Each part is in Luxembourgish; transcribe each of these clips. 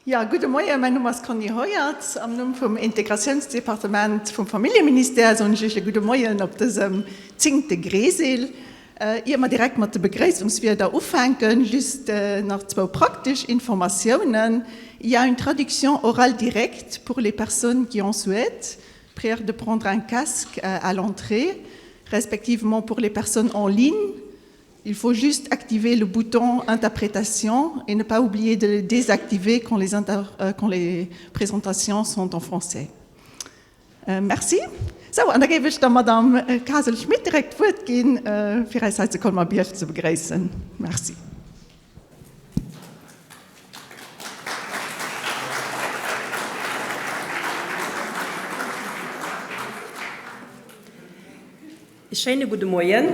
Jo, gudde Moien, mäin Numm ass Conny Heuertz. Am Numm vum Integratiounsdepartement vum Familljeministère soen ech Iech e gudde Moien op dësem zéngte Gresil. Ier mer direkt mat de Begréissungswierder ufänken, just nach zwou praktesch Informatiounen, Il y a une traduction orale directe pour les personnes qui en souhaitent. Prière de prendre un casque à l'entrée, respectivement pour les personnes en ligne. Il faut juste activer le bouton interprétation et ne pas oublier de le désactiver quand les, inter euh, quand les présentations sont en français. Euh, merci. So, an da géif ech der Madame äh, Kasel-Schmit direkt d'Wuert ginn, äh, fir eis hei zu Colmar-Bierg ze begréissen. Merci. E schéine gudde Moien,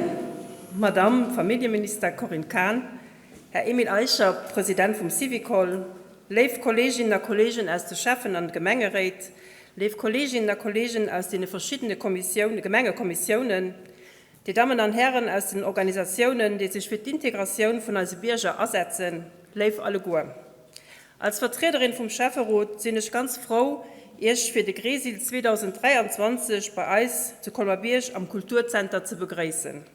Madamm Familljeminister Corinne Cahen, Här Emile Eicher, President vum Syvicol, léif Kolleeginnen a Kolleegen aus de Schäffen an Gemengeréit, léif Kolleeginnen a Kolleegen aus deene verschiddene Kommissioune, Gemengekommissiounen, Dir Dammen an Hären aus den Organisatiounen, déi sech fir d'Integratioun vun eise Bierger asetzen, léif alleguer. Als Vertriederin vum Schäfferot sinn ech ganz frou, Iech fir de Gresil 2023 bei eis zu Colmer-Bierg am Kulturzenter ze begréissen.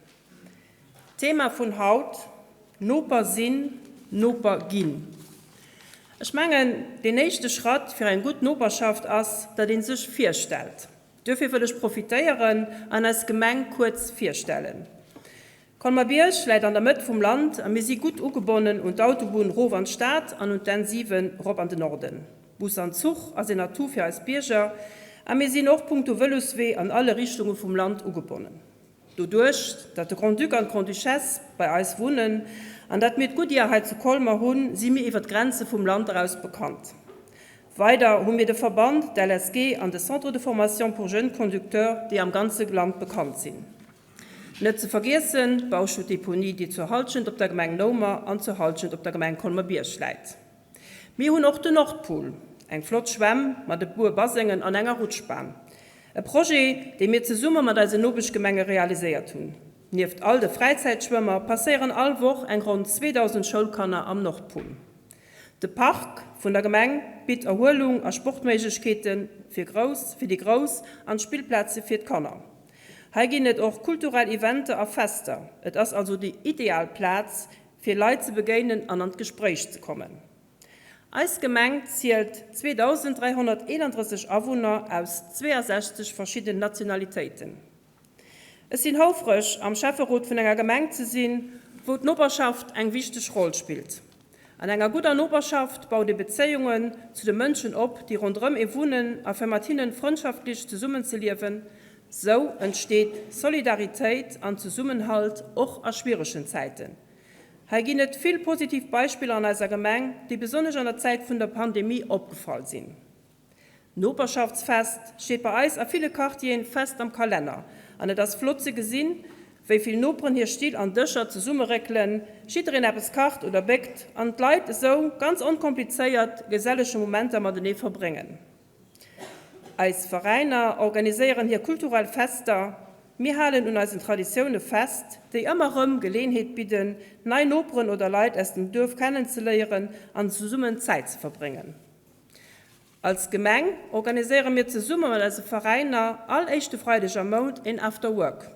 D'Thema vun haut, Noper sinn, Noper ginn. Ech mengen, deen éischte Schratt fir eng gutt Noperschaft ass, datt ee sech virstellt. Duerfir wëll ech profitéieren an eis Gemeng kuerz virstellen. Colmer-Bierg läit an der Mëtt vum Land a mir si gutt ugebonnen un d'Autobunn rof an d'Stad an un d'N 7 rop an den Norden. Bus an Zuch ass een Atout fir eis Bierger a mir sinn och punkto Vëloswee an alle Richtunge vum Land ugebonnen. Doduerch, datt de Grand-Duc an d'Grande-Duchesse bei eis wunnen an datt mir d'Goodyear hei zu Colmer hunn, si mir iwwer d'Grenze vum Land eraus bekannt. Weider hu mir de Verband, d'LSG an de Centre de formation pour jeunes conducteurs, déi am ganze Land bekannt sinn. Net ze vergiessen d'Bauschuttdeponie, déi zur Halschent op der Gemeng Noumer an zur Halschent op der Gemeng Colmer-Bierg läit. Mir hunn och den Nordpool, eng flott Schwämm mat e puer Basengen an enger Rutschbahn. E Projet, dee mir zesumme mat eisen Nopeschgemenge realiséiert hunn. Nieft all de Fräizäitschwëmmer passéieren all Woch eng ronn 2.000 Schoulkanner am Nordpool. De Park vun der Gemeng bitt Erhuelung a Sportméiglechkeete fir grouss, fir déi Grouss an Spillplaze fir d'Kanner. Hei ginn et och kulturell Eventer a Fester. Et ass also déi ideal Plaz, fir Leit ze begéinen an an d'Gespréich ze kommen. Eis Gemeng zielt 2.331 Awunner aus 62 verschidden Nationalitéiten. Ech sinn houfreg, am Schäfferot vun enger Gemeng ze sinn, wou d'Noperschaft eng wichteg Roll spillt. An enger gudder Noperschaft baut ee Bezéiungen zu de Mënschen op, déi ronderëm ee wunnen a fir mat hinnen frëndschaftlech zesummenzeliewen. Sou entsteet Solidaritéit an Zesummenhalt, och a schwieregen Zäiten. Hei ginn et vill positiv Beispiller an eiser Gemeng, déi besonnesch an der Zäit vun der Pandemie opgefall sinn. D'Noperschaftsfest steet bei eis a ville Quartieren fest am Kalenner an et ass flott ze gesinn, wéi vill Noperen hir Still an Dëscher zesummeréckelen, jiddereen eppes kacht oder béckt an d'Leit esou ganz onkomplizéiert gesellege Momenter matenee verbréngen. Eis Veräiner organiséieren hir kulturell Fester, mir halen un eisen Traditioune fest, déi ëmmer rëm Geleenheet bidden, nei Noperen oder Leit aus dem Duerf kennenzeléieren an zesummen Zäit ze verbréngen. Als Gemeng organiséiere mir zesumme mat eise Veräiner all éischte Freideg am Mount een After Work.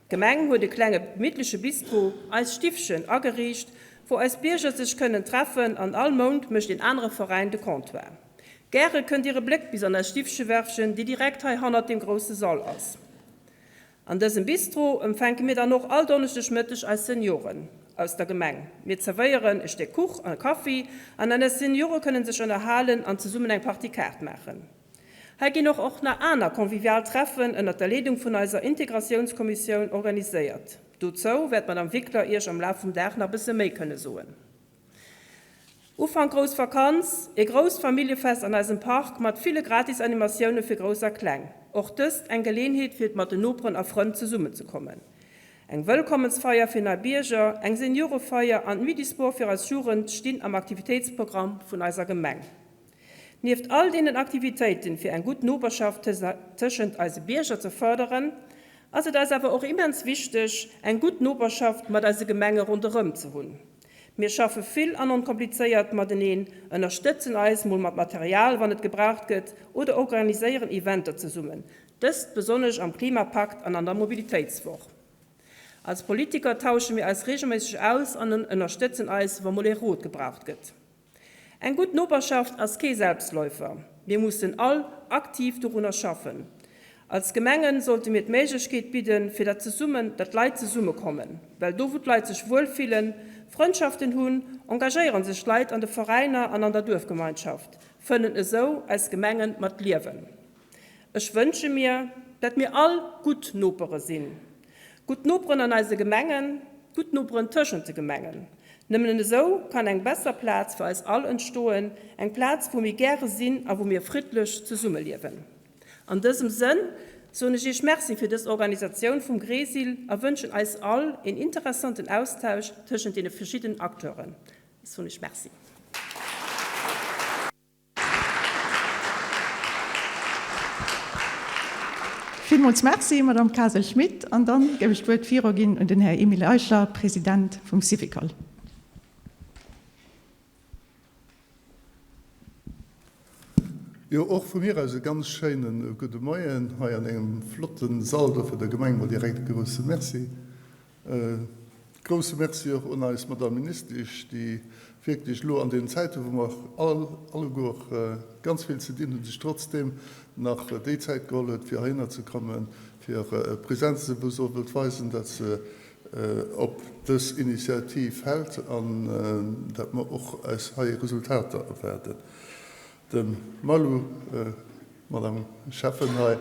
D'Gemeng huet e klenge gemittleche Bistro, Eis Stiffchen, ageriicht, wou eis Bierger sech kënnen treffen an all Mount mécht een anere Veräin de Comptoir. Gäre kënnt Dir e Bléck bis an eis Stiffche werfchen, déi direkt hei hannert deem grousse Sall ass. An dësem Bistro empfänke mir dann och all Donneschdeg Mëtteg eis Senioren aus der Gemeng. Mir zerwéieren e Stéck Kuch an e Kaffi an eis Seniore kënnen sech ënnerhalen an zesummen eng Partie Kaart maachen. Hei ginn och och nach aner convivial Treffen ënnert der Leedung vun eiser Integratiounskommissioun organiséiert. Dozou wäert d'Madame Wickler Iech am Laf vum Dag nach bësse méi kënne soen. Ufank grouss Vakanz, e grousst Familljefest an eisem Park mat ville gratis Animatioune fir Grouss a Kleng. Och dëst eng Geleenheet fir mat den Noperen a Frënn zesummen ze kommen. Eng Wëllkommensfeier fir nei Bierger, eng Seniorefeier an d'Nuit du Sport fir eis Jugend stinn am Aktivitéitsprogramm vun eiser Gemeng. Nieft all deenen Aktivitéiten fir eng gutt Noperschaft tëschent eise Bierger ze fërderen, ass et eis awer och immens wichteg eng gutt Noperschaft mat eise Gemenge ronderëm ze hunn. Mir schaffe vill an onkomplizéiert mateneen, ënnerstëtzen eis mol mat Material, wann et gebraucht gëtt, oder organiséieren Eventer zesummen, dëst besonnesch am Klimapakt an an der Mobilitéitswoch. Als Politiker tausche mir eis reegelméisseg aus an ënnerstëtzen eis, wa mol ee Rot gebraucht gëtt. Eng gutt Noperschaft ass kee Selbstläufer. Mir mussen all aktiv dorunner schaffen. Als Gemengen sollte mir d'Méiglechkeet bidden, fir dat zesummen, dat d'Leit zesummekommen. Well do wou d'Leit sech wuel fillen, Frëndschaften hunn, engagéieren sech d'Leit an de Veräiner an an der Duerfgemeinschaft, fëllen esou eis Gemengen mat Liewen. Ech wënsche mir, dat mir all gutt Nopere sinn. Gutt Noperen an eise Gemengen, gutt Noperen tëschent de Gemengen. Nëmmen esou kann eng besser Plaz fir eis all entstoen, eng Plaz, wou mir gäre sinn a wou mir friddlech zesummeliewen. An dësem Sënn soen ech Iech Merci fir dës Organisatioun vum GRESIL a wënschen eis all een interessanten Austausch tëschent deene verschidden Acteuren. Ech soen Iech Merci. Villmools Merci, Madamm Kasel-Schmit. An dann géif ech d'Wuert viruginn un den Här Emile Eicher, President vum Syvicol. Jo, och vu mir aus e ganz schéine gudde Moien hei an engem flotte Sall. Dofir der Gemeng mol direkt e grousse Merci. E grousse Merci och un eis Madame Ministesch, déi wierklech elo an deenen Zäiten, wou mer all alleguer ganz vill ze dinn hunn, sech trotzdeem nach déi Zäit geholl huet, fir heihinner ze kommen, fir Präsenz ze wou se och wëllt weisen, datt se op dës Initiativ hält an datt mer och eis hei Resultater erwaarden. Dem Malou, Madame Schäffen hei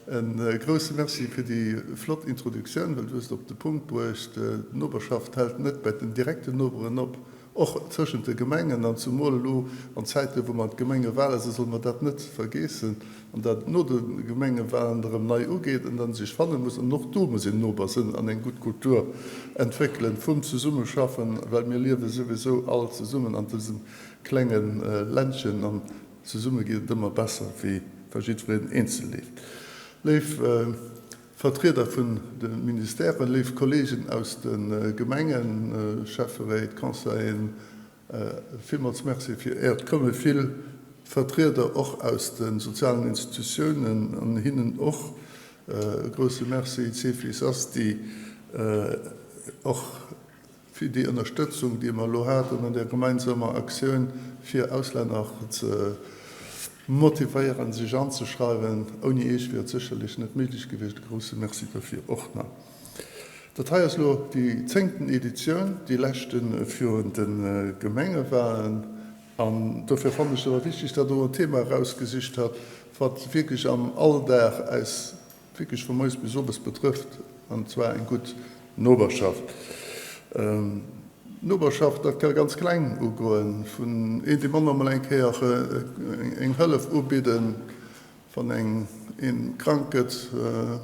e grousse Merci fir déi flott Introduktioun, well du hues et op de Punkt bruecht, D'Noperschaft hält net bei den direkten Noperen op, och tëschent de Gemengen, an zumol elo an Zäiten, wou mer an d'Gemengewale sinn, solle mer dat net vergeessen, an dat no de Gemengewalen erëm nei ugeet an dann sech fanne muss. An och do muss een Noper sinn an eng gutt Kultur entwéckelen vum Zesummeschaffen, well mir liewe souwisou all zesummen an dësem klenge Ländchen an Zesumme geet et ëmmer besser, wéi wa jiddwereen eenzel leeft. Léif Vertrieder vun de Ministèren, léif Kolleegen aus de Gemengen, Schäfferéit, Conseilleren, villmools Merci fir Äert Komme. Vill Vertrieder och aus de sozialen Institutiounen, an hinnen och e grousse Merci, Cefis, Asti, och fir déi Ënnerstëtzung, déi mer elo haten an där gemeinsamer Aktioun, fir Auslänner ze motivéieren, sech anzeschreiwen. Ouni Iech wier et sécherlech net méiglech gewiescht. E grouse Merci dofir och nach. Dat hei ass elo déi zéngten Editioun, déi leschte virun de Gemengewahlen. An dofir fannen ech et awer wichteg, datt Der och en Thema erausgesicht hat, wat wierklech am Alldag eis wierklech vu moies bis owes betrëfft, an zwar eng gutt Noperschaft. Noperschaft, dat ka ganz kleng ugoen, vun een deem anere mol eng Kéier eng Hëllef ubidden, wann eng een krank gëtt,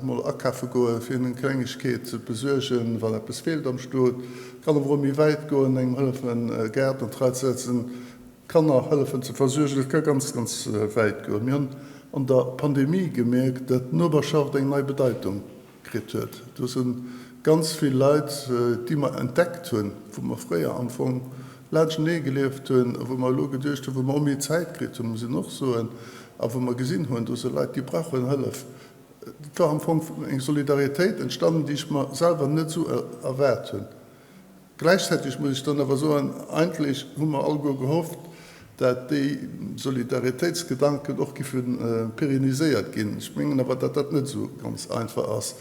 mol akafe goen, fir en eng Klengegkeet ze besuergen, wann eppes feelt am Stot. Kann awer och méi wäit goen, engem hëllefen e Gaart an d'Rei ze setzen, Kanner hëllefen ze versuergen, dat ka ganz, ganz wäit goen. Mir hunn an der Pandemie gemierkt, dat d'Noperschaft eng nei Bedeitung kritt huet. Do si ganz vill Leit, déi mer entdeckt hunn, wou mer fréier am Fong laanschtenee gelieft hunn a wou mer elo geduecht hunn, wou mer och méi Zäit kritt hunn, muss een och soen, a wou mer gesinn hunn, do si Leit, déi brauchen Hëllef. Et war am Fong eng Solidaritéit entstanden, déi ech mer selwer net esou erwaart hunn. Gläichzäiteg muss ech dann awer soen, eigentlech hu mer alleguer gehofft, dat déi Solidaritéitsgedanken och giffe pérenniséiert ginn. Ech mengen awer, dat dat net esou ganz einfach ass.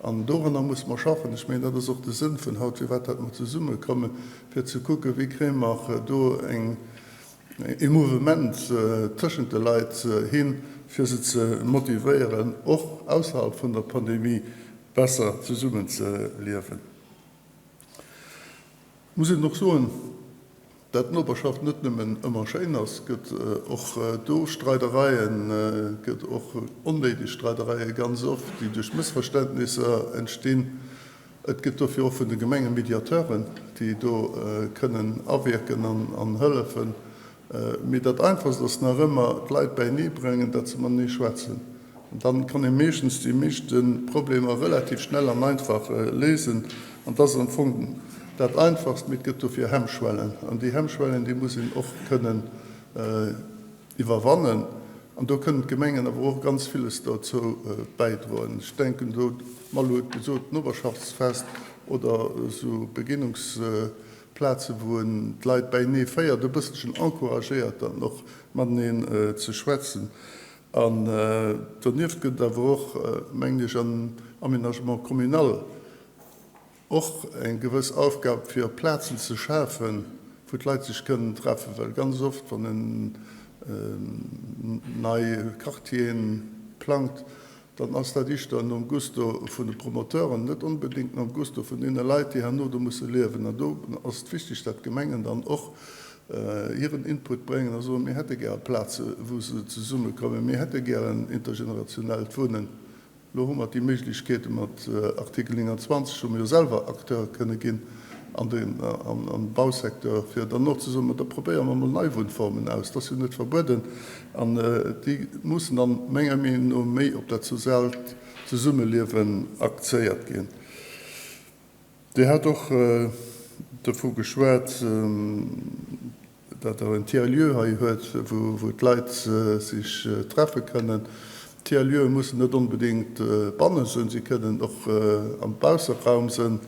An doranner musse mer schaffen. Ech mengen, dat ass och de Sënn vun haut, firwat dat mer zesummekommen, fir ze kucken, wéi kréie mer do eng, ee Mouvement tëschent de Leit hin, fir se ze motivéieren, och ausserhalb vun der Pandemie besser zesummenzeliewen. Muss een och soen, dat d'Noperschaft net nëmmen ëmmer schéin ass, gëtt och do Streidereien, gëtt och onnéideg Streidereie ganz oft, déi duerch Mëssverständnisser entstinn. Et gëtt dofir och vun de Gemenge Mediateuren, déi do kënnen awierken an hëllefen. Mee dat Einfachst ass nach ëmmer, d'Leit bäinee bréngen, dat se matenee schwätzen. An dann kann ee meeschtens déi meeschte Problemer relativ schnell an einfach léisen. An dat ass am Fong. dat Einfachst, mee et gëtt dofir Hemmschwellen. An déi Hemmschwellen, déi muss een och kënnen iwwerwannen. An do kënnen d'Gemengen awer och ganz villes dozou bäidroen. Ech denken do, d'Malou huet gesot, d'Noperschaftsfest oder esou Begegnungsplazen, wou een d'Leit beienee féiert, e bësselchen encouragéiert, dann och mateneen ze schwätzen. An donieft gëtt et awer och, mengen ech, am Aménagement communal och eng gewëss Aufgab, fir Plazen ze schafen, wou d'Leit sech kënnen treffen. Well ganz oft, wann een nei Quartieren plangt, dann ass dat éischter nom Gusto vun de Promoteuren, net onbedéngt nom Gusto vun deene Leit, déi herno do musse liewen. An do ass et wichteg, datt d'Gemengen dann och hiren Input bréngen a soen, mir hätte gäre Plaze wou se zesummekommen, mir hätte gären intergenerationellt Wunnen. Elo hu mer déi Méiglechkeete mat Artikel 29, wou mer jo selwer Acteur kënne ginn an am Bausecteur, fir dann och ze soen, ma da probéiere mer emol nei Wunnformen aus, dat ass jo net verbueden. An déi mussen dann menger Meenung no méi op dat soziaalt Zesummeliewen akzéiert ginn. Dir hat och dovu geschwat, datt Der en Tiers-lieu hei huet, wou d'Leit sech treffe kënnen. Tiers-lieue mussen net onbedéngt banne sinn, si kënnen och am Bausseraum sinn.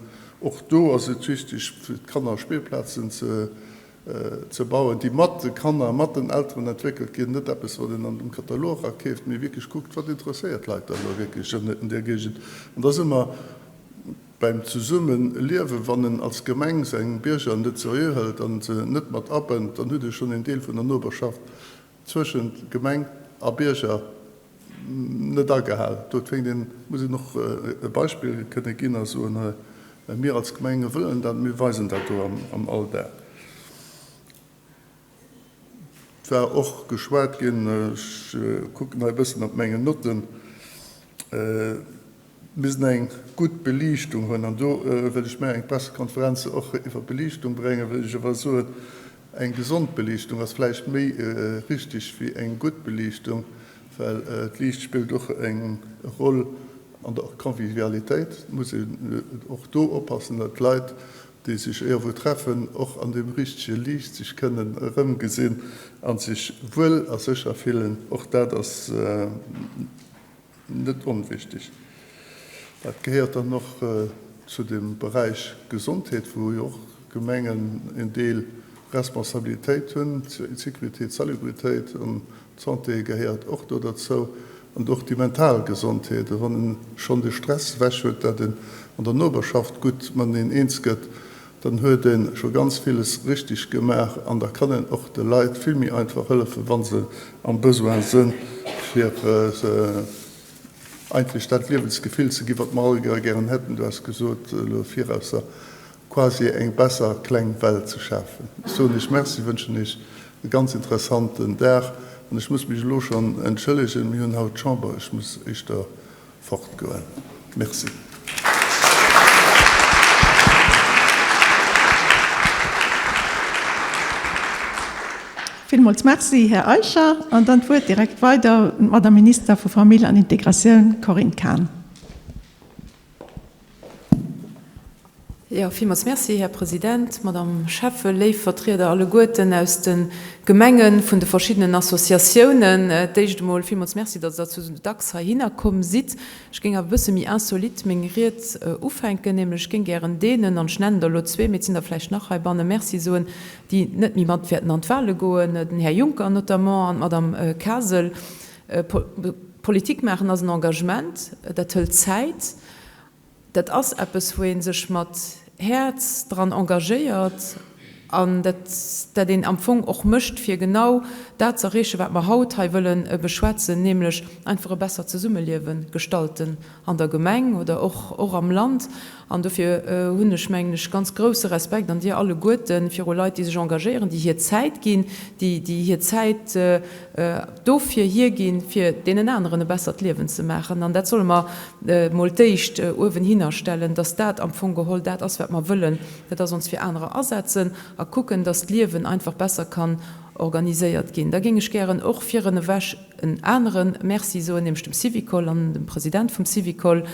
Och do ass et wichteg, fir d'Kanner Spillplazen ze bauen, déi mat de Kanner, mat den Elteren entwéckelt ginn. Net eppes, wat een an dem Katalog akeeft, mee wierklech kuckt, wat interesséiert d'Leit da elo wierklech an där Géigend. An da si mer Beim Zesummeliewen, wann en als Gemeng seng Bierger net seriö hëlt an se net mat abënnt, dann huet e schonn een Deel vun der Noperschaft zwëschent Gemeng a Bierger net agehal. Do féngt een, muss een och e Beispill kënne ginn a soen, hei, mir als Gemenge wëllen dat, mir weisen dat do am Alldag. Et war och geschwat ginn, ech kucken hei e bëssen op mengen Notten, mir missten eng gutt Beliichtung hunn. An do wëll ech mer eng Pressekonferenz och iwwer Beliichtung bréngen, wëll ech awer soen, eng gesond Beliichtung ass vläicht méi richtig wéi eng gutt Beliichtung, well d'Liicht spillt och eng Roll an der Convivialitéit. Et muss een och do oppassen, datt d'Leit déi sech ierwou treffen, och an deem richtege Liicht sech kënnen erëmgesinn a sech wuel a sécher fillen. Och dat ass net onwichtig. Dat gehéiert dann och zu dem Beräich Gesondheet, wou jo och d'Gemengen en Deel Responsabilitéit hunn. D'Sécurité, d'Salubritéit an D'Santé gehéiert och do derzou an och déi mental Gesondheet. Wann en schonn de Stress ewech huet, dat en an der Noperschaft gutt mateneen eens gëtt, dann huet e scho ganz villes richteg gemaach an da kann en och de Leit vill méi einfach hëllefen, wa se am Besoin sënn, fir se eigentlech dat Liewensgefill ze ginn, wat mer alleguer gären hätten. Du has gesot elo virausser, quasi eng besser kleng Welt ze schafen. Ech soen Iech Merci, wënschen Iech e ganz interessanten Dag an ech muss mech elo schonn entschëllegen, mir hunn haut Chamber, ech muss éischter fortgoen. Merci. Villmools Merci, Här Eicher. An dann d'Wuert direkt weider un d'Madame Minister vu Famill an Integratioun, Corinne Cahen. Jo, villmools Merci, Här President, Madame Schäffen, léif Vertrieder alleguerten aus de Gemengen, vun de verschiddenen Associatiounen. D'éischt emol villmools Merci, datt Der sou dacks heihinner komm sidd. Ech géing awer e bësse méi insolite meng Ried ufänken, nämlech ech géing gären deenen, an ech nennen der elo zwee, mee et sinn der vläicht nach heibannen, Merci soen, déi net méi mat wäerten an d'Wahle goen, den Här Juncker notamment an d'Madame Kasel. Politik maachen ass en Engagement, dat hëlt Zäit. Dat ass eppes, wou ee sech mat Häerz dran engagéiert an dat, dat een am Fong och mécht, fir genau dat ze erreechen, wat mer haut hei wëlle beschwätzen, nämlech einfach e bessert Zesummeliewe gestalten an der Gemeng oder och, och am Land. An dofir hunn ech, mengen ech, ganz grouse Respekt, an Dir alleguerten, viru Leit, déi sech engagéieren, déi hir Zäit ginn, déi, déi hir Zäit dofir hierginn, fir deenen aneren e bessert Liewen ze maachen. An dat solle mer mol d'éischt uewenhinner stellen, dass dat am Fong geholl dat ass, wat mer wëllen, dat ass ons fir anerer asetzen a kucken, dass d'Liewen einfach besser kann organiséiert ginn. Da géing ech gären och virun ewech en anere Merci soen, nämlech dem Syvicol an dem President vum Syvicol.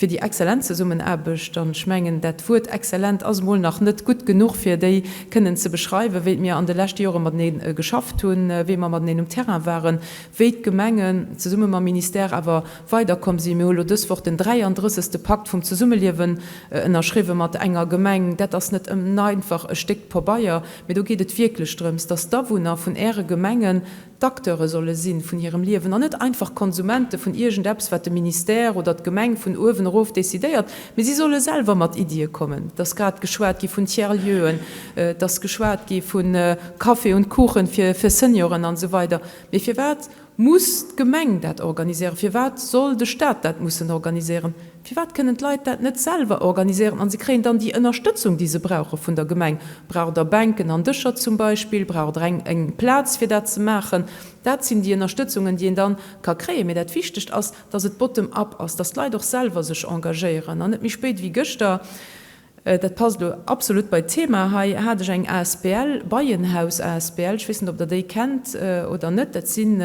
Fir déi exzellent Zesummenaarbecht, an ech mengen, dat Wuert exzellent ass emol nach net gutt genuch, fir déi kënnen ze beschreiwen, wéi mir an de leschte Jore matenee geschafft hunn, wéi mer mateneen um Terrain waren, wéi d'Gemengen zesumme mam Ministère awer weiderkomm sinn. Mir hu elo dës Woch den 33. Pakt vum Zesummeliewen ënnerschriwwen mat enger Gemeng. Dat ass net einfach e Stéck Pabeier, mee do geet et wierklech drëms, dass d'Awunner vun Äre Gemengen d'Acteure solle si vun hirem Liewen an net einfach Konsumente vun iergendeppes, wat de Ministère oder d'Gemeng vun uewen erof decidéiert, mee si solle selwer mat Iddie kommen. Et ass grad geschwat gi vun Tiers-lieuxen, et ass geschwat gi vu Café und Kuchen fir Senioren an esou weider. Mee firwat muss d'Gemeng dat organiséieren? Firwat soll de Stat dat mussen organiséieren? Firwat kënnen d'Leit dat net selwer organiséieren an se kréien dann déi Ënnerstëtzung, déi se brauche vun der Gemeng? Braucht Der Bänken an Dëscher zum Beispill? Braucht Der eng eng Plaz fir dat ze maachen? Dat sinn déi Ënnerstëtzungen, déi een dann ka kréien. Mee dat Wichtegt ass, dass et bottom-up ass, dass d'Leit och selwer sech engagéieren an net méi spéit wéi gëschter, Dat passt elo absolut bei d'Thema. Hei hat ech eng asbl, Beienhaus asbl, ech weess net, ob Der déi kennt oder net. Dat sinn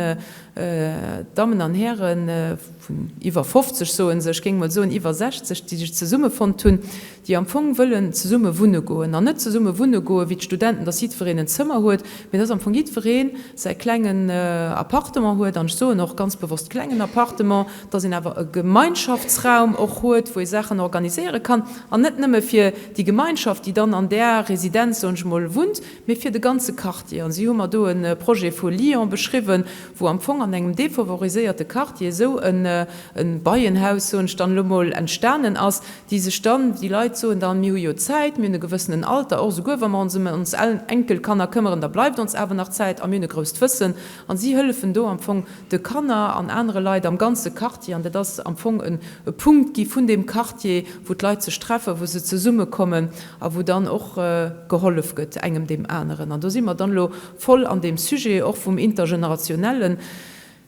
Dammen an Häre vun iwwer 50, soe se, ech géing mol soen iwwer 60, déi sech zesummefonnt hunn, déi am Fong wëllen zesumme wunne goen. An net zesumme wunne goen, wéi d'Studenten, dass jiddwereen en Zëmmer huet, mee dass am Fong jiddweree säi klengen Appartement huet, an ech soen och ganz bewosst klengen Appartement, dass een awer e Gemeinschaftsraum och huet, wou ee Saachen organiséiere kann, an net nëmme fir déi Gemeinschaft, déi dann an där Residenz, soen ech emol, wunnt, mee fir de ganze Quartier. An si hu mer do e Projet vu Lyon beschriwwen, wou am Fong an engem defavoriséierte Quartier esou e Beienhaus, soen ech dann elo mol, entstanen ass, déi sech dann, déi Leit soen dann, mir hu jo Zäit, mir hunn e gewëssenen Alter, och esouguer wa mer ons ëm ons Enkelkanner këmmeren, da bleift ons awer nach Zäit a mir hunn e grousst Wëssen. An si hëllefen do am Fong de Kanner an anere Leit am ganze Quartier, an dat ass am Fong e Punkt gi vun deem Quartier, wou d'Leit sech treffen, wou se zesummekommen a wou dann och gehollef gëtt engem deem aneren. An do si mer dann elo voll an deem Sujet och vum Intergenerationellen.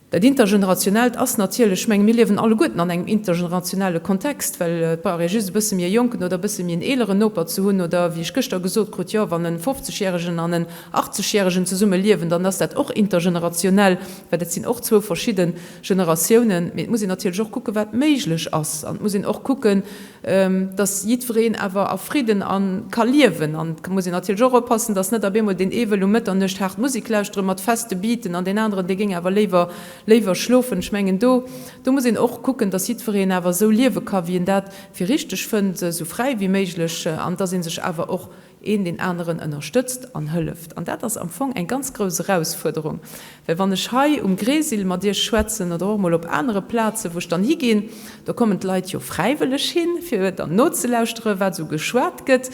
Dat Intergenerationellt ass natierlech, ech menge mir liewen alleguerten an engem intergenerationelle Kontext, well et brauch ee just e bësse méi e jonken oder e bësse méi en eeleren Noper ze hunn oder, wéi ech gëschter gesot krut, jo, wann e fofzegjäregen an en Achtzegjäregen zesumme liewen, dann ass dat och intergenerationell, well dat sinn och zwou verschidde Generatiounen. Mee et muss een natierlech och kucken, wat méiglech ass. An et muss een och kucken, dass jiddwereen awer a Fridden a ka liewen. An et muss een natierlech och oppassen, dass net op eemol deen ee wëll um Mëtternuecht haart Musek lauschtere mat feste Beaten an deen aneren, dee géing awer léiwer, léiwer schlofen. Ech mengen, do, do muss een och kucken, dass jiddwereen awer esou liewe ka wéi en dat fir richteg fënnt, esou fräi wéi méiglech, an dass ee sech awer och een deen aneren ënnerstëtzt an hëlleft. An dat ass am Fong eng ganz grouss Erausfuerderung, well wann ech hei um Gresil mat Iech schwätzen oder och emol op anere Plazen, wou ech dann higinn, do kommen d'Leit jo fräiwëlleg hin, fir dann nozelauschteren, wat esou geschwat gëtt.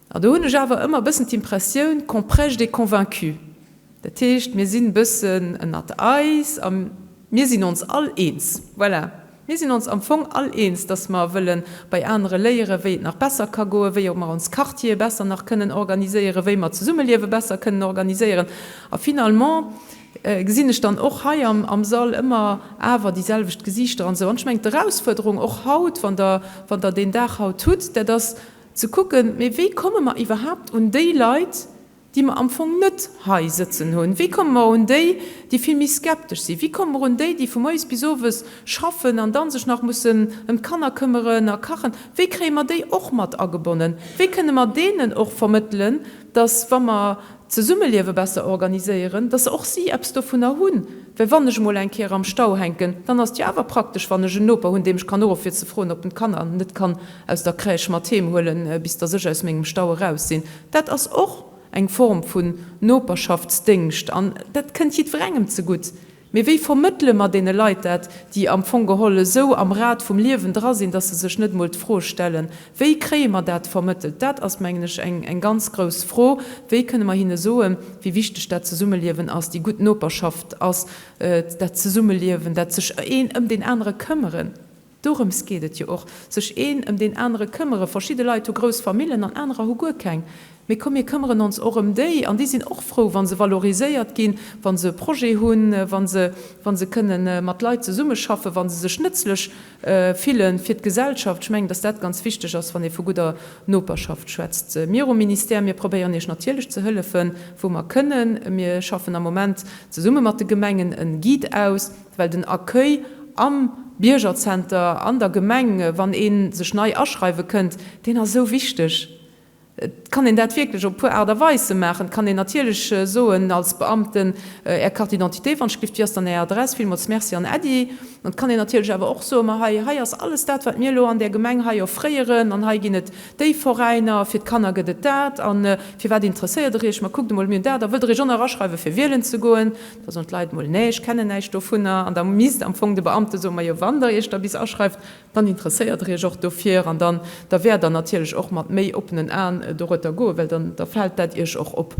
An do hunn ech awer ëmmer e bëssen d'Impressioun qu'on prêche des convaincus. Dat heescht, mir sinn e bëssen ënnert eis a mir sinn ons all eens. Voilà. Mir sinn ons am Fong all eens, dass mer wëlle bei anere léieren, wéi et nach besser ka goen, wéi mer ons Quartiere besser nach kënnen organiséieren, wéi mer d'Zesummeliewe besser kënnen organiséieren. A finalement gesinn ech dann och hei am Sall ëmmer awer déi selwecht Gesiichter an esou. An ech mengen, d'Erausfuerderung och haut, wann Der, wann Der deen Dag haut hutt, dat ass ze kucken, Mee wéi komme mer iwwerhaapt un déi Leit, déi mer am Fong net hei sëtzen hunn? Wéi komme mer un déi, déi vill méi skeptesch sinn? Wéi komme mer un déi, déi vu moies bis owes schaffen an dann sech nach mussen ëm d'Kanner këmmeren a kachen? Wéi kréie mer déi och mat agebonnen? Wéi kënne mer deenen och vermëttelen, dass, wa mer d'Zesummeliewe besser organiséieren, dass och si eppes dovunner hunn? Well wann ech emol eng Kéier am Stau hänken, dann ass et jo awer praktesch, wann ech en Noper hunn, deem ech kann uruffen, fir ze froen, ob en d'Kanner net kann aus der Crèche mat heem huelen, bis dass ech aus mengem Stau eraus sinn. Dat ass och eng Form vun Noperschaftsdéngscht an dat kënnt jiddwerengem zegutt. Mee wéi vermëttele mer deene Leit dat, déi am Fong geholl esou am Rad vum Liewen dra sinn, dass se sech net emol d'Fro stellen, Wéi kréie mer dat vermëttelt? Dat ass, mengen ech, eng ganz grouss Fro. Wéi kënne mer hinne soen, wéi wichteg dat Zesummeliewen ass, déi gutt Noperschaft ass, dat Zesummeliewen, dat sech een ëm deen anere këmmeren? Dorëms geet et jo och, sech een ëm deen anere këmmere. Verschidde Leit hu grouss Famillen an anerer hu guer keng. Mee komm, mir këmmeren ons och ëm déi an déi sinn och frou, wa se valoriséiert ginn, wa se e Projet hunn, wa se, wa se kënne mat Leit zesummeschaffen, wa se sech nëtzlech fille fir d'Gesellschaft. Ech mengen, dass dat ganz wichteg ass, wann ee vu gudder Noperschaft schwätzt. Mir um Ministère, mir probéieren Iech natierlech ze hëllefen, wou mer kënnen. Mir schaffen am Moment zesumme mat de Gemengen e Guide aus, well den Accueil. am Biergerzenter an der Gemeng, wann ee sech nei aschreiwe kënnt, deen ass esou wichteg. Et kann een dat wierklech op e puer Aart a Weise maachen. Et kann een natierlech soen als Beamten, Är Carte d'identité, wann ech gelift, wéi ass dann Är Adress, villmools Merci an Äddi. An et kann een natierlech awer och soen, ma hei, hei ass alles dat, wat mir elo an där Gemeng hei offréieren an hei ginn et déi Veräiner, fir d'Kanner gëtt et dat a firwat interesséiert Der Iech, ma kuckt emol, mir hunn dat a wëllt Der Iech och nach aschreiwe fir wielen ze goen? Da soen d'Leit emol, nee, ech kennen näischt dovunner. An da misst am Fong de Beamte soen, ma jo, wann Der Iech da bis aschreift, Dann interesséiert Der Iech och dofir an dann da wäert Der natierlech och mat méi oppenen Aen dorueter goen, well dann da fält dat Iech och op.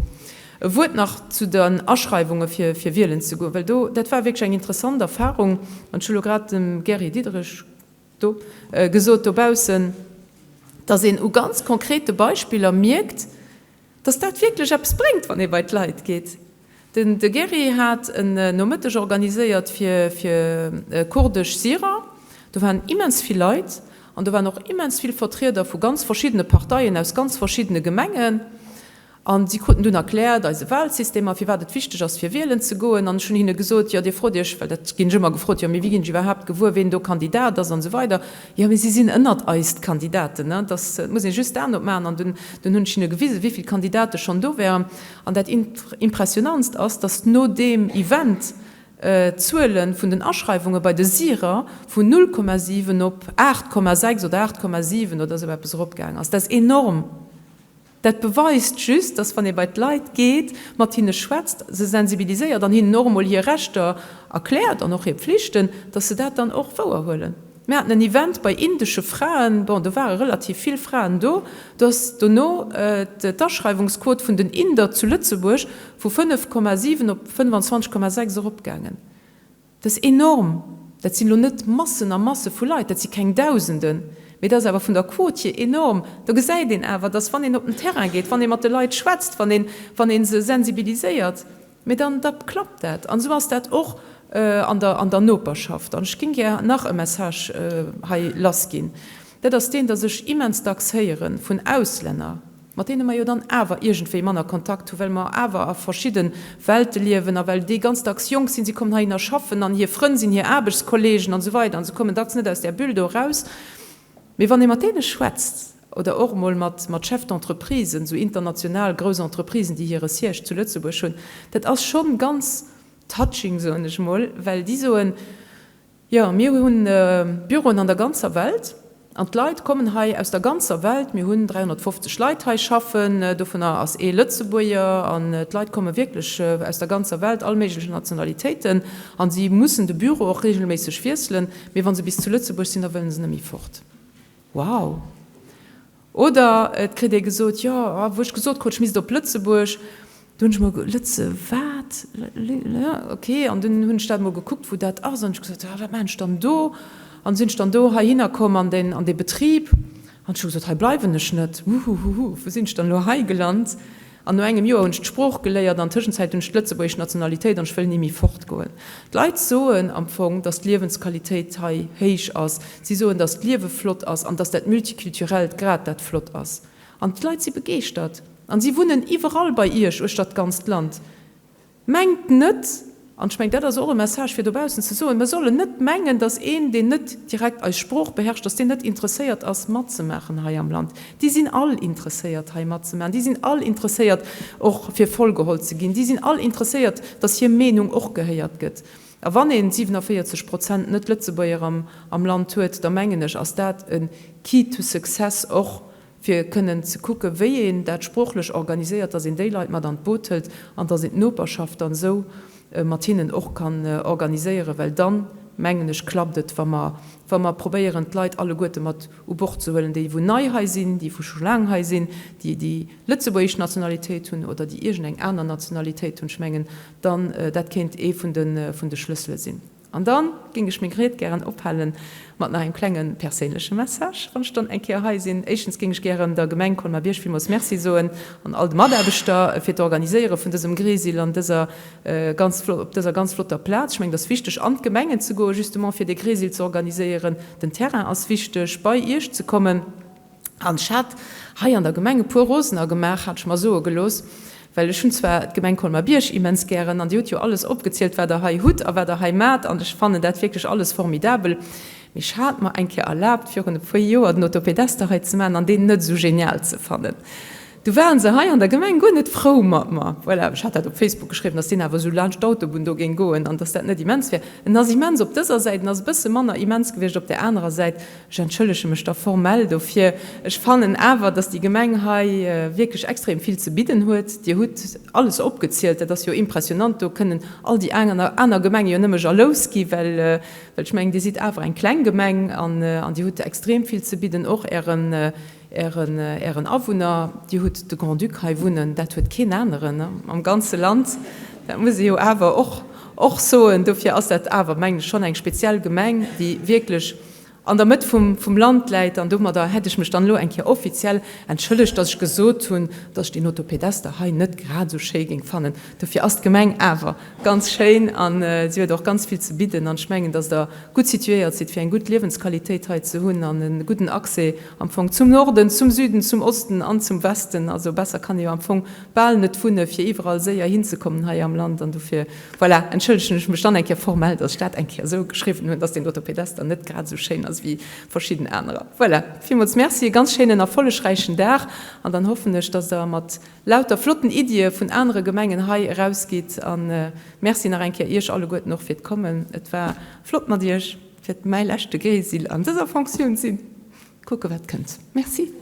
E Wuert nach zu den Aschreiwunge fir fir wielen ze goen, well do, dat war wierklech eng interessant Erfahrung an ech hu lo grad dem Gary Diderich do gesot dobaussen, dass een u ganz konkrete Beispiller mierkt, Dass dat wierklech eppes bréngt, wann ee bei d'Leit geet. Den de Gerry hat en Nomëtteg organiséiert fir fir kurdesch Syrer. Do waren immens vill Leit an do waren och immens vill Vertrieder vu ganz verschiddene Parteien aus ganz verschiddene Gemengen. An si kruten dunn erkläert eise Wahlsystem a firwat et wichteg ass fir wielen ze goen. An ech hunn hinne gesot, jo dir frot iech, well dat ginn ech ëmmer gefrot, jo mee wéi ginn ech iwwerhaapt gewuer ween do Kandidat ass an esou weider. Jo, mee si sinn ënnert eis, d'Kandidaten, ne? Dass, et muss ee just d'Aen opmaachen. An dunn, dunn hunn ech hinne gewisen, wéi vill Kandidate schonn do wären. An dat Impressionantst ass, dass no deem Event d'Zuele vun den Aschreiwunge bei de Syrer vun 0,7 op 8,6 oder 8,7 oder esou eppes eropgaang ass. Dat ass enorm! Dat beweist just, dass wann ee bei d'Leit geet, mat hinne schwätzt, se sensibiliséiert an hinnen och emol hir Rechter erkläert an och hir Pflichten, dass se dat dann och wouerhuelen. Mir haten en Event bei indesche Fraen, bon, do ware relativ vill Fraen do, do ass dono d'Aschreiwungsquot vun den Inder zu Lëtzebuerg vu 5,7 op 25,6 eropgaangen. Dat ass enorm. Dat sinn elo net Massen a Masse vu Leit, dat si keng Dausenden, mee dat ass awer vun der Quot hier enorm. Do gesäit een awer, dass wann een op den Terrain geet, wann ee mat de Leit schwätzt, wann een, wann ee se sensibiliséiert, mee dann, da klappt dat. An esou ass dat och an der, an der Noperschaft. An ech géing gär nach e Message hei lassginn. Dat ass deen, dass ech immens dacks héiere vun Auslänner, mat deene mer jo dann awer iergendwéi manner Kontakt hu well mer awer a verschidde Welte liewen a well déi ganz dacks jonk sinn, si kommen heihinner schaffen an hir Frënn sinn hir Aarbechtskollegen an esou weider an se kommen dacks net aus där Bulle do eraus. Mee wann ee mat deene schwätzt oder och emol mat mat Chefs d'entreprisen, esou international grouss Entreprisen, déi hire Siège zu Lëtzebuerg hunn, dat ass schonn ganz touching, soen ech emol, well déi soen, Jo, mir hunn Büroen an der ganzer Welt an d'Leit kommen hei aus der ganzer Welt. Mir hunn 350 Leit hei schaffen, dovunner ass ee Lëtzebuerger an d'Leit komme wierklech aus der ganzer Welt, all méiglechen Nationalitéiten an si mussen de Büro och regelméisseg wiesselen, mee wa se bis zu Lëtzebuerg sinn, da wëllen se net méi fort. Wow! Oder et kritt ee gesot, jo, wou ech gesot krut, ech misst op Lëtzebuerg, du hunn ech mol ge, Lëtze wat? Ok, an dunn hunn ech dat mol gekuckt, wou dat ass, an ech gesot, ah, wat maachen ech dann do? An sinn ech dann do heihinner komm an deen, an dee Betrib, an ech hu gesot, hei bleiwen ech net, huhuhuhu, wou sinn ech dann elo hei gelant? An no engem Joer hunn ech d'Sprooch geléiert, an Tëschenzäit hunn ech d'lëtzebuergesch Nationalitéit an ech wëll ni méi fortgoen. D'Leit soen am Fong, dass d'Liewensqualitéit hei héich ass. Si soen, dass d'Liewe flott ass an dass dat Multiculturellt grad dat flott ass. An d'Leit si begeeschtert an si wunnen iwwerall bei Iech uechter d'ganzt Land. Mengt net, an ech mengen, dat ass och e Message fir dobaussen ze soen, mer sollen net mengen, datt een, deen net direkt eis Sprooch beherrscht, datt deen net interesséiert ass matzemaachen hei am Land. Déi sinn all interesséiert hei matzemaachen, déi sinn all interesséiert och fir voll geholl ze ginn, déi sinn all interesséiert, datt hir Meenung och gehéiert gëtt. A wann een 47 Prozent Net-Lëtzebuerger am Land huet, da mengen ech, ass dat e Key to success och fir kënnen ze kucken, wéi een dat sproochlech organiséiert, dass een déi Leit mat an d'Boot hëlt an dass een d'Noperschaft dann esou mat hinnen och kann organiséieren, well dann, mengen ech, klappt et, wa mer, wa mer probéieren, d'Leit alleguerte mat u Bord ze huelen, déi wou nei hei sinn, déi wou scho laang hei sinn, déi déi lëtzebuergesch Nationalitéit hunn oder déi iergendeng aner Nationalitéit hunn. Ech mengen dann, dat kéint ee vun de, vun de Schlëssele sinn. An dann géing ech meng Ried gären ophalen mat nach engem klenge perséinleche Message, wann ech dann eng Kéier hei sinn. Éischtens géing ech gären der Gemeng Colmar-Bierg villmools Merci soen an all de Mataarbechter fir d'Organiséiere vun dësem Gresil an dëser ganz op dëser ganz flotter Plaz. Ech mengen, et ass wichteg an d'Gemengen ze goen, justement fir dee Gresil ze organiséieren. Den Terrain ass wichteg, bei Iech ze kommen. An ech hat hei an der Gemeng e puer Rosener gemaach, hat ech mer soe gelooss. Well ech hunn zwar d'Gemeng Colmer-Bierg immens gären, an Dir hutt jo alles opgezielt, wat Der hei hutt a wat Der hei maacht, an ech fannen dat wierklech alles formidabel, mee ech hat mer eng Kéier erlaabt, virun e puer Joer den Autopedester hei ze maachen an deen net esou genial ze fannen. Du waren se hei an der Gemeng guer net frou mat mer. Voilà, ech hat dat op Facebook geschriwwen, dass deen awer esou laanscht d'Autobunn do géing goen an dass dat net immens wär. En ass immens op dëser Säit, en ass e bësse manner immens gewiescht op där anerer Säit. Ech entschëllege mech da formell dofir. Ech fannen awer, dass déi Gemeng hei wierklech extrem vill ze bidden huet. Dir hutt alles opgezielt, dat ass jo impressionant. Do kënnen all déi aner Gemenge jo nëmme jalous gi well ech mengen, Dir sidd awer eng kleng Gemeng an Dir hutt extrem vill ze bidden, och Ären, Ären Awunner. Dir hutt de Grand-Duc hei wunnen, dat huet keen aneren am ganze Land. Dat muss ee jo awer och soen. Dofir ass dat awer, mengen ech, schonn eng speziell Gemeng, déi wierklech an der Mëtt vum Land läit. An domadder hätt ech mech dann elo eng Kéier offiziell entschëllegt, dass ech gesot hunn, dass ech deen Autopedester hei net grad esou schéi géing fannen. Dofir ass d'Gemeng awer ganz schéin a si huet och ganz vill ze bidden. An ech mengen, dass Der gutt situéiert sidd, fir eng gutt Liewensqualitéit hei ze hunn an e gudden Accès am Fong zum Norden, zum Süden, zum Osten an zum Westen. Also besser kann ee jo am Fong bal net wunne fir iwwerall séier hinzekommen hei am Land. An dofir, voilà, entschëllegen ech mech dann eng Kéier formell, dass ech dat eng Kéier esou geschriwwen hunn, dass deen Autopedester net grad esou schéin ass wéi verschidden anerer. Voilà, villmools Merci, e ganz schéinen erfollegräichen Dag an dann hoffen ech, dass Der mat lauter flotten Iddie vun anere Gemengen hei erausgitt. A Merci nach eng Kéier Iech alleguerten och fir d'Kommen. Et war flott mat Iech. Wäert mäi leschte Grésil an dëser Fonctioun sinn. Kucke wat kënnt. Merci.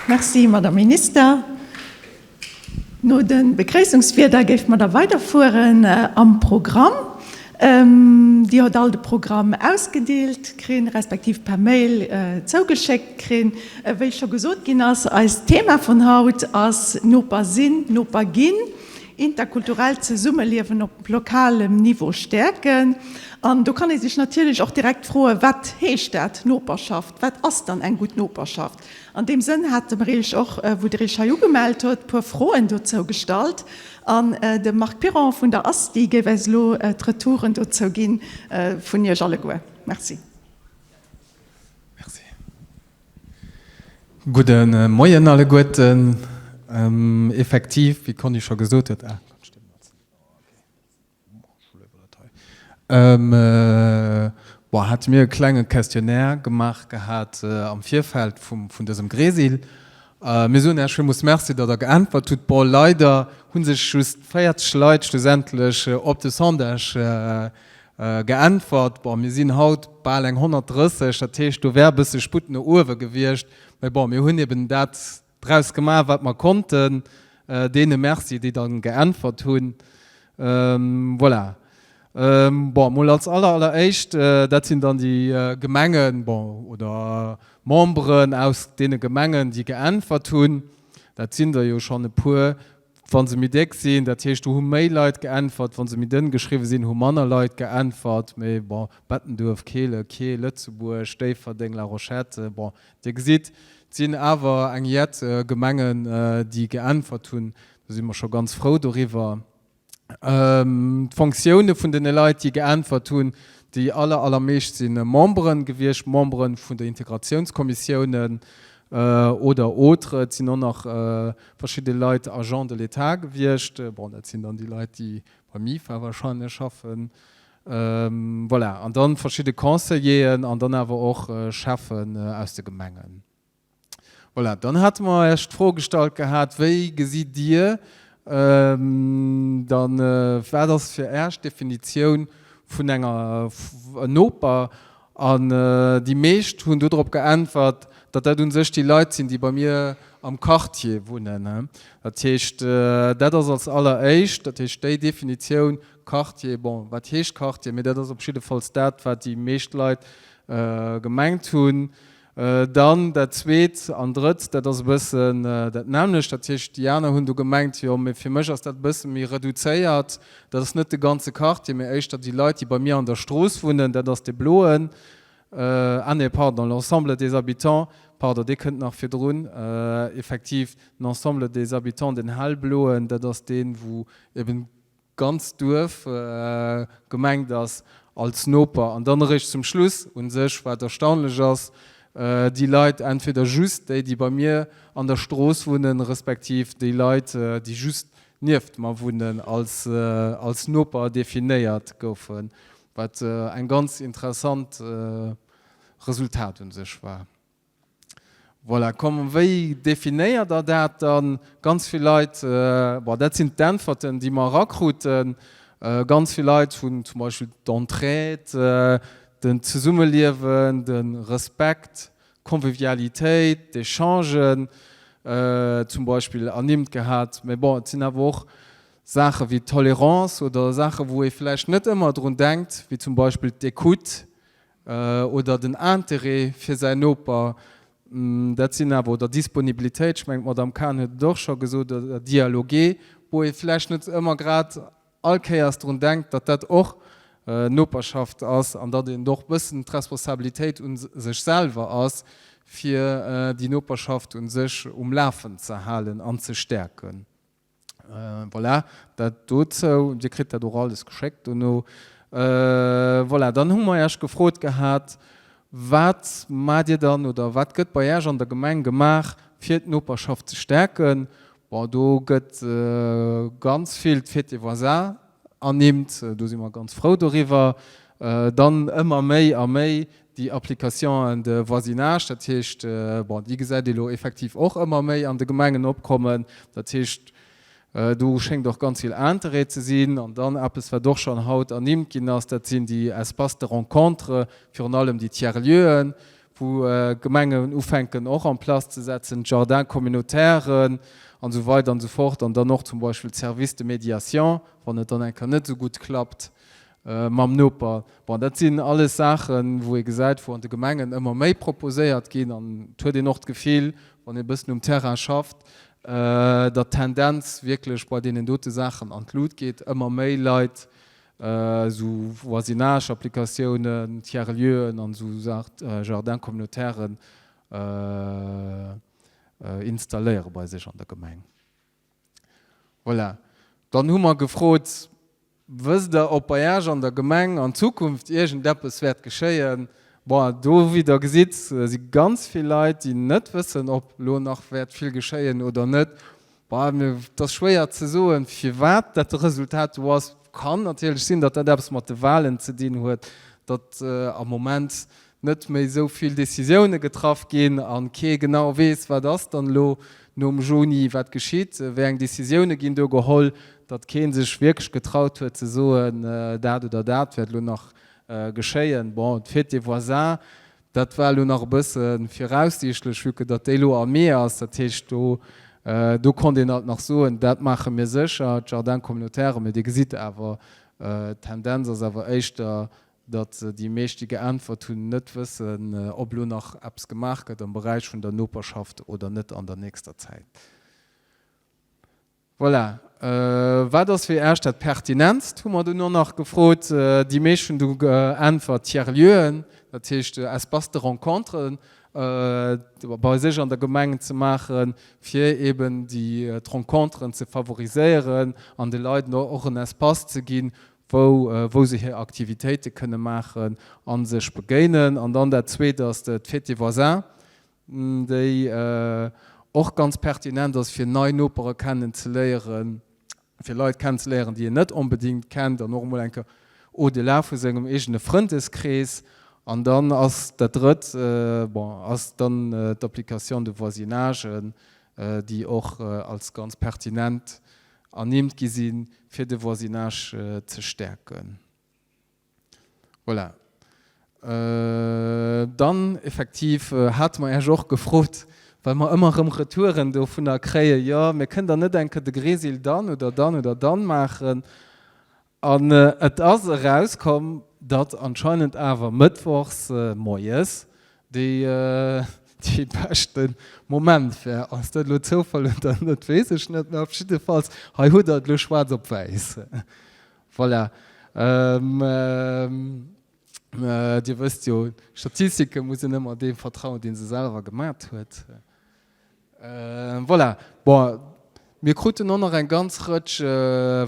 Merci, Madame Minister. No de Begréissungswierder géife mer da weiderfueren am Programm. Dir hutt all de Programm ausgedeelt krinn, respektiv per Mail zougeschéckt krinn. Wéi scho gesot ginn ass, eist Thema vun haut ass Noper sinn, Noper ginn, interkulturellt Zesummeliewen op lokalem Niveau stäerken. An do kann ee sech natierlech och direkt froen, Wat heescht dat, Noperschaft? Wat ass dann eng gutt Noperschaft? An deem Sënn hate mer Iech och, wou Der Iech hei ugemellt hutt, e puer Froen dozou gestallt. An de Marc Piron vun der ASTI géif eis elo d'Retouren dozou gi vun Iech alleguer. Merci. Merci. Gudde Moien alleguerten. Effektiv, wéi d'Conny scho gesot huet, ah, Bon, hate mir e klenge Questionnaire gemaach gehat am Virfeld vum, vun dësem Grésil. Mir soen Iech villmools Merci, datt Der geäntwert hutt. Bon, leider hu sech just 40 Leit schlussendlech op de Sondage geäntwert. Bon, mir sinn haut bal eng 130, dat heescht, do wär e bësse Sputt no uewe gewiescht. Mä bon, mir hunn eben dat draus gemaach, wat mer konnten. Deene Merci, déi dann geäntwert hunn. Voilà. Bon, mol als aller, alleréischt, dat sinn dann déi Gemengen, bon, oder Memberen aus deene Gemengen, déi geäntwert hunn. Dat sinn der jo schonn e puer, wa se méi déck sinn. Dat heescht, do hu méi Leit geäntwert. Wa se méi dënn geschriwwen sinn, hu manner Leit geäntwert. Mee bon, Bettenduerf, Kehlen, Keel, Lëtzebuerg, Déifferdeng, La Rochette, bon, Dir gesitt, et sinn awer eng jett Gemengen, déi geäntwert hunn. Do si mer scho ganz frou doriwwer. D'Fonctioune vun den Leit, déi geäntwert hunn, déi aller, allermeescht si Membere gewiescht, Membere vun der Integratiounskommissiounen oder autres. Et sinn och nach verschidde Leit Agents de l'État gewiescht. Bon, dat sinn dann déi Leit, déi beim IFA wahrscheinlech schaffen. Voilà, an dann verschidde Conseilleren an dann awer och Cheffen aus de Gemengen. Voilà, dann hate mer Iech d'Fro gestallt gehat, Wéi gesitt Dir dann, wat ass fir Äech d'Definitioun vun enger Noper? An déi meescht hunn dodrop geäntwert, datt dat u sech déi Leit sinn, déi bei mir am Quartier wunnen. Dat heescht, dat ass als alleréischt, dat heescht déi Definitioun Quartier, bon, wat heescht Quartier? Mee dat ass op jiddefalls dat, wat déi meescht Leit gemengt hunn. Dann dat Zweet an Drëtt, dat ass e bëssen dat nämmlecht. Dat heescht, déi aner hunn do gemengt, jo, mee fir mech ass dat e bësse méi reduzéiert, dat ass net de ganze Quartier, mee éischter déi Leit, déi bei mir an der Strooss wunnen, dat ass dee bloen, ah nee, pardon, l'ensemble des habitants, pardon, dee kënnt nach virdrun, effektiv, l'ensemble des habitants, deen hellbloen, dat ass deen, wou eben, Ganz Duerf gemengt ass. als Noper. An dann eréischt zum Schluss u sech, wat erstaunlech ass, déi Leit entweder just déi, déi bei mir an der Strooss wunnen, respektiv déi Leit, déi just nieft mer wunnen, als als Noper definéiert goufen, wat eng ganz interessant Resultat u sech war. Voilà, komm, wéi definéiert Der dat dann? Ganz vill Leit, bon, dat sinn d'Äntwerten, déi mer erakruten. Ganz vill Leit hunn zum Beispill d'Entraide, den Zesummeliewen, de Respekt, d'Convivialitéit, d'Echangen zum Beispill ernimmt gehat. Mä bon, et sinn awer och Saache wéi d'Tolerance oder Saache wou ee vläicht net ëmmer drun denkt, wéi zum Beispill d'Ecoute, oder den Interêt fir säin Noper, dat sinn awer, oder Disponibilitéit, ech mengen d'Madame Cahen huet et och scho gesot, oder Dialoguer, wou ee vläicht net ëmmer grad all Kéiers drun denkt, datt dat och Noperschaft ass an datt een och e bëssen d'Responsabilitéit u sech selwer ass, fir déi Noperschaft u sech um Lafen ze halen an ze stäerken. Voilà, dat dozou. Dir kritt dat och alles geschéckt dono. Voilà, dann hu mer Iech gefrot gehat, Wat maacht Dir dann oder wat gëtt bei Iech an der Gemeng gemaach, fir d'Noperschaft ze stäerken? Bon, do gëtt ganz vill d'Fête des voisins ernimmt, do si mer ganz frou doriwwer. Dann ëmmer méi a méi déi Applications de voisinage, dat heescht, bon, déi gesäit ee lo effektiv och ëmmer méi an de Gemengen opkommen. Dat heescht, do schéngt och ganz vill Interêt ze sinn. An dann eppes, wat och schonn haut ernimmt ginn ass, dat sinn déi Espaces de rencontre, virun allem déi Tiers-lieuxen, wou d'Gemengen ufänken och en place ze setzen, d'Jardins communautairen an esou weider an esou fort. An dann och zum Beispill d'Services de médiation, wann et dann eng Kéier net esou gutt klappt mam Noper. Bon, dat sinn alles Saachen, wou ee gesäit, wou an de Gemengen ëmmer méi proposéiert ginn. An et huet een och d'Gefill, wann ee e bëssen um Terrain schafft, datt d'Tendenz wierklech bei deenen dote Saachen an d'Lut geet, ëmmer méi Leit esou Voisinage-Applikatiounen, Tiers-lieuxen an esou Jardins communautairen installéiere bei sech an der Gemeng. Voilà. Dann hu mer gefrot, Wësst Der, ob bei Iech an der Gemeng an Zukunft iergendeppes wäert geschéien? Bon, do, wéi Der gesitt, si ganz vill Leit, déi net wëssen, ob elo nach wäert vill geschéien oder net. Bon, et ass schwéier ze soen, firwat dat de Resultat do ass. Kann natierlech sinn, datt dat eppes mat de Wahlen ze dinn huet, datt am Moment net méi esou vill Decisioune getraff ginn a kee genau weess, wat ass dann elo nom Juni, wat geschitt, wéi eng Decisioune ginn do geholl, datt kee sech wierklech getraut huet ze soen, dat oder dat wäert elo nach geschéien. Bon, d'Fête des voisins, dat war elo nach e bësse viraussiichtlech, vue que datt déi elo am Mee ass. Dat heescht, do do konnt een alt nach soen, dat maache mir sécher, d'Jardins communautaires. Mee Dir gesitt awer, d'Tendenz ass awer éischter, datt déi meescht, déi geäntwert hunn, net wëssen, ob elo nach eppes gemaach gëtt am Beräich vun der Noperschaft oder net an der nächster Zäit. Voilà. Wat ass fir Iech dat Pertinentst, hu mer dunn och nach gefrot. Déi meescht hunn du geäntwert, Tiers-lieuxen, dat heescht Espaces de rencontre bei sech an der Gemeng ze maachen, fir eben déi d'Renconteren ze favoriséieren an de Leit och en Espace ze ginn, wou wou se hir Aktivitéite kënne maachen a sech begéinen. An dann dat Zweet ass d'Fête des voisins, déi och ganz pertinent ass, fir nei Nopere kennen ze léieren, fir Leit kennen ze léieren, déi een net onbedéngt kennt an och emol eng Kéier au-delà vu sengem eegene Frëndeskrees. An dann ass dat Drëtt, bon, ass dann d'Application de voisinage, déi och als ganz pertinent ernimmt gi sinn, fir de Voisinage ze stäerken. Voilà. Dann effektiv hate mer Iech och gefrot, well mer ëmmer erëm Retouren dovunner kréien, jo, mir kënnen dann net eng Kéier de Grésil dann oder dann oder dann maachen. An et ass erauskomm, datt anscheinend awer mëttwochs moies dee beschte Moment wär. Ass dat elo Zoufall oder net, weess ech net, mä op jiddefalls, hei hutt Der et elo schwaarz op wäiss. Voilà. Dir wësst jo, Statistike muss een ëmmer deem vertrauen, dee se selwer gemat huet. Voilà. Bon, mir kruten och nach eng ganz Rëtsch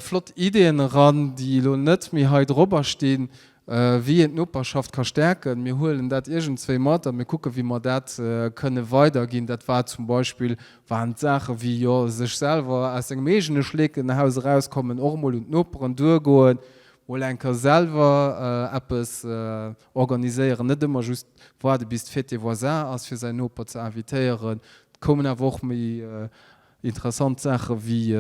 flott Ideeën eran, déi elo net méi hei dorobber stinn. wéi een d'Noperschaft ka stäerken. Mir huelen dat iergendswéi mat a mir kucken, wéi mer dat kënne weiderginn. Dat war zum Beispill, waren d'Saache wéi, jo, sech selwer aus sengem eegene Schleekenhaus erauskommen, och emol un d'Noperen duergoen, mol eng Kéier selwer eppes organiséieren, net ëmmer just waarde bis d'Fête des voisins ass, fir säin Noper ze invitéieren. Et koumen awer och méi Interessant Saache wéi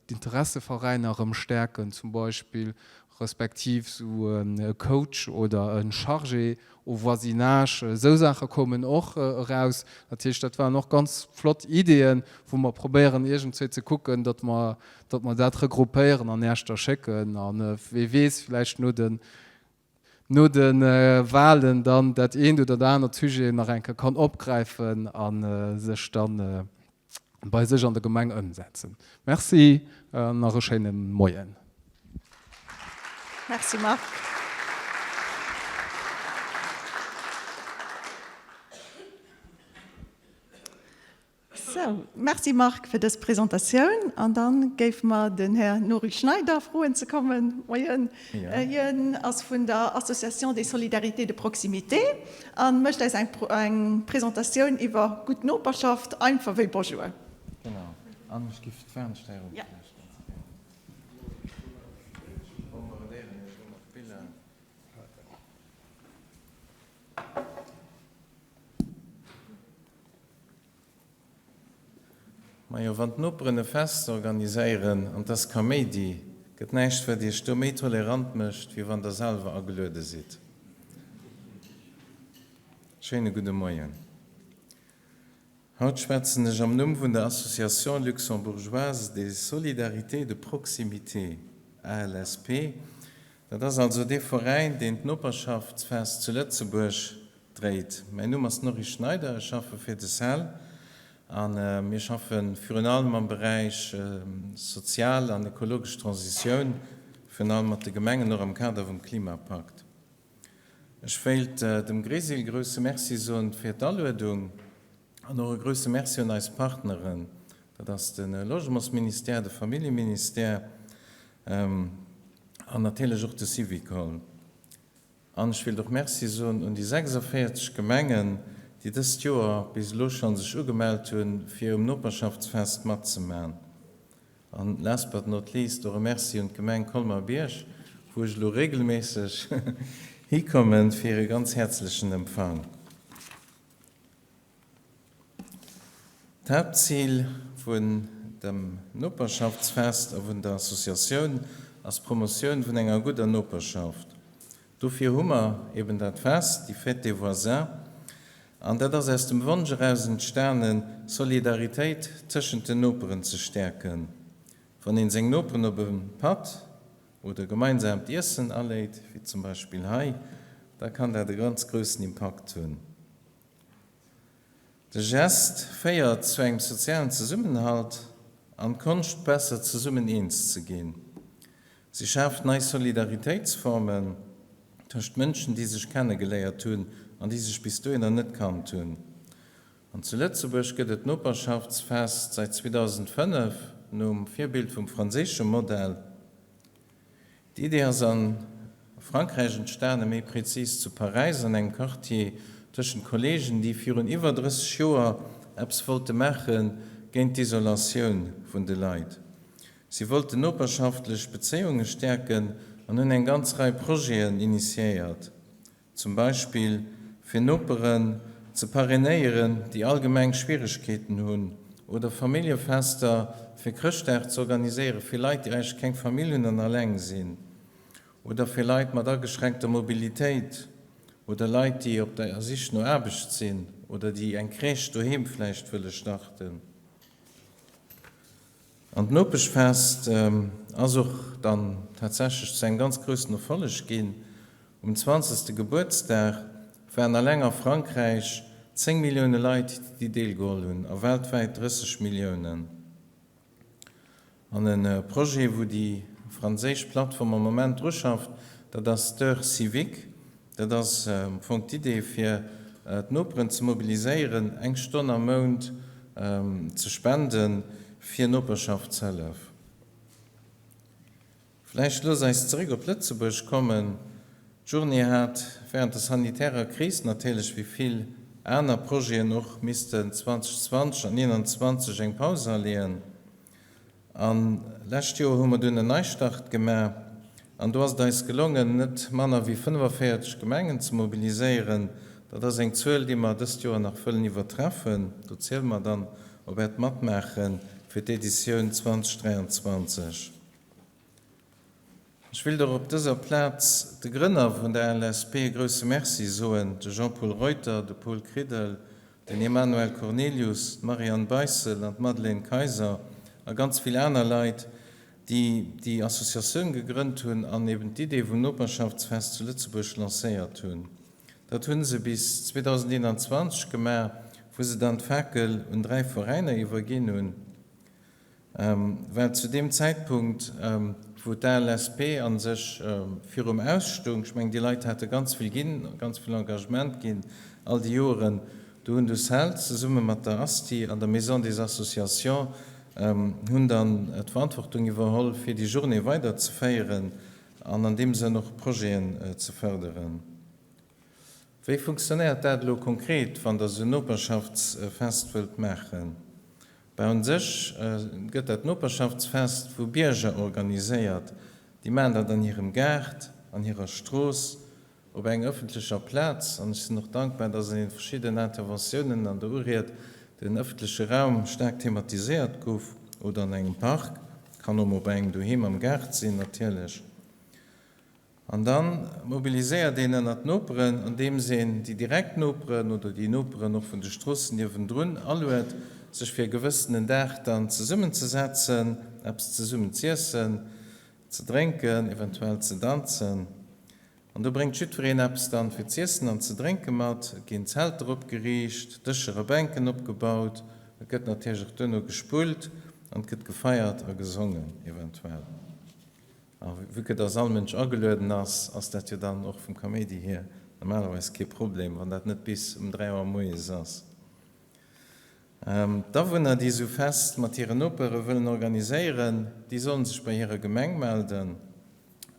d'Interesseveräiner erëm stäerken zum Beispill, respektiv sou e Coach oder e Chargé au voisinage, esou Saache koumen och eraus. Dat heescht, dat waren och ganz flott Ideeën, wou mer probéieren iergendzwéi ze kucken, datt mer, datt mer dat regroupéieren an Iech da schécken. A wee weess, vläicht no de no de Wahlen dann dat eent oder dat anert Sujet nach eng Kéier kann opgräifen a sech dann bei sech an der Gemeng ëmsetzen. Merci an nach e schéine Moien. Merci Marc. Sou, merci Marc fir dës Presentatioun. An da géife mer den Här Nori Schneider froen ze kommen. Moien. Hien ass vun der Association des solidarités de proximité a mécht eis eng Presentatioun iwwer gutt Noperschaft, einfach wéi Bonjour. Genau. An ech giff d'Fernsteierung vläicht ganz gär. Bombardéieren iech elo mat Biller. Majo, wann d'Noperen e Fest organiséieren an 't ass Kaméidi, gëtt näischt wat iech do méi tolerant mécht, wéi wann der selwer ageluede sidd. Schéine gudde Moien. Haut schwätzen ech am Numm vun der Association Luxembourgeoise des Solidarités de Proximité, ALSP. Dat ass also dee Veräin, deen d'Noperschaftsfest zu Lëtzebuerg dréit. Mäin Numm ass Norry Schneider, ech schaffe fir de CEL a mir schaffe virun allem am Beräich sozial an ekologesch Transitioun, virun allem mat de Gemengen, och am Kader vum Klimapakt. Ech wéilt dem Grésil grousse Merci soen fir d'Aluedung an och e grousse Merci un eis Partneren, dat ass de Logementsministère, de Familljeministère an natierlech och de Syvicol. An ech wéilt och Merci soen un déi 46 Gemengen, déi dëst Joer bis elo schonn sech ugemellt hunn, fir um Noperschaftsfest matzeman. An last but not least och e Merci un d'Gemeng Colmer-Bierg, wou ech elo regelméisseg hikommen, fir hire ganz häerzlechen Empfang. D'Haaptzil vun dem Noperschaftsfest a vun der Associatioun ass d'Promotioun vun enger gudder Noperschaft. Dofir hu mer eben dat Fest, déi Fête des voisins, an dat ass aus dem Wonsch eraus entstanen, Solidaritéit tëschent den Noperen ze stäerken. Wann een seng Noperen op e Patt oder gemeinsaamt Iessen aléit, wéi zum Beispill hei, da kann dat e ganz groussen Impakt hunn. De Gest féiert zu engem sozialen Zesummenhalt an d'Konscht besser zesummen eens ze ginn. Si schaaft nei Solidaritéitsformen tëscht Mënschen, déi sech kennegeléiert hunn an déi sech bis dohinner net kannt hunn. An zu Lëtzebuerg gëtt et d'Noperschaftsfest säit 2005 nom Virbild vum franséische Modell. D'Idee ass a Frankräich entstanen, méi prezis zu Paräis an engem Quartier tëschent Kolleegen, déi virun iwwer 30 Joer eppes wollte maache géint d'Isolatioun vun de Leit. Si wollten noperschaftlech Bezéiunge stäerken an hunn eng ganz Rei Projeten initiéiert. Zum Beispill fir Noperen ze parrainéieren, déi allgemeng Schwieregkeeten hunn, oder Familljefester fir Chrëschtdag ze organiséiere fir Leit, déi eigentlech keng Famill hunn an alleng sinn, oder fir Leit mat ageschränkter Mobilitéit, oder Leit, déi op der Sich no Aarbecht sinn oder déi eng Crèche doheem vläicht wëlle starten. An d'Nopeschfest ass och dann tatsächlech zu engem ganz groussen Erfolleg ginn. Um zwanzegste Gebuertsdag waren alleng a Frankräich 10 Millioune Leit, déi deelgeholl hunn, a weltwäit 30 Milliounen. An e Projet, wou déi franséisch Plattform am Moment dru schafft, dat ass d'Heure civique. Dat ass am Fong d'Idee, fir d'Noperen ze mobiliséieren, eng Stonn am Mount ze spenden, fir Noperschaftshëllef. Vläicht looss eis zeréck op Lëtzebuerg kommen. D'Journée hat wärend der sanitärer Kris natierlech wéi vill aner Projeten och missten 2020 an 2021 eng Paus aleeën. A lescht Joer hu mer dunn en Neistart gemaach an do ass et eis gelongen, net manner wéi 45 Gemengen ze mobiliséieren. Dat ass eng Zuel, déi mer dëst Joer nach wëllen iwwertreffen. Do ziele mer dann op Äert Matmaache fir d'Editioun 2023. Ech wéilt och op dëser Plaz de Grënner vun der LSP e grousse Merci soen, de Jean-Paul Reuter, de Paul Kridel, den Emmanuel Cornelius, d'Marianne Beissel an d'Madeleine Kayser a ganz vill aner Leit, déi déi Associatioun gegrënnt hunn an eben d'Idee vum Noperschaftsfest zu Lëtzebuerg lancéiert hunn. Dat hu se bis 2021 gemaach, wou se dann d'Fakel un 3 Veräiner iwwerginn hunn. Well zu deem Zäitpunkt, wou d'ALSP a sech virum Aus stoung, ech mengen, déi Leit hate ganz vill ginn, ganz vill Engagement ginn all déi Joeren, do hunn du Celt zesumme mat der ASTI an der Maison des Associations hunn dann d'Verantwortung iwwerholl, fir déi Journée weiderzeféieren an an deem Sënn och Projeten ze fërderen. Wéi funktionéiert dat elo konkret, wann Der esou en Noperschaftsfest wëllt maachen? Bah, un sech gëtt dat Noperschaftsfest vu Bierger organiséiert. Déi maachen dat an hirem Gaart, an hirer Strooss, op enger ëffentlecher Plaz. An ech sinn och dankbar, dass an den verschiddenen Interventiounen an der Uried den ëffentleche Raum staark thematiséiert gouf, oder an engem Park, kann och mol bei engem doheem am Gaart sinn natierlech. An da mobiliséiert een ënnert d'Noperen, andeems een déi direkt Noperen oder déi Noperen och vun de Stroossen niewendrun aluet, sech fir e gewëssenen Dag dann zesummenzesetzen, eppes zesummen z'iessen, ze drénken, eventuell ze danzen. An do bréngt jiddwereen eppes dann fir z'iessen an ze drénke mat. Et ginn Zelter opgeriicht, Dëscher a Bänken opgebaut, et gëtt natierlech och duerno gespullt an et gëtt gefeiert a gesongen eventuell. A vue que dass all Mënsch agelueden ass, ass dat jo dann och vum Kaméidi hier normalerweis kee Problem, wann dat net bis um 3 Auer moies ass. D'Awunner, déi esou Fest mat hiren Nopere wëllen organiséieren, déi sollen sech bei hirer Gemeng melden.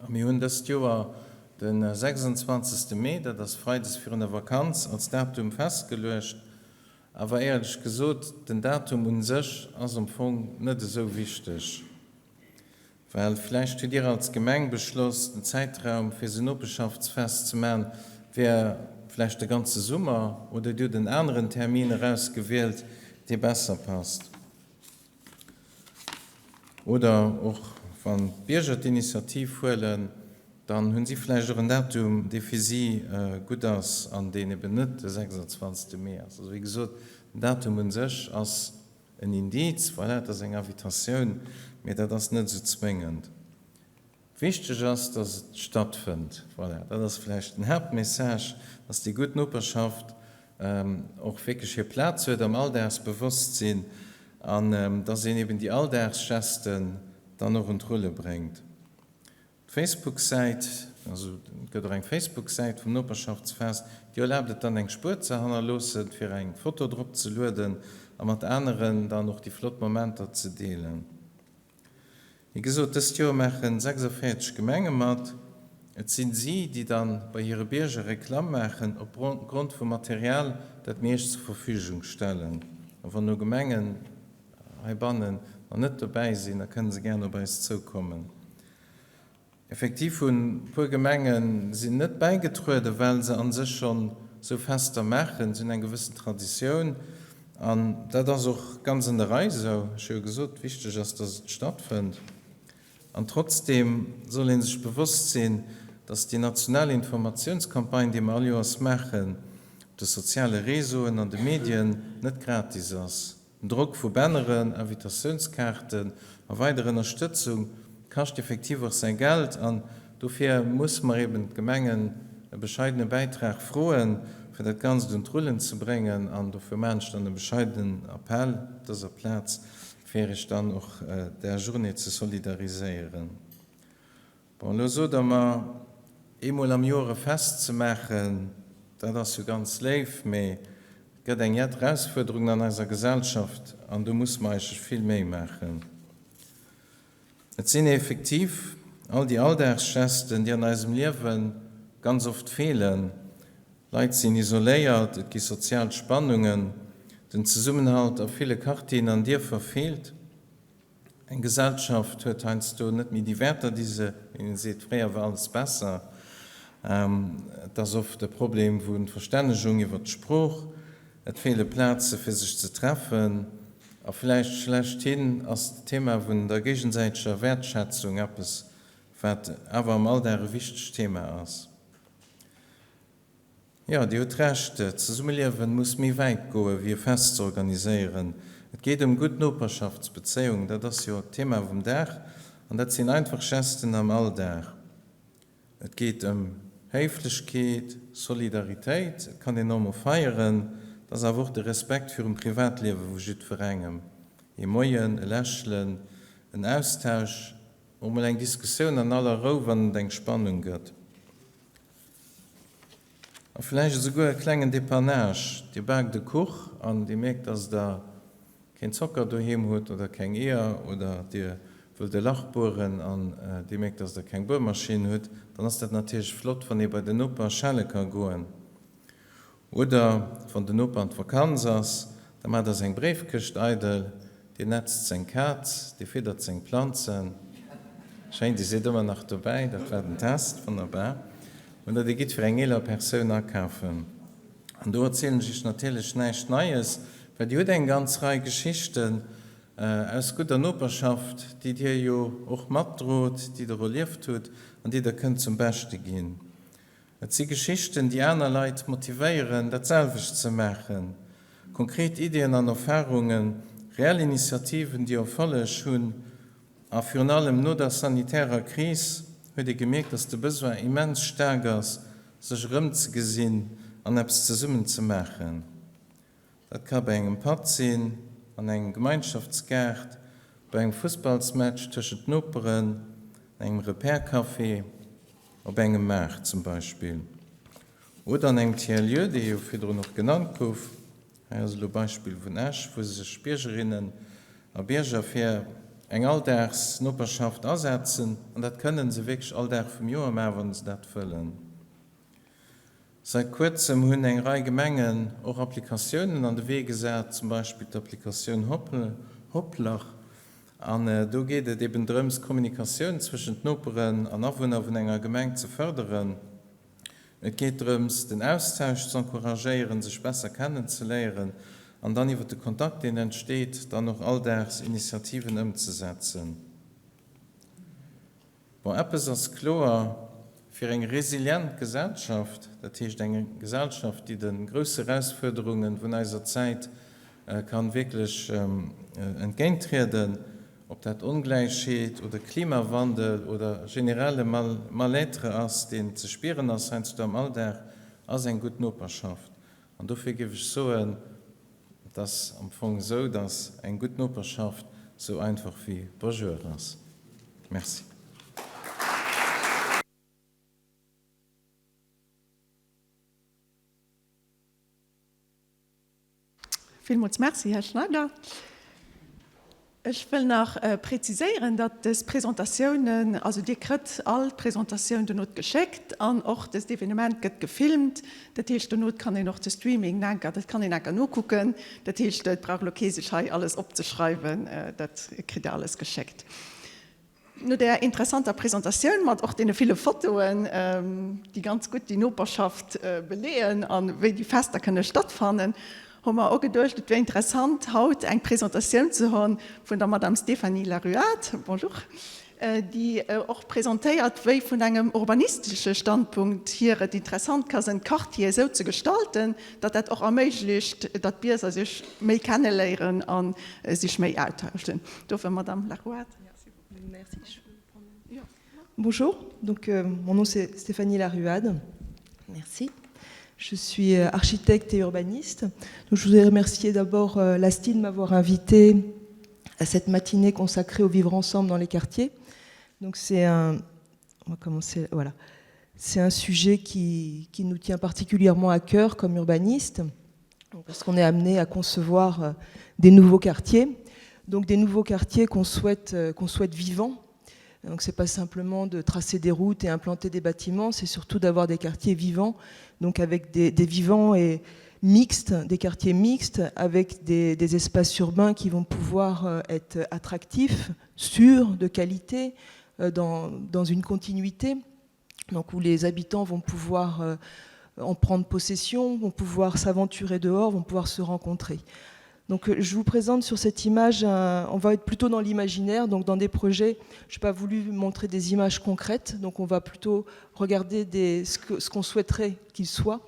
A mir hunn dëst Joer de 26. Mee, dat ass freides virun der Vakanz, als Datum festgeluecht. Awer éierlech gesot, den Datum un sech ass am Fong net esou wichteg. Well vläicht hutt Dir als Gemeng beschloss, den Zäitraum fir esou Nopeschaftsfest ze man wär vläicht de ganze Summer, oder Dir hutt en aneren Termin erausgewielt, dee besser passt. Oder och wann d'Bierger d'Initiativ huelen, dann hunn si vläicht och en Datum, dee fir si gutt ass an deen eben net de 26. Mee ass. Also wéi gesot, den Datum un sech ass En Indiz, voilà, et ass eng Invitatioun, mee dat ass net esou zwéngend. Wichteg ass, dass et stattfënnt. Voilà, dat ass vläicht den Haaptmessage, dass déi gutt Noperschaft och wierklech hir Plaz huet am Alldagsbewosstsinn an dass een eben déi Alldagsgesten dann och un d'Rulle bréngt. D'Facebook-Säit, also et gëtt och eng Facebook-Säit vum Noperschaftsfest, déi erlaabt et dann eng Spuer ze hannerloossen, fir eng Foto drop ze lueden a mat aneren dann och déi flott Momenter ze deelen. Wéi gesot, dëst Joer maachen 46 Gemenge mat. Et sinn si, déi dann bei hire Bierger Reklamm maachen op Grond vum Material, dat mir iech zur Verfügung stellen. A wann elo Gemengen heibannen nach net dobäi sinn, da kënne se gären op eis zoukommen. Effektiv hunn e puer Gemenge sinn net bäigetrueden, well se a sech schonn esou Fester maachen. Se hunn eng gewëssen Traditioun an dat ass och ganz an der Rei esou. Ech hu jo gesot, wichteg ass, dass et stattfënnt. An trotzdeem soll ee sech bewosst sinn, dass déi national Informatiounscampagne, déi mer all Joers maachen, op de soziale Réseauen an de Medien, net gratis ass. Den Drock vu Banneren, Invitatiouns-Kaarten a weider Ënnerstëtzung kascht effektiv och säi Geld an dofir musse mer eben d'Gemengen e bescheidene Bäitrag froen, fir dat Ganzt un d'Rullen ze bréngen an dofir maachen ech dann e bescheidenen Appell op dëser Plaz, fir Iech dann och där Journée ze solidariséieren. Bon, elo sot Der mer, eemol am Joer e Fest ze maachen, dat ass jo ganz léif, mee et gëtt eng jett Erausfuerderungen an eiser Gesellschaft an do musse mer eigentlech vill méi maachen. Et sinn effektiv all déi Alldagsgesten, déi an eisem Liewe. ganz oft feelen. Leit sinn isoléiert, et gi sozial Spannungen, den Zesummenhalt a ville Quartieren an Dierfer feelt. Eng Gesellschaft huet heiansdo net méi déi Wäerter, déi se, wéi een seet, fréier war alles besser. Et ass oft e Problem vu Verstännegung iwwer d'Sprooch, et feele Plaze fir sech ze treffen a vläicht schlechthin ass d'Thema vun der géigesäiteger Wäertschätzung eppes, wat awer am Alldag e wichtegt Thema ass. Jo, Dir hutt Recht, d'Zesummeliewen muss méi wäit goe wéi e Fest ze organiséieren. Et geet ëm gutt Noperschaftsbezéiungen, dat ass jo d'Thema vum Dag, an dat sinn einfach Gesten am Alldag. Et geet ëm Héiflechkeet, Solidaritéit, et kann een och mol feieren, et ass awer och de Respekt virum Privatliewe vu jiddwerengem. Ee Moien, e Lächelen, en Austausch, och mol eng Diskussioun an aller Rou, wann et eng Spannung gëtt. A vläicht esouguer e klengen Depannage. Dir baakt e Kuch an Dir mierkt, dass Der keen Zocker doheem hutt oder keng Eeër oder Dir wëllt e Lach bueren an Dir mierkt, dass Der keng Buermaschinn hutt. Dann ass dat natierlech flott, wann ee bei den Noper schelle ka goen. Oder wann den Noper an d'Vakanz ass, da maacht der seng Bréifkëscht eidel, dir netzt seng Kaz, dir fiddert seng Planzen. Schéin, dir sidd ëmmer nach dobäi, dat war den Test, wonnerbar. Oder dir gitt fir eng eeler Persoun akafen. An do erzielen ech iech natierlech näischt Neies, well dir hutt eng ganz Rei Geschichten aus gudder Noperschaft, déi dir jo och matdrot, déi der erlieft hutt an déi der kënnt zum Beschte ginn. Et si Geschichten, déi aner Leit motivéieren, dat selwecht ze maachen. Konkret Iddien an Erfarungen, reell Initiativen, déi Erfolleg hunn. A virun allem no der sanitärer Kris huet ee gemierkt, dass de Besoin immens staark ass, sech erëmzegesinn an eppes zesummen ze maachen. Dat ka bei engem Patt sinn, an engem Gemeinschaftsgaart, bei engem Fussballsmatch tëschent Noperen, an engem Repair-Café, op engem Maart zum Beispill. Oder an engem Tiers-lieu, dee jo virdrun och genannt gouf. Hei ass elo Beispill vun Esch, wou sech Biergerinnen a Bierger fir eng Alldagsnoperschaft asetzen. An dat kënnen se wierklech all Dag vum Joer maachen, wa se dat wëllen. Sait kuerzem hunn eng Rei Gemengen och Applikatiounen an de Wee gesat, zum Beispill d'Applikatioun Hopplach. An do geet et eben drëms, d'Kommunikatioun zwëschent Noperen an Awunner vun enger Gemeng ze fërderen. Et geet drëms, den Austausch z'encouragéieren, sech besser kennenzeléieren an dann iwwer de Kontakt, deen entsteet, dann och alldaags Initiativen ëmzesetzen. Bon, eppes ass kloer, Fir eng resilient Gesellschaft, dat heescht eng Gesellschaft, déi de grousse Erausfuerderunge vun eiser Zäit kann wierklech entgéinttrieden, ob dat Ongläichheet oder Klimawandel oder generelle Mal-être ass, deen ze spieren ass heiansdo am Alldag, ass eng gutt Noperschaft. An dofir géif ech soen, Et ass am Fong esou, dass eng gutt Noperschaft esou einfach wéi Bonjour ass. Merci. Villmools Merci, Här Schneider. Ech wëll nach präziséieren, datt dës Presentatiounen, also Dir krëtt all d'Presentatioun donot geschéckt an och dëst Evenement gëtt gefilmt. Dat heescht, donot kann een och de Streaming enker, dat kann een enker nokucken. Dat heescht, et brauch elo kee sech hei alles opzeschreiwen, dat kritt Der alles geschéckt. No där interessanter Presentatioun mat och deene ville Fotoen, déi ganz gutt déi Noperschaft beleeën a wéi déi Fester kënne stattfannen, hu mer och geduecht, et wär interessant, haut eng Presentatioun ze hunn vun der Madame Stéphanie Laruade, bonjour, déi och presentéiert, wéi vun engem urbanistesche Standpunkt hier et interessant ka sinn, d'Quartiere esou ze gestalten, datt dat och erméiglecht, datt d'Bierger sech méi kenneléieren a sech méi autauschen. Dofir, Madame Laruade. Merci. Bonjour, donc euh, mon nom c'est Stéphanie Laruade. Merci. Je suis euh, architecte et urbaniste. Donc, je voudrais remercier d'abord euh, l'ASTI de m'avoir invité à cette matinée consacrée au vivre ensemble dans les quartiers. Donc c'est un, on va commencer, voilà. C'est un sujet qui, qui nous tient particulièrement à cœur comme urbaniste, parce qu'on est amené à concevoir euh, des nouveaux quartiers, donc des nouveaux quartiers qu'on souhaite, euh, qu'on souhaite vivants. Donc ce n'est pas simplement de tracer des routes et implanter des bâtiments, c'est surtout d'avoir des quartiers vivants, donc avec des, des vivants et mixtes, des quartiers mixtes, avec des, des espaces urbains qui vont pouvoir euh, être attractifs, sûrs, de qualité, euh, dans, dans une continuité, donc où les habitants vont pouvoir euh, en prendre possession, vont pouvoir s'aventurer dehors, vont pouvoir se rencontrer. Donc euh, je vous présente sur cette image, un, on va être plutôt dans l'imaginaire, donc dans des projets, je n'ai pas voulu montrer des images concrètes, donc on va plutôt regarder des, ce qu'on ce qu souhaiterait qu'il soit.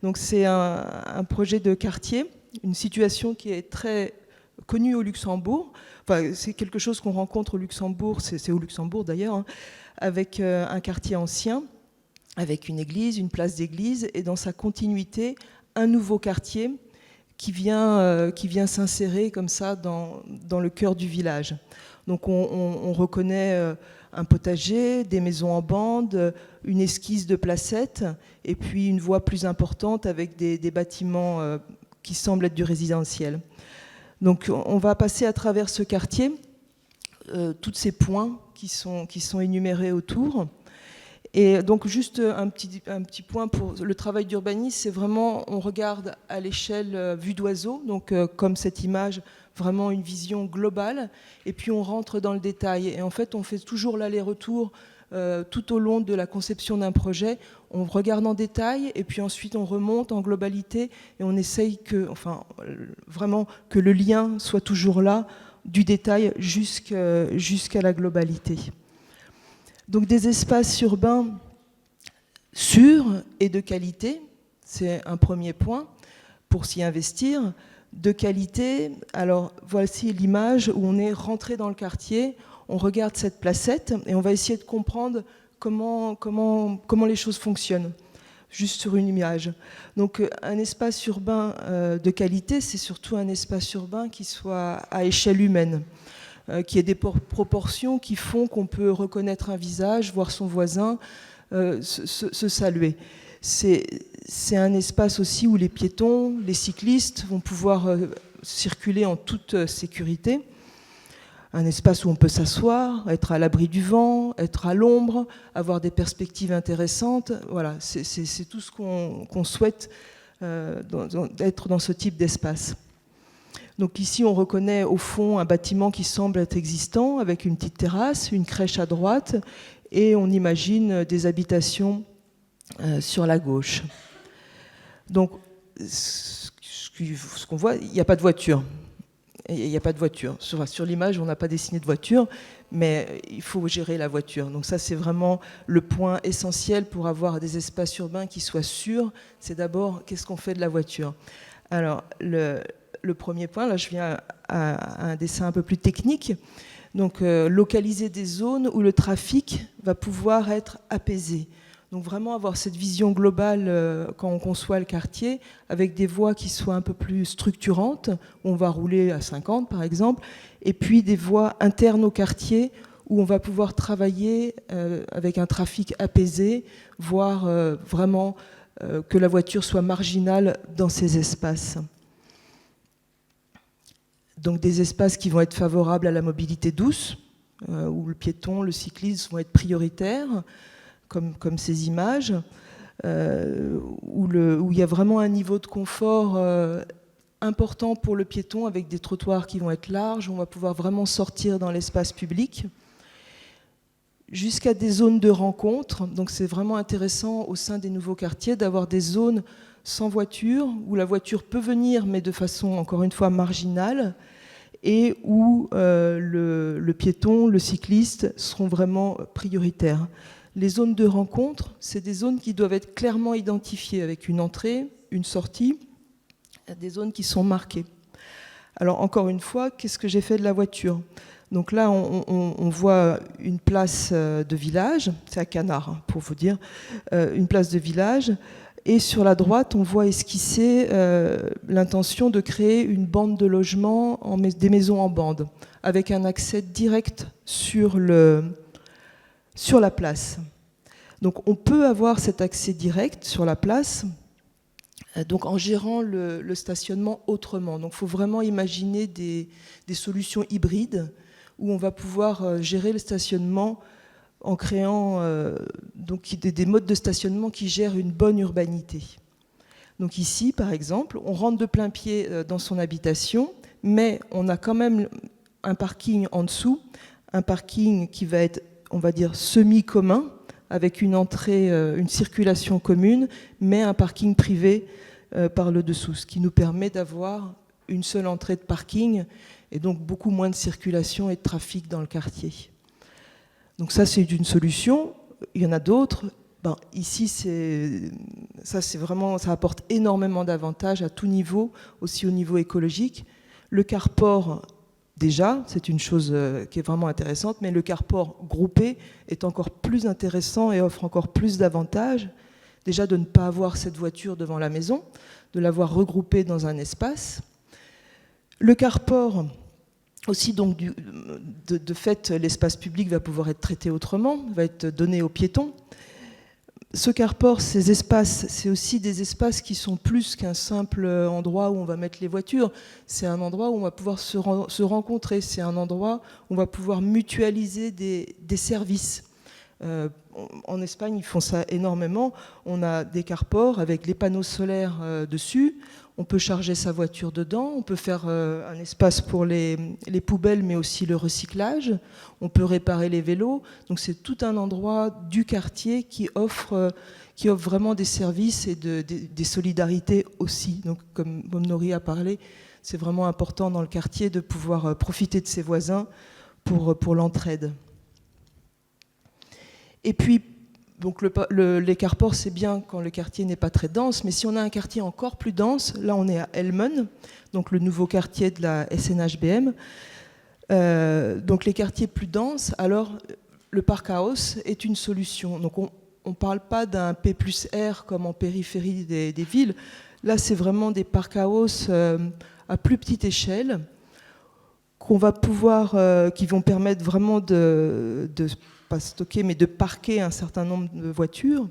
Donc c'est un, un projet de quartier, une situation qui est très connue au Luxembourg, enfin, c'est quelque chose qu'on rencontre au Luxembourg, c'est au Luxembourg d'ailleurs, avec euh, un quartier ancien, avec une église, une place d'église et dans sa continuité, un nouveau quartier, qui vient, euh, qui vient s'insérer comme ça dans, dans le cœur du village. Donc on, on, on reconnaît euh, un potager, des maisons en bande, une esquisse de placette et puis une voie plus importante avec des, des bâtiments euh, qui semblent être du résidentiel. Donc on va passer à travers ce quartier, euh, tous ces points qui sont, qui sont énumérés autour. Et donc juste un petit, un petit point pour le travail d'urbanisme, c'est vraiment on regarde à l'échelle euh, vue d'oiseau, donc euh, comme cette image, vraiment une vision globale, et puis on rentre dans le détail. Et en fait, on fait toujours l'aller-retour euh, tout au long de la conception d'un projet. On regarde en détail et puis ensuite on remonte en globalité et on essaye que, enfin, vraiment que le lien soit toujours là du détail jusqu'à jusqu la globalité. Donc des espaces urbains sûrs et de qualité, c'est un premier point pour s'y investir. De qualité, alors voici l'image où on est rentré dans le quartier, on regarde cette placette et on va essayer de comprendre comment, comment, comment les choses fonctionnent juste sur une image. Donc un espace urbain euh, de qualité, c'est surtout un espace urbain qui soit à échelle humaine. Euh, qui ait des proportions qui font qu'on peut reconnaître un visage, voir son voisin, euh, se, se, se saluer. C'est un espace aussi où les piétons, les cyclistes vont pouvoir euh, circuler en toute euh, sécurité. Un espace où on peut s'asseoir, être à l'abri du vent, être à l'ombre, avoir des perspectives intéressantes. Voilà, c'est tout ce qu'on qu souhaite euh, d'être dans ce type d'espace. Donc ici, on reconnaît au fond un bâtiment qui semble être existant, avec une petite terrasse, une crèche à droite, et on imagine des habitations euh, sur la gauche. Donc, ce qu'on voit, il n'y a pas de voiture. Il n'y a pas de voiture. Sur, sur l'image, on n'a pas dessiné de voiture, mais il faut gérer la voiture. Donc ça, c'est vraiment le point essentiel pour avoir des espaces urbains qui soient sûrs. C'est d'abord, qu'est-ce qu'on fait de la voiture Alors, le, le premier point, là je viens à, à un dessin un peu plus technique, donc euh, localiser des zones où le trafic va pouvoir être apaisé. Donc vraiment avoir cette vision globale euh, quand on conçoit le quartier, avec des voies qui soient un peu plus structurantes, où on va rouler à 50 par exemple, et puis des voies internes au quartier où on va pouvoir travailler euh, avec un trafic apaisé, voire euh, vraiment euh, que la voiture soit marginale dans ces espaces donc des espaces qui vont être favorables à la mobilité douce, euh, où le piéton, le cycliste vont être prioritaires, comme, comme ces images, euh, où, le, où il y a vraiment un niveau de confort euh, important pour le piéton, avec des trottoirs qui vont être larges, on va pouvoir vraiment sortir dans l'espace public jusqu'à des zones de rencontre. Donc c'est vraiment intéressant au sein des nouveaux quartiers d'avoir des zones sans voiture, où la voiture peut venir, mais de façon encore une fois marginale, et où euh, le, le piéton, le cycliste seront vraiment prioritaires. Les zones de rencontre, c'est des zones qui doivent être clairement identifiées avec une entrée, une sortie, des zones qui sont marquées. Alors encore une fois, qu'est-ce que j'ai fait de la voiture Donc là, on, on, on voit une place euh, de village, c'est à Canard hein, pour vous dire, euh, une place de village Et sur la droite, on voit esquisser euh, l'intention de créer une bande de logements, en, des maisons en bande, avec un accès direct sur, le, sur la place. Donc on peut avoir cet accès direct sur la place euh, donc en gérant le, le stationnement autrement. Donc il faut vraiment imaginer des, des solutions hybrides où on va pouvoir euh, gérer le stationnement. en créant euh, donc des, des modes de stationnement qui gèrent une bonne urbanité. Donc ici, par exemple, on rentre de plein pied euh, dans son habitation, mais on a quand même un parking en dessous, un parking qui va être, on va dire, semi-commun, avec une entrée, euh, une circulation commune, mais un parking privé euh, par le dessous, ce qui nous permet d'avoir une seule entrée de parking et donc beaucoup moins de circulation et de trafic dans le quartier. Donc ça, c'est une solution. Il y en a d'autres. Ben, ici, ça, c'est vraiment, ça apporte énormément d'avantages à tout niveau, aussi au niveau écologique. Le carport, déjà, c'est une chose euh, qui est vraiment intéressante, mais le carport groupé est encore plus intéressant et offre encore plus d'avantages. Déjà de ne pas avoir cette voiture devant la maison, de l'avoir regroupée dans un espace. Le carport, aussi donc du, de, de fait, l'espace public va pouvoir être traité autrement, va être donné aux piétons ce carport, ces espaces, c'est aussi des espaces qui sont plus qu'un simple endroit où on va mettre les voitures. C'est un endroit où on va pouvoir se, se rencontrer, c'est un endroit où on va pouvoir mutualiser des, des services. Euh, en Espagne, ils font ça énormément. On a des carports avec les panneaux solaires euh, dessus. On peut charger sa voiture dedans. On peut faire euh, un espace pour les, les poubelles, mais aussi le recyclage. On peut réparer les vélos. Donc c'est tout un endroit du quartier qui offre, euh, qui offre vraiment des services et de, de, des solidarités aussi. Donc comme, comme Nori a parlé, c'est vraiment important dans le quartier de pouvoir euh, profiter de ses voisins pour, pour l'entraide. Et puis, donc le, le, les carports, c'est bien quand le quartier n'est pas très dense, mais si on a un quartier encore plus dense, là on est à Elmen, donc le nouveau quartier de la SNHBM. Euh, donc les quartiers plus denses, alors le parc house est une solution. Donc on ne parle pas d'un P plus R comme en périphérie des, des villes. Là, c'est vraiment des parc house euh, à plus petite échelle qu'on va pouvoir, euh, qui vont permettre vraiment de, de pas stocker, mais de parquer un certain nombre de voitures.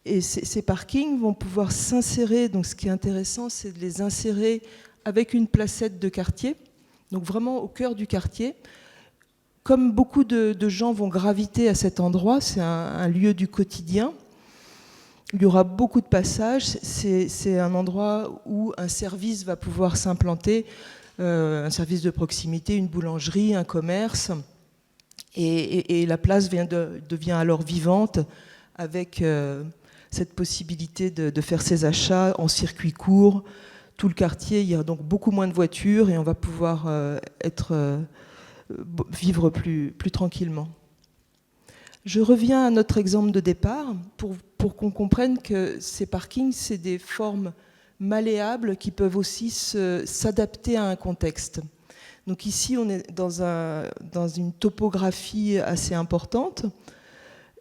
Et ces, ces parkings vont pouvoir s'insérer. Donc, ce qui est intéressant, c'est de les insérer avec une placette de quartier, donc vraiment au cœur du quartier. Comme beaucoup de, de gens vont graviter à cet endroit, c'est un, un lieu du quotidien. Il y aura beaucoup de passages. C'est un endroit où un service va pouvoir s'implanter, euh, un service de proximité, une boulangerie, un commerce. Et, et, et la place vient de, devient alors vivante avec euh, cette possibilité de, de faire ses achats en circuit court. Tout le quartier, il y a donc beaucoup moins de voitures et on va pouvoir euh, être, euh, vivre plus, plus tranquillement. Je reviens à notre exemple de départ pour, pour qu'on comprenne que ces parkings, c'est des formes malléables qui peuvent aussi s'adapter à un contexte. Donc ici, on est dans, un, dans une topographie assez importante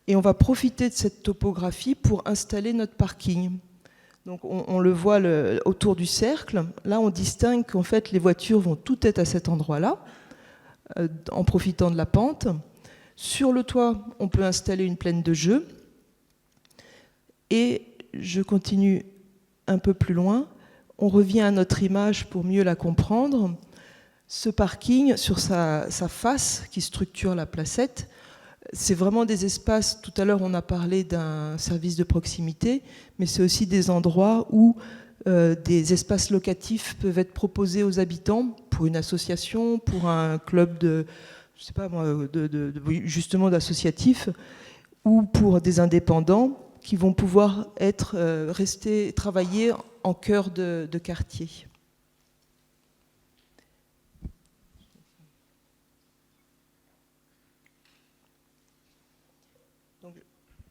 et on va profiter de cette topographie pour installer notre parking. Donc on, on le voit le, autour du cercle. Là, on distingue qu'en fait, les voitures vont toutes être à cet endroit-là, euh, en profitant de la pente. Sur le toit, on peut installer une plaine de jeu. Et je continue un peu plus loin. On revient à notre image pour mieux la comprendre. Ce parking, sur sa, sa face qui structure la placette, c'est vraiment des espaces, tout à l'heure on a parlé d'un service de proximité, mais c'est aussi des endroits où euh, des espaces locatifs peuvent être proposés aux habitants pour une association, pour un club de, je sais pas moi, de, de, de, justement d'associatifs, ou pour des indépendants qui vont pouvoir être, euh, rester, travailler en cœur de, de quartier.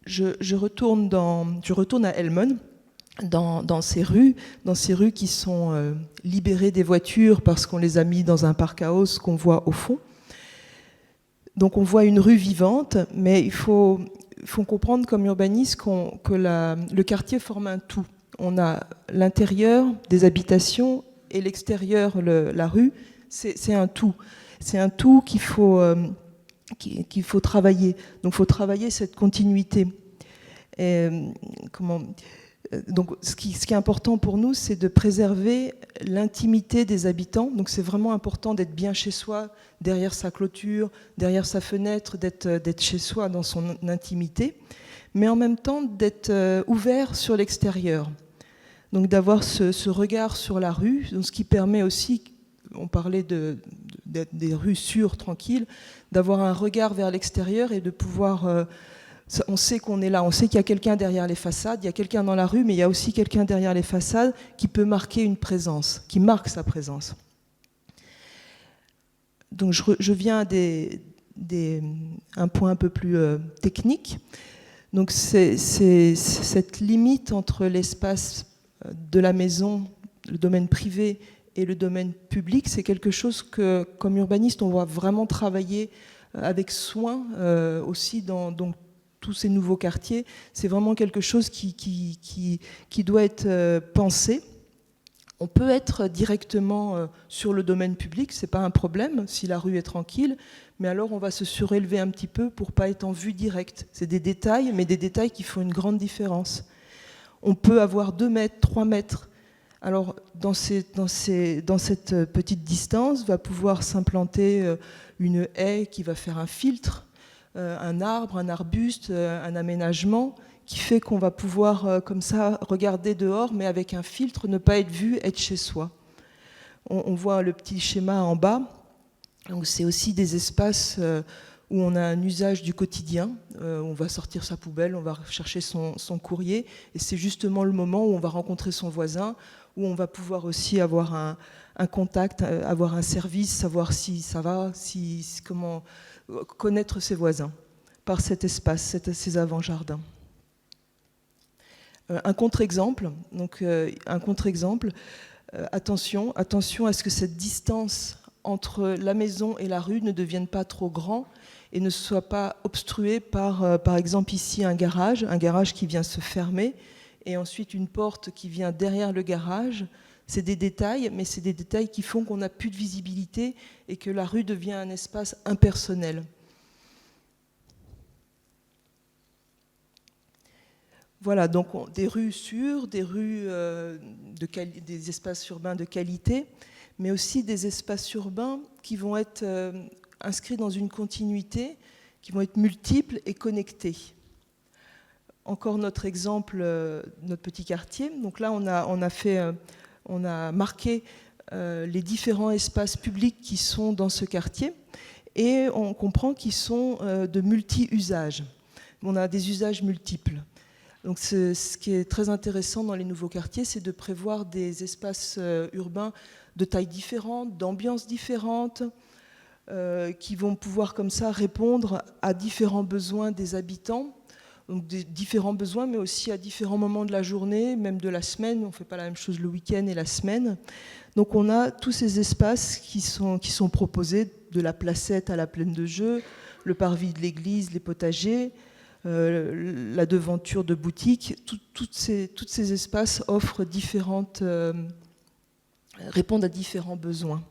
je, je, retourne, dans, je retourne à Elmon, dans, dans ces rues, dans ces rues qui sont euh, libérées des voitures parce qu'on les a mis dans un parc à hausse qu'on voit au fond. Donc on voit une rue vivante, mais il faut, faut comprendre comme urbaniste qu que la, le quartier forme un tout. On a l'intérieur des habitations et l'extérieur, la rue, c'est un tout. C'est un tout qu'il faut, euh, qu'il qu faut travailler. Donc il faut travailler cette continuité. Et, comment, Donc ce qui, ce qui est important pour nous, c'est de préserver l'intimité des habitants. Donc c'est vraiment important d'être bien chez soi, derrière sa clôture, derrière sa fenêtre, d'être chez soi dans son intimité, mais en même temps d'être euh, ouvert sur l'extérieur. Donc d'avoir ce, ce regard sur la rue, donc ce qui permet aussi, on parlait de, de, des rues sûres, tranquilles, d'avoir un regard vers l'extérieur et de pouvoir euh, on sait qu'on est là, on sait qu'il y a quelqu'un derrière les façades, il y a quelqu'un dans la rue, mais il y a aussi quelqu'un derrière les façades qui peut marquer une présence, qui marque sa présence. Donc je, je viens à des, des, un point un peu plus euh, technique. Donc c'est cette limite entre l'espace euh, de la maison, le domaine privé et le domaine public, c'est quelque chose que, comme urbaniste, on voit vraiment travailler euh, avec soin euh, aussi dans donc, tous ces nouveaux quartiers. C'est vraiment quelque chose qui, qui, qui, qui doit être euh, pensé. On peut être directement euh, sur le domaine public, ce n'est pas un problème si la rue est tranquille, mais alors on va se surélever un petit peu pour pas être en vue directe. C'est des détails, mais des détails qui font une grande différence. On peut avoir 2 mètres, 3 mètres. Alors dans, ces, dans, ces, dans cette euh, petite distance va pouvoir s'implanter euh, une haie qui va faire un filtre, un arbre, un arbuste, un aménagement qui fait qu'on va pouvoir euh, comme ça regarder dehors, mais avec un filtre, ne pas être vu, être chez soi. On, on voit le petit schéma en bas. Donc c'est aussi des espaces euh, où on a un usage du quotidien. Euh, on va sortir sa poubelle, on va chercher son, son courrier, et c'est justement le moment où on va rencontrer son voisin, où on va pouvoir aussi avoir un, un contact, avoir un service, savoir si ça va, si, comment connaître ses voisins par cet espace, cet, ces avant-jardins. Euh, un contre-exemple, donc euh, un contre-exemple, euh, attention, attention à ce que cette distance entre la maison et la rue ne devienne pas trop grand et ne soit pas obstruée par, par exemple ici un garage, un garage qui vient se fermer et ensuite une porte qui vient derrière le garage. C'est des détails, mais c'est des détails qui font qu'on n'a plus de visibilité et que la rue devient un espace impersonnel. Voilà, donc on, des rues sûres, des rues euh, de des espaces urbains de qualité, mais aussi des espaces urbains qui vont être euh, inscrits dans une continuité, qui vont être multiples et connectés. Encore notre exemple, euh, notre petit quartier. Donc là, on a, on a, fait, euh, on a marqué euh, les différents espaces publics qui sont dans ce quartier et on comprend qu'ils sont euh, de multi-usages. On a des usages multiples. Donc ce, ce qui est très intéressant dans les nouveaux quartiers, c'est de prévoir des espaces euh, urbains de tailles différentes, d'ambiances différentes, euh, qui vont pouvoir comme ça répondre à différents besoins des habitants, donc des différents besoins, mais aussi à différents moments de la journée, même de la semaine. On ne fait pas la même chose le week-end et la semaine. Donc on a tous ces espaces qui sont, qui sont proposés, de la placette à la plaine de jeu, le parvis de l'église, les potagers, euh, la devanture de boutique, tout, toutes, ces, toutes ces espaces offrent différentes, euh, répondent à différents besoins.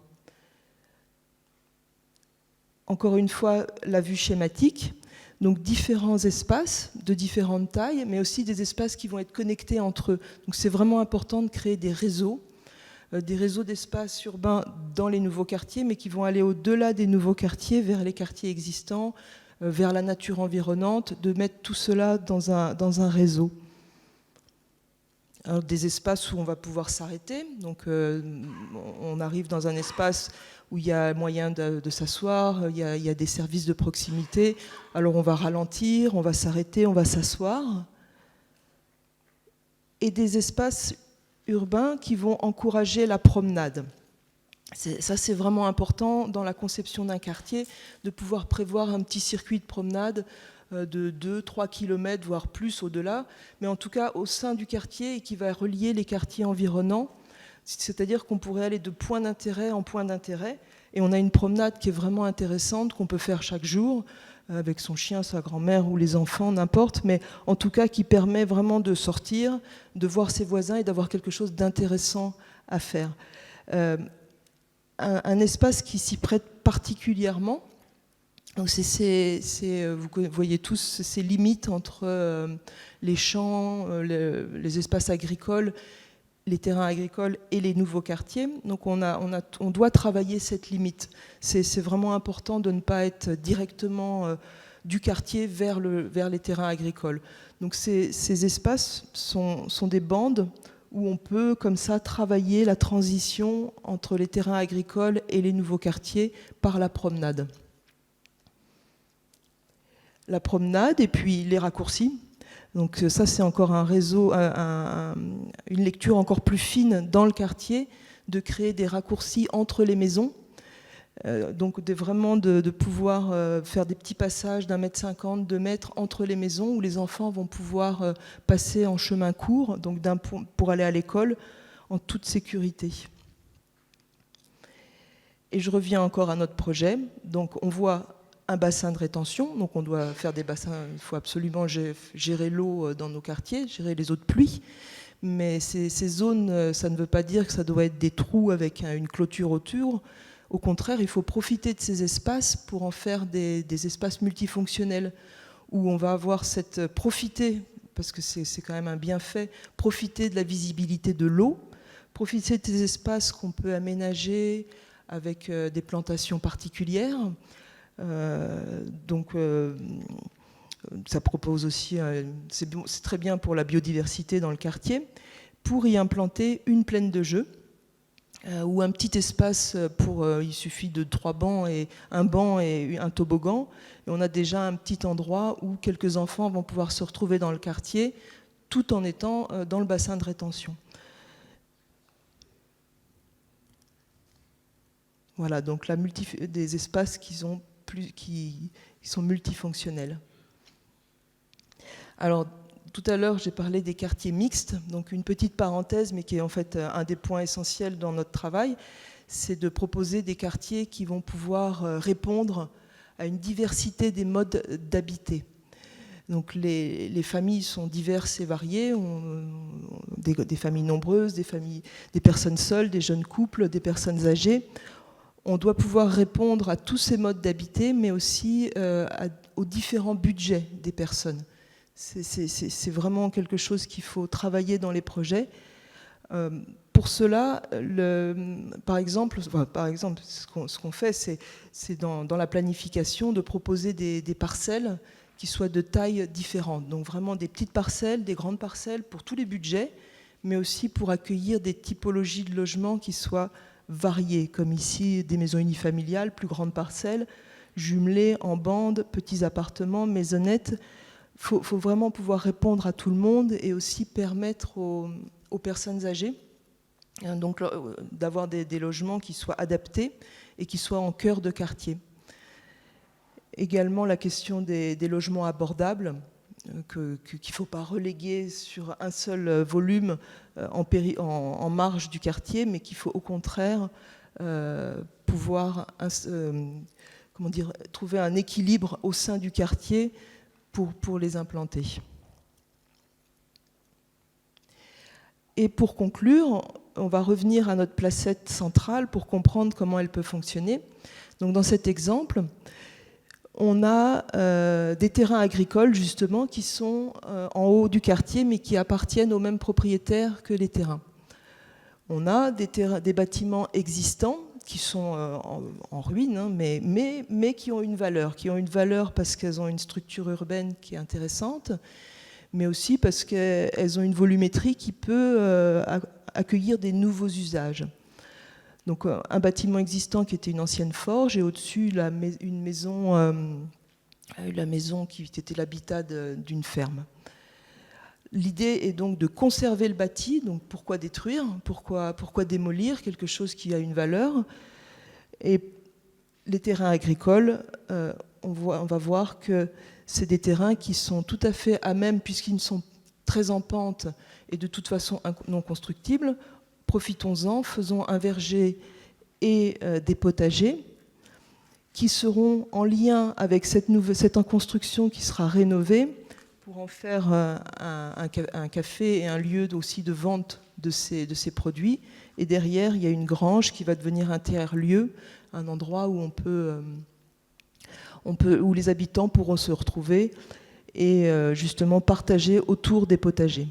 Encore une fois, la vue schématique, donc différents espaces de différentes tailles, mais aussi des espaces qui vont être connectés entre eux. Donc c'est vraiment important de créer des réseaux, euh, des réseaux d'espaces urbains dans les nouveaux quartiers, mais qui vont aller au-delà des nouveaux quartiers, vers les quartiers existants, Euh, vers la nature environnante, de mettre tout cela dans un, dans un réseau. Alors, des espaces où on va pouvoir s'arrêter. Donc, euh, on arrive dans un espace où il y a moyen de, de s'asseoir, il, il y a des services de proximité. Alors on va ralentir, on va s'arrêter, on va s'asseoir. Et des espaces urbains qui vont encourager la promenade. Ça, c'est vraiment important dans la conception d'un quartier, de pouvoir prévoir un petit circuit de promenade euh, de 2, 3 km, voire plus au-delà, mais en tout cas au sein du quartier et qui va relier les quartiers environnants. C'est-à-dire qu'on pourrait aller de point d'intérêt en point d'intérêt, et on a une promenade qui est vraiment intéressante, qu'on peut faire chaque jour, euh, avec son chien, sa grand-mère ou les enfants, n'importe, mais en tout cas qui permet vraiment de sortir, de voir ses voisins et d'avoir quelque chose d'intéressant à faire. Euh, un, un espace qui s'y prête particulièrement. Donc c'est, c'est, vous voyez tous ces limites entre euh, les champs, euh, les, les espaces agricoles, les terrains agricoles et les nouveaux quartiers. Donc on, a, on, a, on doit travailler cette limite. C'est vraiment important de ne pas être directement euh, du quartier vers, le, vers les terrains agricoles. Donc ces, ces espaces sont, sont des bandes où on peut comme ça travailler la transition entre les terrains agricoles et les nouveaux quartiers par la promenade. La promenade et puis les raccourcis. Donc euh, ça c'est encore un réseau, un, un, une lecture encore plus fine dans le quartier, de créer des raccourcis entre les maisons. Euh, donc de vraiment de, de pouvoir euh, faire des petits passages d'un mètre cinquante, deux mètres entre les maisons où les enfants vont pouvoir euh, passer en chemin court, donc d'un pour aller à l'école en toute sécurité. Et je reviens encore à notre projet. Donc on voit un bassin de rétention, donc on doit faire des bassins, il faut absolument gérer l'eau euh, dans nos quartiers, gérer les eaux de pluie. Mais ces, ces zones, euh, ça ne veut pas dire que ça doit être des trous avec une clôture autour. Au contraire, il faut profiter de ces espaces pour en faire des, des espaces multifonctionnels où on va avoir cette euh, profiter, parce que c'est quand même un bienfait, profiter de la visibilité de l'eau, profiter de ces espaces qu'on peut aménager avec des plantations particulières. Euh, donc euh, ça propose aussi, euh, c'est bon, très bien pour la biodiversité dans le quartier, pour y implanter une plaine de jeu ou un petit espace pour il suffit de trois bancs et un banc et un toboggan et on a déjà un petit endroit où quelques enfants vont pouvoir se retrouver dans le quartier tout en étant dans le bassin de rétention. Voilà donc la multi des espaces qui ont plus, qui, qui sont multifonctionnels. Alors tout à l'heure j'ai parlé des quartiers mixtes, donc une petite parenthèse mais qui est en fait euh, un des points essentiels dans notre travail, c'est de proposer des quartiers qui vont pouvoir euh, répondre à une diversité des modes d'habiter. Donc les, les familles sont diverses et variées, on, des, des familles nombreuses, des, familles, des personnes seules, des jeunes couples, des personnes âgées. On doit pouvoir répondre à tous ces modes d'habiter, mais aussi euh, à, aux différents budgets des personnes. C'est vraiment quelque chose qu'il faut travailler dans les projets. Euh, pour cela, le, par exemple, enfin, par exemple ce qu'on qu fait, c'est dans, dans la planification de proposer des, des parcelles qui soient de tailles différentes. Donc vraiment des petites parcelles, des grandes parcelles pour tous les budgets, mais aussi pour accueillir des typologies de logements qui soient variées, comme ici des maisons unifamiliales, plus grandes parcelles, jumelées en bande, petits appartements, maisonnettes. Il faut, faut vraiment pouvoir répondre à tout le monde et aussi permettre aux, aux personnes âgées donc euh, d'avoir des, des logements qui soient adaptés et qui soient en cœur de quartier. Également la question des, des logements abordables euh, que, que, qu'il ne faut pas reléguer sur un seul euh, volume en, péri, en, en marge du quartier, mais qu'il faut au contraire euh, pouvoir euh, comment dire, trouver un équilibre au sein du quartier pour, pour les implanter. Et pour conclure, on va revenir à notre placette centrale pour comprendre comment elle peut fonctionner. Donc dans cet exemple, on a euh, des terrains agricoles justement qui sont euh, en haut du quartier mais qui appartiennent aux mêmes propriétaires que les terrains. On a des, terrains, des bâtiments existants qui sont euh, en, en ruine, hein, mais, mais, mais qui ont une valeur, qui ont une valeur parce qu'elles ont une structure urbaine qui est intéressante, mais aussi parce qu'elles ont une volumétrie qui peut euh, accueillir des nouveaux usages. Donc euh, un bâtiment existant qui était une ancienne forge et au-dessus une maison, euh, la maison qui était l'habitat d'une ferme. L'idée est donc de conserver le bâti, donc pourquoi détruire, pourquoi, pourquoi démolir quelque chose qui a une valeur. Et les terrains agricoles, euh, on, voit, on va voir que c'est des terrains qui sont tout à fait à même, puisqu'ils sont très en pente et de toute façon non constructibles, profitons-en, faisons un verger et euh, des potagers qui seront en lien avec cette, nouvelle, cette construction qui sera rénovée pour en faire euh, un, un, un café et un lieu aussi de vente de ces, de ces produits. Et derrière, il y a une grange qui va devenir un tiers-lieu, un endroit où on peut euh, On peut, où les habitants pourront se retrouver et euh, justement partager autour des potagers.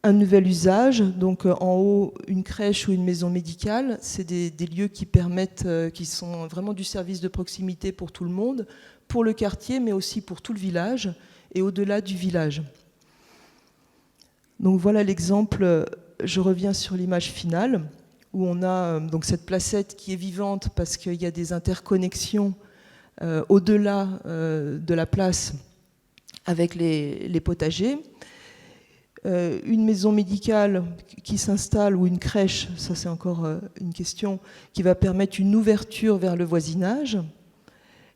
Un nouvel usage, donc euh, en haut une crèche ou une maison médicale, c'est des, des lieux qui permettent, euh, qui sont vraiment du service de proximité pour tout le monde, pour le quartier, mais aussi pour tout le village et au-delà du village. Donc voilà l'exemple, je reviens sur l'image finale où on a euh, donc cette placette qui est vivante parce qu'il y a des interconnexions euh, au-delà euh, de la place avec les, les potagers. Euh, une maison médicale qui s'installe ou une crèche, ça c'est encore euh, une question, qui va permettre une ouverture vers le voisinage.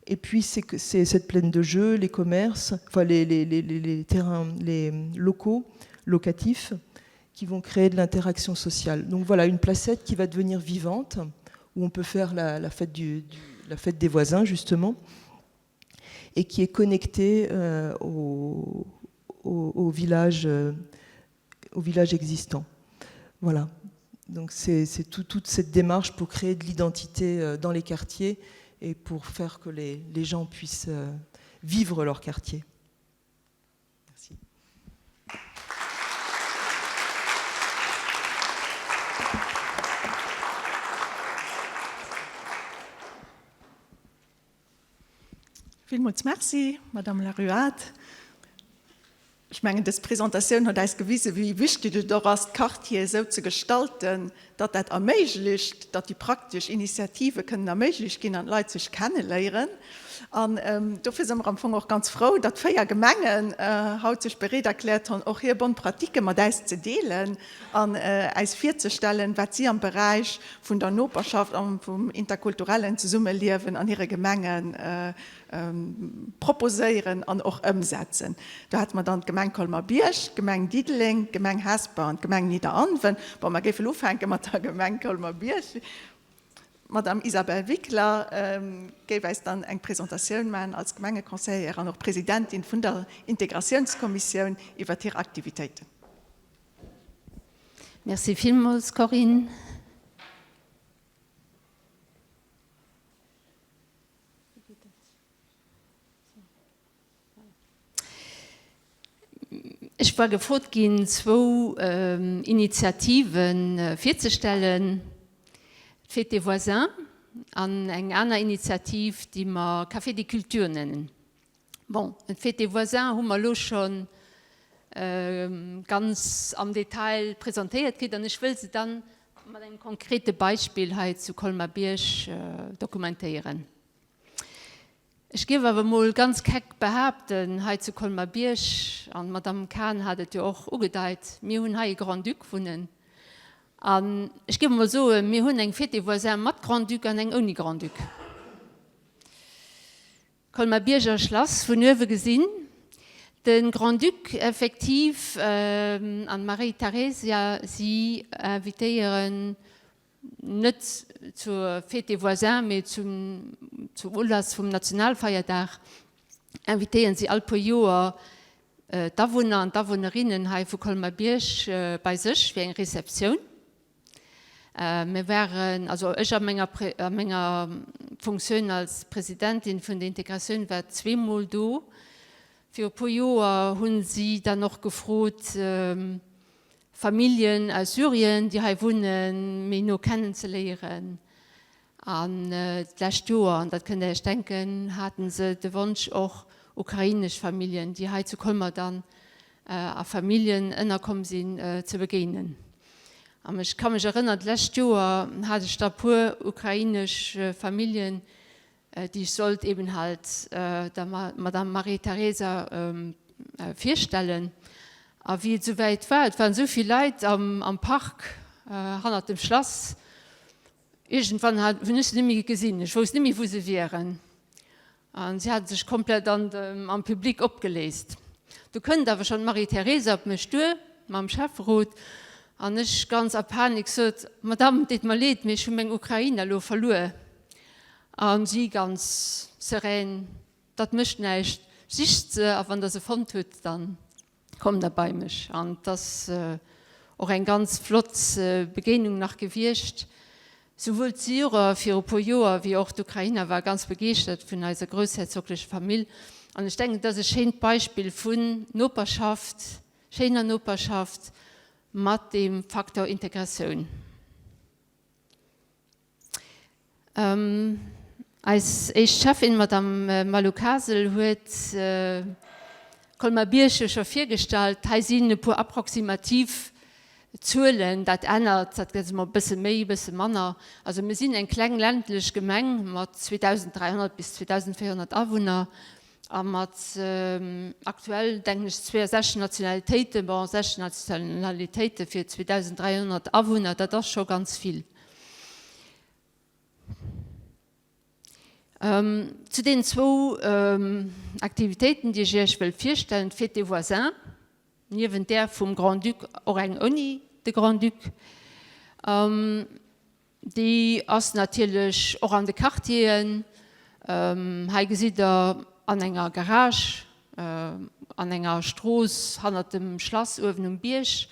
Et puis c'est cette plaine de jeux, les commerces, enfin les, les, les, les terrains, les locaux locatifs qui vont créer de l'interaction sociale. Donc voilà une placette qui va devenir vivante, où on peut faire la, la, fête, du, du, la fête des voisins justement, et qui est connectée euh, au, au, au, village, euh, au village existant. Voilà. Donc c'est tout, toute cette démarche pour créer de l'identité euh, dans les quartiers et pour faire que les, les gens puissent euh, vivre leur quartier. Merci. Villmools Merci, Madame Laruade. Ech mengen, dës Presentatioun huet eis gewisen, wéi wichtig et och ass, d'Quartiere esou ze gestalten, datt dat erméiglecht, datt déi praktesch Initiative kënnen erméiglecht ginn an d'Leit sech kenneléieren. An dofir si mer am Fong och ganz frou, datt 4 Gemengen haut sech bereet erkläert hunn, och hir bonne Pratiquë mat äis ze deelen an äis virzestellen, wat si am Beräich vun der Noperschaft a vum interkulturellen Zesummeliewen an hire Gemenge proposéieren an och ëmsetzen. Do hate mer dann d'Gemeng Colmer-Bierg, d'Gemeng Diddeleng, d'Gemeng Hesper an d'Gemeng Nidderaanwen. Bon, mer géifen elo ufänke mat der Gemeng Colmer-Bierg. D'Madame Isabelle Wickler géif äis dann eng Presentatioun maachen als Gemengeconseillère an och Presidentin vun der Integratiounskommissioun iwwert hir Aktivitéiten. Merci villmools, Corinne. Ech war gefrot ginn, zwou Initiative virzestellen, d'Fête des voisins an eng aner Initiativ, déi mer Café des cultures nennen. Bon, d'Fête des voisins hu mer elo scho ganz am Detail presentéiert kritt an ech wëll se dann mat engem konkrete Beispill hei zu Colmar-Bierg dokumentéieren. Ech géif awer emol ganz keck behaapten, hei zu Colmar-Bierg, an d'Madame Cahen hat et jo och ugedeit, mir hunn hei e Grand-Duc wunnen. An ech géif emol soen, mir hunn eng Fête des voisins mat Grand-Duc an eng ouni Grand-Duc. Colmar-Bierger Schlass vun uewe gesinn. De Grand-Duc effektiv an d'Marie-Theresia, si invitéieren net zur Fête des voisins, mee zum Ulass vum Nationalfeierdag invitéieren si all puer Joer d'Awunner an d'Awunnerinnen hei vu Colmar-Bierg bei sech fir eng Receptioun. Mir waren, also ech a menger a menger Funktioun als Presidentin vun der Integratioun war zweemol do. Viru puer Joer hu si dann och gefrot, Familljen aus Syrien, déi hei wunnen, méi no kennenzeléieren. An d'lescht Joer, an dat kënnt Der Iech denken, haten se de Wonsch och ukrainesch Familljen, déi hei zu Colmer dann a Familljen ënnerkomm sinn, ze begéinen. An ech ka mech erënnern, d'lescht Joer hat ech da puer ukrainesch Familljen, déi ech sollt eben halt der Madame Marie-Theresa virstellen. A wéi et esouwäit war, et waren esou vill Leit am Park hannert dem Schlass, iergendwann hunn ech se net méi gesinn, ech wousst net méi wou se wieren. A si hate sech komplett am Public opgeléist. Du kënnt awer schonn d'Marie-Theresa op mech duer mam Schäfferot an ech ganz a Panik sot, Madame, et deet mer leed, mee ech hu meng Ukrainer elo verluer. A si ganz serän, Dat mécht näischt, sicht se a wann der se fonnt hutt, da kommt der bei mech. An et ass och eng ganz flott Begéinung nach gewiescht. Souwuel d'Syrer viru puer Joer wéi och d'Ukrainer ware ganz begeeschtert vun eiser groussherzoglecher Famill. An ech denken, et ass e schéint Beispill vun Noperschaft, schéiner Noperschaft mat deem Faktor Integratioun. Eis éischt Schäffin, d'Madame Malou Kasel, huet Colmar-Bierg jo scho virgestallt. Hei sinn e puer approximativ Zuelen, dat ännert, dat gëtt ëmmer e bësse méi, e bësse manner. Also mir sinn eng kleng ländlech Gemeng mat 2.300 bis 2.400 Awunner a mat aktuell, denken ech, 62 Nationalitéiten. Bon, 60 Nationalitéite fir 2.300 Awunner, dat ass scho ganz vill. Zu deenen zwou Aktivitéiten, déi ech Iech wëll virstellen, d'Fête des voisins, niewent där vum Grand-Duc och eng ouni de Grand-Duc, déi ass natierlech och an de Quartieren. Hei gesitt Der an enger Garage an enger Strooss hannert dem Schlass uewen um Bierg,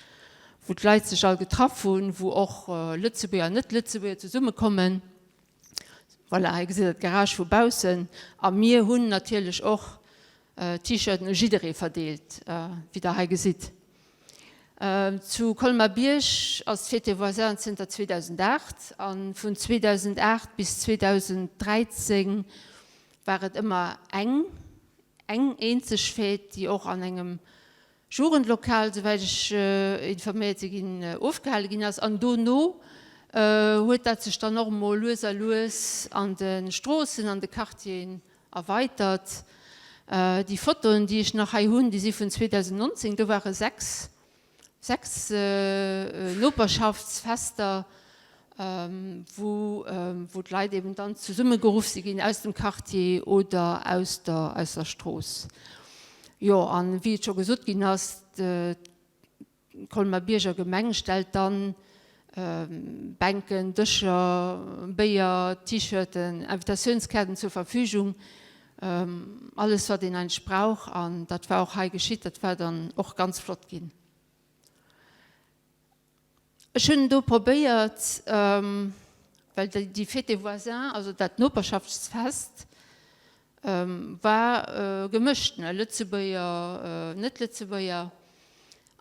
wou d'Leit sech all getraff hunn, wou och Lëtzebuerger an Net-Lëtzebuerger zesummekommen. Voilà, hei gesitt Der d'Garage vu baussen. A mir hunn natierlech och T-Shirten u jidderee verdeelt, wéi Der hei gesitt. Zu Colmar-Bierg ass d'Fête des voisins zënter 2008 a vun 2008 bis 2013 war et ëmmer eng, eng eenzeg Fête, déi och an engem Jugendlokal, souwäit ech informéiert si ginn, ofgehale ginn ass. An dono huet dat sech dann och emol lues a lues an de Stroossen, an de Quartieren erweitert. Déi Fotoen, déi ech nach hei hunn, déi si vun 2019, do ware 6 6 Noperschaftsfester, wou wou d'Leit eben dann zesummegeruff si ginn aus dem Quartier oder aus der aus der Strooss. Jo, an wéi et scho gesot ginn ass, d'Colmer-Bierger Gemeng stellt dann Bänken, Dëscher, Béier, T-Shirten, Invitatiounskaarten zur Verfügung, alles wat een eigentlech brauch. An dat war och hei geschitt, dat war dann och ganz flott ginn. Ech hunn do probéiert, well déi Fête des voisins, also dat Noperschaftsfest, war gemëscht, Lëtzebuerger, Net-Lëtzebuerger.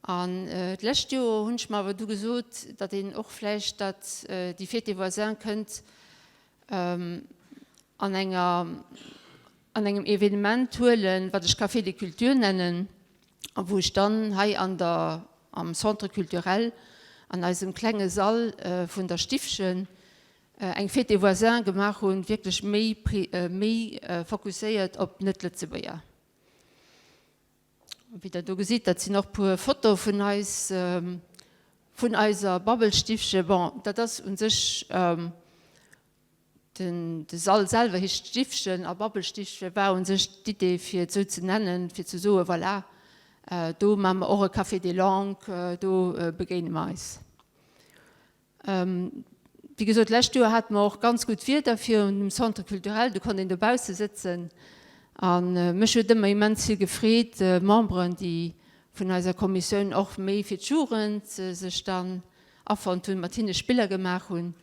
An d'lescht Joer hunn ech mer awer du gesot, datt een och vläicht dat, déi Fête des voisins kënnt an enger, an engem Evenement huelen, wat ech Café des Cultures nennen, a wou ech dann hei an der, am Centre culturel, an eisem klenge Sall vun der Stiffchen eng Fête des voisins gemaach hunn, wierklech méi, méi fokusséiert op d'Net-Lëtzebuerger. Wéi Der do gesitt, dat sinn och puer Fotoe vun eis, vun eiser Babbelstiffche. Bon, dat ass u sech, den, de Sall selwer heescht Stiffchen a Babbelstiffche war u sech d'Idee, fir et esou ze nennen, fir ze soen, voilà, do maache mer och e Café des langues, do begéine mer eis. Wéi gesot, d'lescht Joer hate mer och ganz gutt Wieder virun dem Centre culturel, do konnt een dobausse sëtzen. A mech huet ëmmer immens vill gefreet, Memberen, déi vun eiser Kommissioun och méi fir d'Jugend sech dann afonnt hunn, mat hinne Spiller gemaach hunn.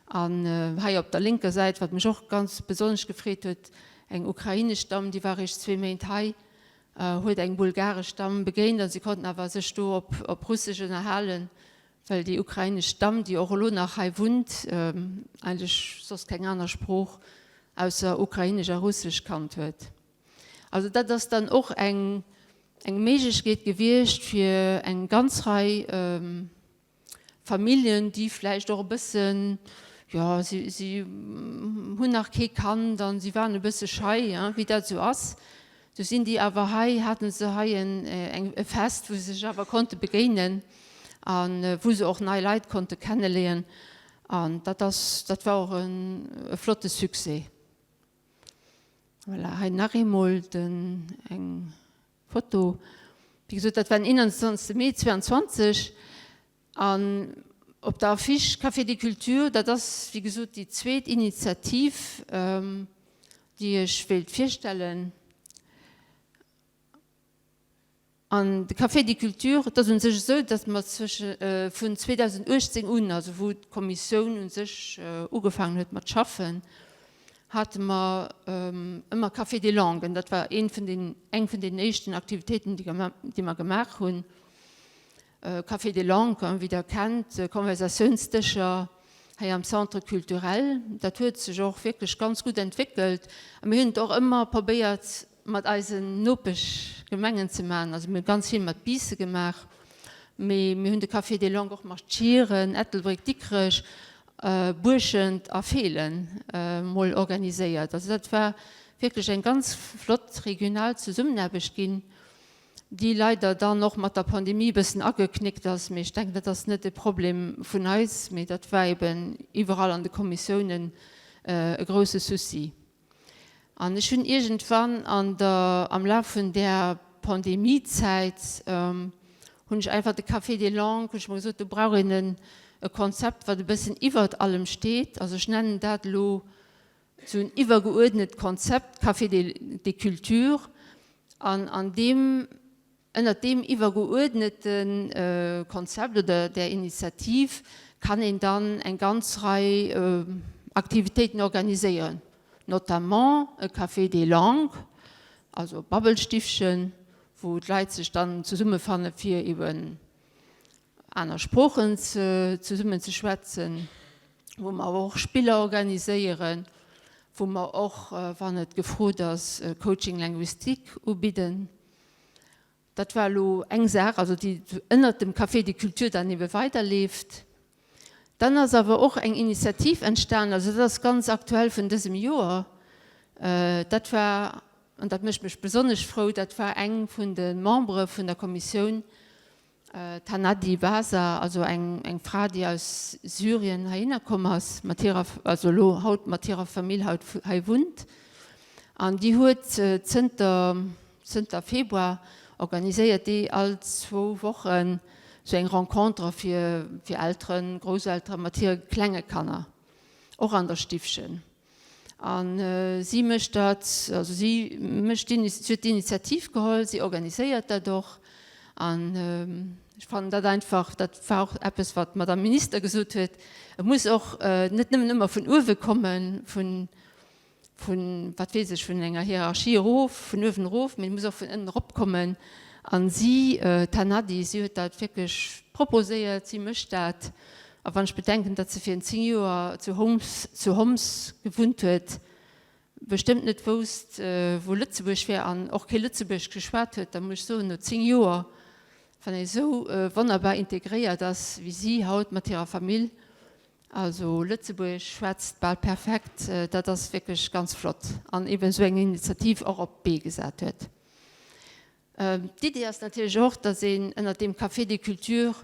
An hei op der lénker Säit, wat mech och ganz besonnesch gefreet huet, eng ukrainesch Damm, déi war eréischt zwee Méint hei, huet eng bulgaresch Damm begéint a si konnten awer sech do op Russesch ënnerhalen. Well déi ukrainesch Damm, déi och elo nach hei wunnt, eigentlech soss keng aner Sprooch ausser Ukrainesch a Russesch kannt huet. Also dat ass dann och eng eng Méiglechkeet gewiescht fir eng ganz Rei Familljen, déi vläicht och e bëssen, jo, si si hunn nach kee Kand an si waren e bësse schei, wéi dat esou ass, Du sinn déi awer hei, haten se hei en e Fest, wou se sech awer konnte begéinen a wou se och nei Leit konnte kenneléien. An dat ass, dat war och en e flotte Succès. Voilà, hei nach eemol den, eng Foto. Wéi gesot, dat war den 21. Mee 22. An op der Affiche Café des Cultures, dat ass wéi gesot déi zweet Initiativ, déi ech wéilt virstellen. An de Café des Cultures, et ass u sech esou, datt mer vun 2018 un, also wou d'Kommissioun u sech ugefaangen huet mat schaffen, hate mer ëmmer Café des Langues. Dat war een vun den, eng vun den éischten Aktivitéiten, déi mer gemaach hunn. Café des Langues, wéi Der kennt, Konversatiounsdëscher hei am Centre culturel. Dat huet sech och wierklech ganz gutt entwéckelt. A mir hunn et och ëmmer probéiert, mat eisen Nopeschgemengen ze maachen. Also mir hu ganz vill mat Biissen gemaach, mee mir hunn de Café des Langues och mat Schieren, Ettelbréck, Dikrech, Buerschent a Feelen mol organiséiert. Also dat war wierklech eng ganz flott regional Zesummenaarbecht ginn, déi leider dann och mat der Pandemie e bëssen ageknickt ass. Mee ech denken, dat ass net e Problem vun eis, mee dat war eben iwwerall an de Kommissiounen e grouse Souci. An ech hunn iergendwann an der, am Laf vun där Pandemiezäit, hunn ech einfach de Café des Langues, hunn ech mer gesot, do brauch een en e Konzept, wat e bëssen iwwert allem steet. Also ech nennen dat elo esou en iwwergeuerdnet Konzept, Café des, des Cultures. An an deem Ënnert deem iwwergeuerdnete Konzept oder där Initiativ kann een dann eng ganz Rei Aktivitéiten organiséieren, notamment e Café des langues, also e Babbelstiffchen, wou d'Leit sech dann zesummefanne fir iwwer aner Sproochen zesummen ze schwätzen, wou mer awer och Spiller organiséieren, wou mer och, wann et gefrot ass, Coaching linguistique ubidden. Dat war elo eng Saach, also déi ënnert dem Café des Cultures dann ebe weiderleeft. Dann ass awer och eng Initiativ entstanen, also dat ass ganz aktuell vun dësem Joer, dat war, an dat mécht mech besonnesch frou, dat war eng vun de Membere vun der Kommissioun, D'Hanadi Basa, also eng Fra, déi aus Syrien heihinner komm ass, mat hirer, also elo haut mat hirer Famill haut hei wunnt. An déi huet zënter, zënter Februar organiséiert déi all zwou Wochen esou eng Rencontre fir, fir Elteren, Grousseltere mat hire klenge Kanner, och an der Stiffchen. A si mécht dat, also si mécht d'Ini, si huet d'Initiativ geholl, si organiséiert dat och. An ech fannen dat einfach, dat war och eppes, wat d'Madame Minister gesot huet, et muss och net nëmmen ëmmer vun uewe kommen, vun, vun, wat weess ech, vun enger Hierarchie erof, vun uewen erof, mee et muss och vun ënnen erop kommen. A si, d'Hanadi, si huet dat wierklech proposéiert, si mécht dat. A wann ech bedenken, datt se virun 10 Joer zu Homs, zu Homs gewunnt huet, bestëmmt net wousst, wou Lëtzebuerg wär an och kee Lëtzebuergesch geschwat huet, da muss ech soen, no 10 Joer, wann ee esou wonnerbar integréiert ass wéi si haut mat hirer Famill, also Lëtzebuergesch schwätzt bal perfekt, dat ass wierklech ganz flott an eben esou eng Initiativ och op d'Bee gesat huet. D'Idee ass natierlech och, datt een ënnert deem Café des Cultures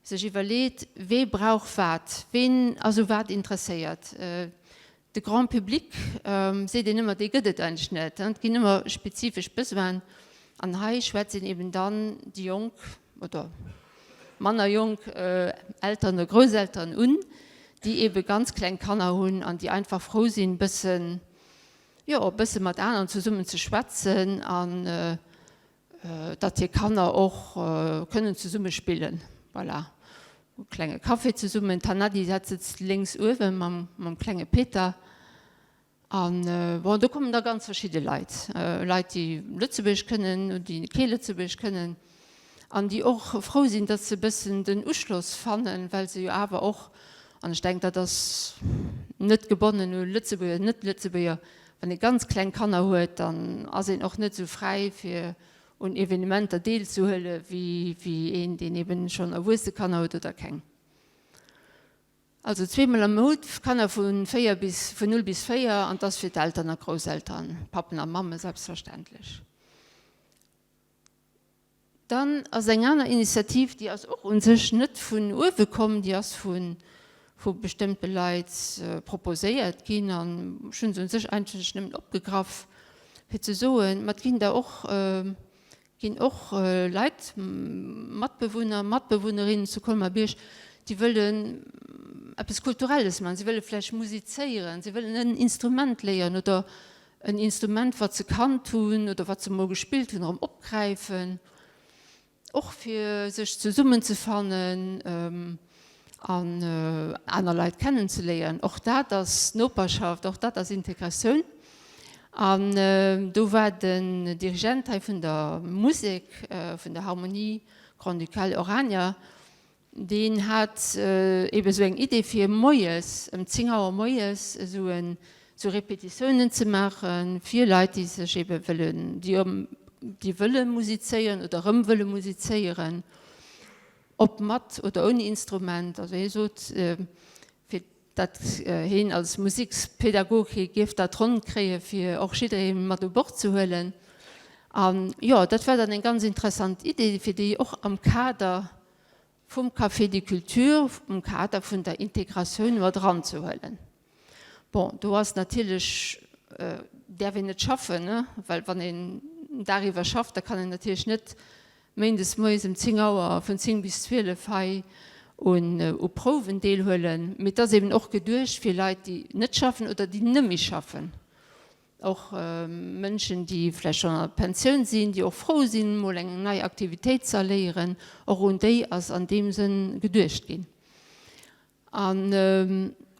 sech iwwerleet, wee brauch wat, ween ass u wat interesséiert. De Grand public, seet een ëmmer, dee gëtt et eigentlech net, et ginn ëmmer spezifesch Besoinen. An hei schwätzt een eben dann déi jonk oder manner jonk Elteren oder Grousselteren un, déi ebe ganz kleng Kanner hunn an déi einfach frou sinn, e bëssen, jo, e bësse mat aneren zesummen ze schwätzen an datt hir Kanner och kënnen zesumme spillen. Voilà, e klenge Café zesummen. D'Hanadi, dat sëtzt lénks uewe mam klenge Peter. An bon, do kommen da ganz verschidde Leit. Leit, déi Lëtzebuergesch kënnen, déi kee Lëtzebuergesch kënnen an déi och frou sinn, datt se e bëssen den Uschloss fannen, well se jo awer och, an ech denken, dat ass net gebonnen u Lëtzebuerger, Net-Lëtzebuerger, Wann ee ganz kleng Kanner huet, dann ass een och net esou fräi fir un Evenementer deelzehuele wéi een, deen eben schonn erwuesse Kanner huet oder keng. Also zweemol am Mount, Kanner vu 4 bis, vun 0 bis 4, an 't ass fir d'Eltern a Grousseltern, Pappen a Mamme selbstverständlech. Dann ass eng aner Initiativ, déi ass och u sech net vun uewe komm, déi ass vu vu bestëmmte Leit proposéiert ginn an ech hu se u sech eigentlech nëmmen opgegraff, fir ze soen, ma et ginn der och, ginn och Leit, Matbewunner, Matbewunnerinnen zu Colmar-Bierg, déi wëllen eppes Kulturelles maachen, si wëlle vläicht musizéieren, si wëllen en Instrument léieren oder en Instrument, wat se kannt hunn oder wat se emol gespillt hunn, erëm opgräifen. Och fir sech zesummenzefannen an aner Leit kennenzeléieren. Och dat ass Noperschaft, och dat ass Integratioun. An do war den Dirigent hei vun der Musek, vun der Harmonie Grand-Ducale Orania, Deen hat ebe sou eng Idee fir moies ëm 10 Auer moies esou en sou Repetitiounen ze maache fir Leit déi sech ebe wëllen, déi ëm déi wëlle musizéieren oder erëm wëlle musizéieren, ob mat oder ouni Instrument. Also hie sot fir dat heen als Musikspedagog, hie géif dat ronn kréie fir och jidderee mat u Bord ze huelen. An jo, dat war dann eng ganz interessant Idee, fir déi och am Kader vum Café des Cultures, am Kader vun der Integratioun mat eranzehuelen. Bon, do ass natierlech, däerf een net schaffen, ne, well wann een den Dag iwwer schafft, da kann een natierlech net Méindes moies ëm 10 Auer vun 10 bis 12 hei un u Prouwen deelhuelen. Mee et ass eben och geduecht fir Leit, déi net schaffen oder déi nëmme schaffen. Och Mënschen, déi vläicht schonn an der Pensioun sinn, déi och frou sinn, mol eng nei Aktivitéit ze erléieren. Och un déi ass an deem Sënn geduecht ginn. A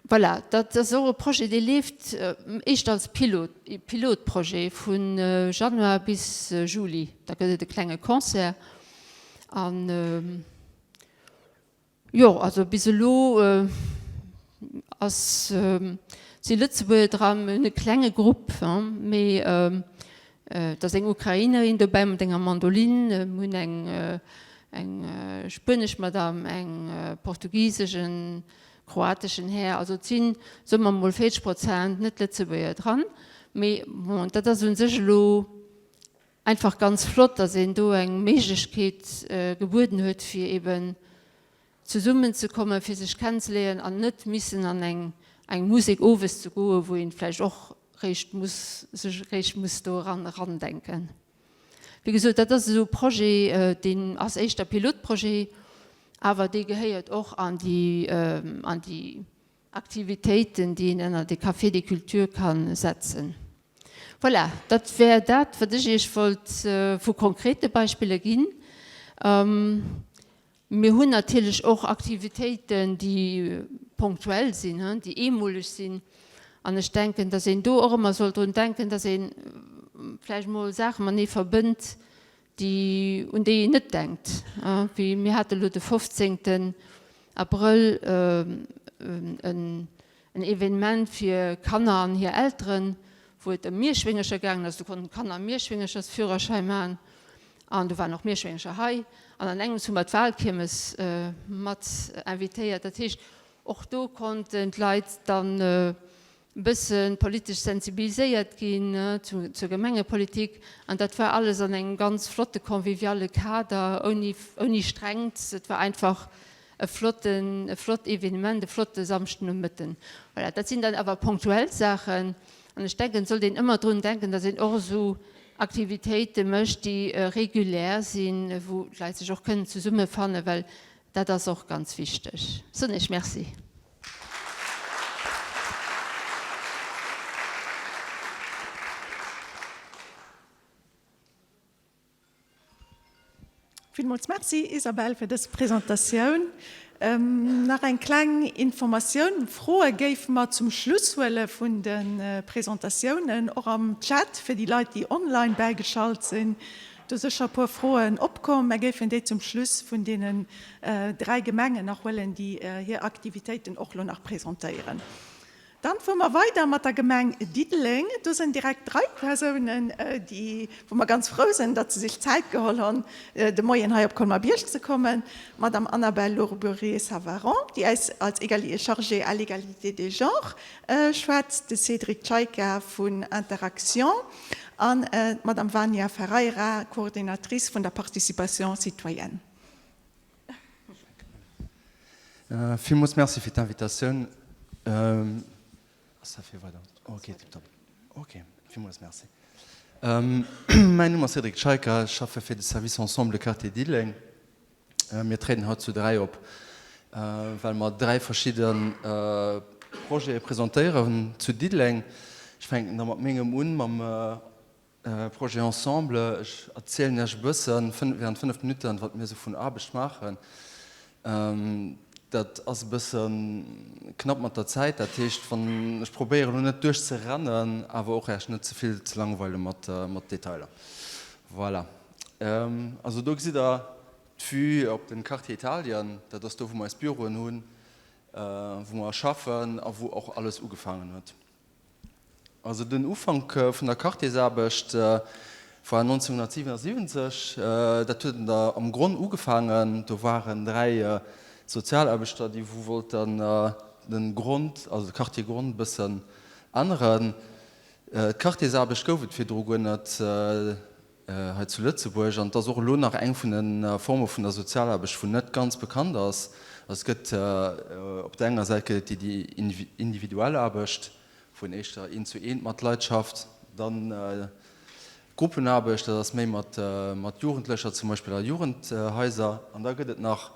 voilà, dat ass och e Projet, dee leeft éischter als Pilot, Pilotprojet vu Januar bis Juli. Da gëtt et e klenge Concert. An jo, also bis elo ass, si Lëtzebuerger dran, mir hunn e klenge Grupp, mee Et ass eng Ukrainerin dobäi mat enger Mandolin, mir hunn eng eng spuenesch Madame, eng portugisesch, en kroateschen Här. Also et sinn, soe mer emol, 40 Prozent Net-Lëtzebuerger dran. Mee bon, dat ass u sech elo einfach ganz flott, datt een do eng Méiglechkeet gebueden huet, fir eeben zesummen ze kommen, fir sech kennenzeléieren an net missen an eng eng Musek owes ze goen, wou een vläicht och réischt muss sech réischt muss do eran erandenken. Wéi gesot, dat ass esou e Projet, deen ass éischter Pilotprojet, awer dee gehéiert och an déi an déi Aktivitéiten, déi een ënner de Café des Cultures ka setzen. Voilà, dat wär dat, wat ech Iech wollt vu konkrete Beispiller ginn. Mir hunn natierlech och Aktivitéiten, déi ponktuell sinn, déi eemoleg sinn. An ech denken, dass een do och ëmmer soll drun denken, dass ee vläicht mol Saache matenee verbënnt, déi, un déi een net denkt. Wéi mir hate lo de 15. Abrëll en En Evenement fir Kanner an hir Elteren, wou et ëm Mierschwéngercher gaangen ass. Do konnten d'Kanner Mierschwéngerchersführerschäi maachen an do waren och Mierschwéngercher hei. An an engems hu mer d'Walkiermes mat invitéiert. Dat heescht, och do konnten d'Leit dann e bësse politesch sensibiliséiert ginn zur Gemengepolitik. An dat war alles an engem ganz flotte conviviale Kader, ouni Strengt. Et war einfach E flotten, e flott Evenement, e flotte Samschdenomëtten. Voilà, dat sinn dann awer ponktuell Saachen. An ech denken, et sollt een ëmmer drun denken, datt een och esou Aktivitéite mécht, déi regulär sinn, wou d'Leit sech och kënnen zesummefannen, well dat ass och ganz wichteg. Soen Iech Merci. Villmools Merci, Isabelle, fir dës Presentatioun. Nach eng kleng Informatioun, Froe géife mer zum Schluss huele vun de Presentatiounen, och am Chat fir déi Leit, déi online bäigeschalt sinn. Do sécher e puer Froen opkomm. Mer géifen déi zum Schluss vun deenen 3 Gemengen nach huelen, déi hir Aktivitéiten och elo nach presentéieren. Dann fuere mer weider mat der Gemeng Diddeleng. Do sinn direkt 3 Persounen, déi, wou mer ganz frou sinn, datt se sech Zäit geholl hunn, de Moien hei op Colmar-Bierg ze kommen, D'Madame Annabelle Lourburet-Savaron, déi äis als Chargée à l'égalité des genres schwätzt, de Cédric Tchaika vun Interaction an d'Madame Vania Ferreira, Coordinatrice vun der Participation citoyenne. Villmools Merci fir d'Invitatioun. Ass dat fir weider? Ok, tiptop. Ok, villmools Merci. Mäin Numm ass Cédric Tchaika, ech schaffe fir de Service Ensemble Quartier Diddeleng. Mir trieden haut zu 3 op, well mer 3 verschidde Projete presentéieren zu Diddeleng. Ech fänken da mat mengem un, mam. Projet Ensemble. Ech erzielen Iech e bëssen während 5 Minutten, wat mir esou vun Aarbecht maachen. Dat ass e bësse knapp mat der Zäit, dat heescht, wann ech probéieren elo net duerchzerennen, awer och Iech net ze vill ze langweile mat Detailer. Voilà. Also do gesitt Der d'Vue op de Quartier Italien. Dat ass do, wou mer eis Büroen hunn, wou mer schaffen a wou och alles ugefaangen huet. Also den Ufank vun der Quartiersaarbecht war 1977. Dat huet an der am Gronn ugefaangen. Do waren 3 Sozialaarbechter, déi wou wollten den Grond, also de Quartier Gronn bëssen änneren. D'Quartiersaarbecht gouf et virdru guer net. Hei zu Lëtzebuerg, an et ass och elo nach eng vun de Forme vun der Sozialaarbecht, wou net ganz bekannt ass. Also et gëtt op der enger Säit gëtt et déi individuell Aarbecht, wou een éischter eent zu eent mat Leit schafft, dann d'Gruppenaarbecht, dat ass méi mat Jugendlecher zum Beispill a Jugendhaiser, an da gëtt et nach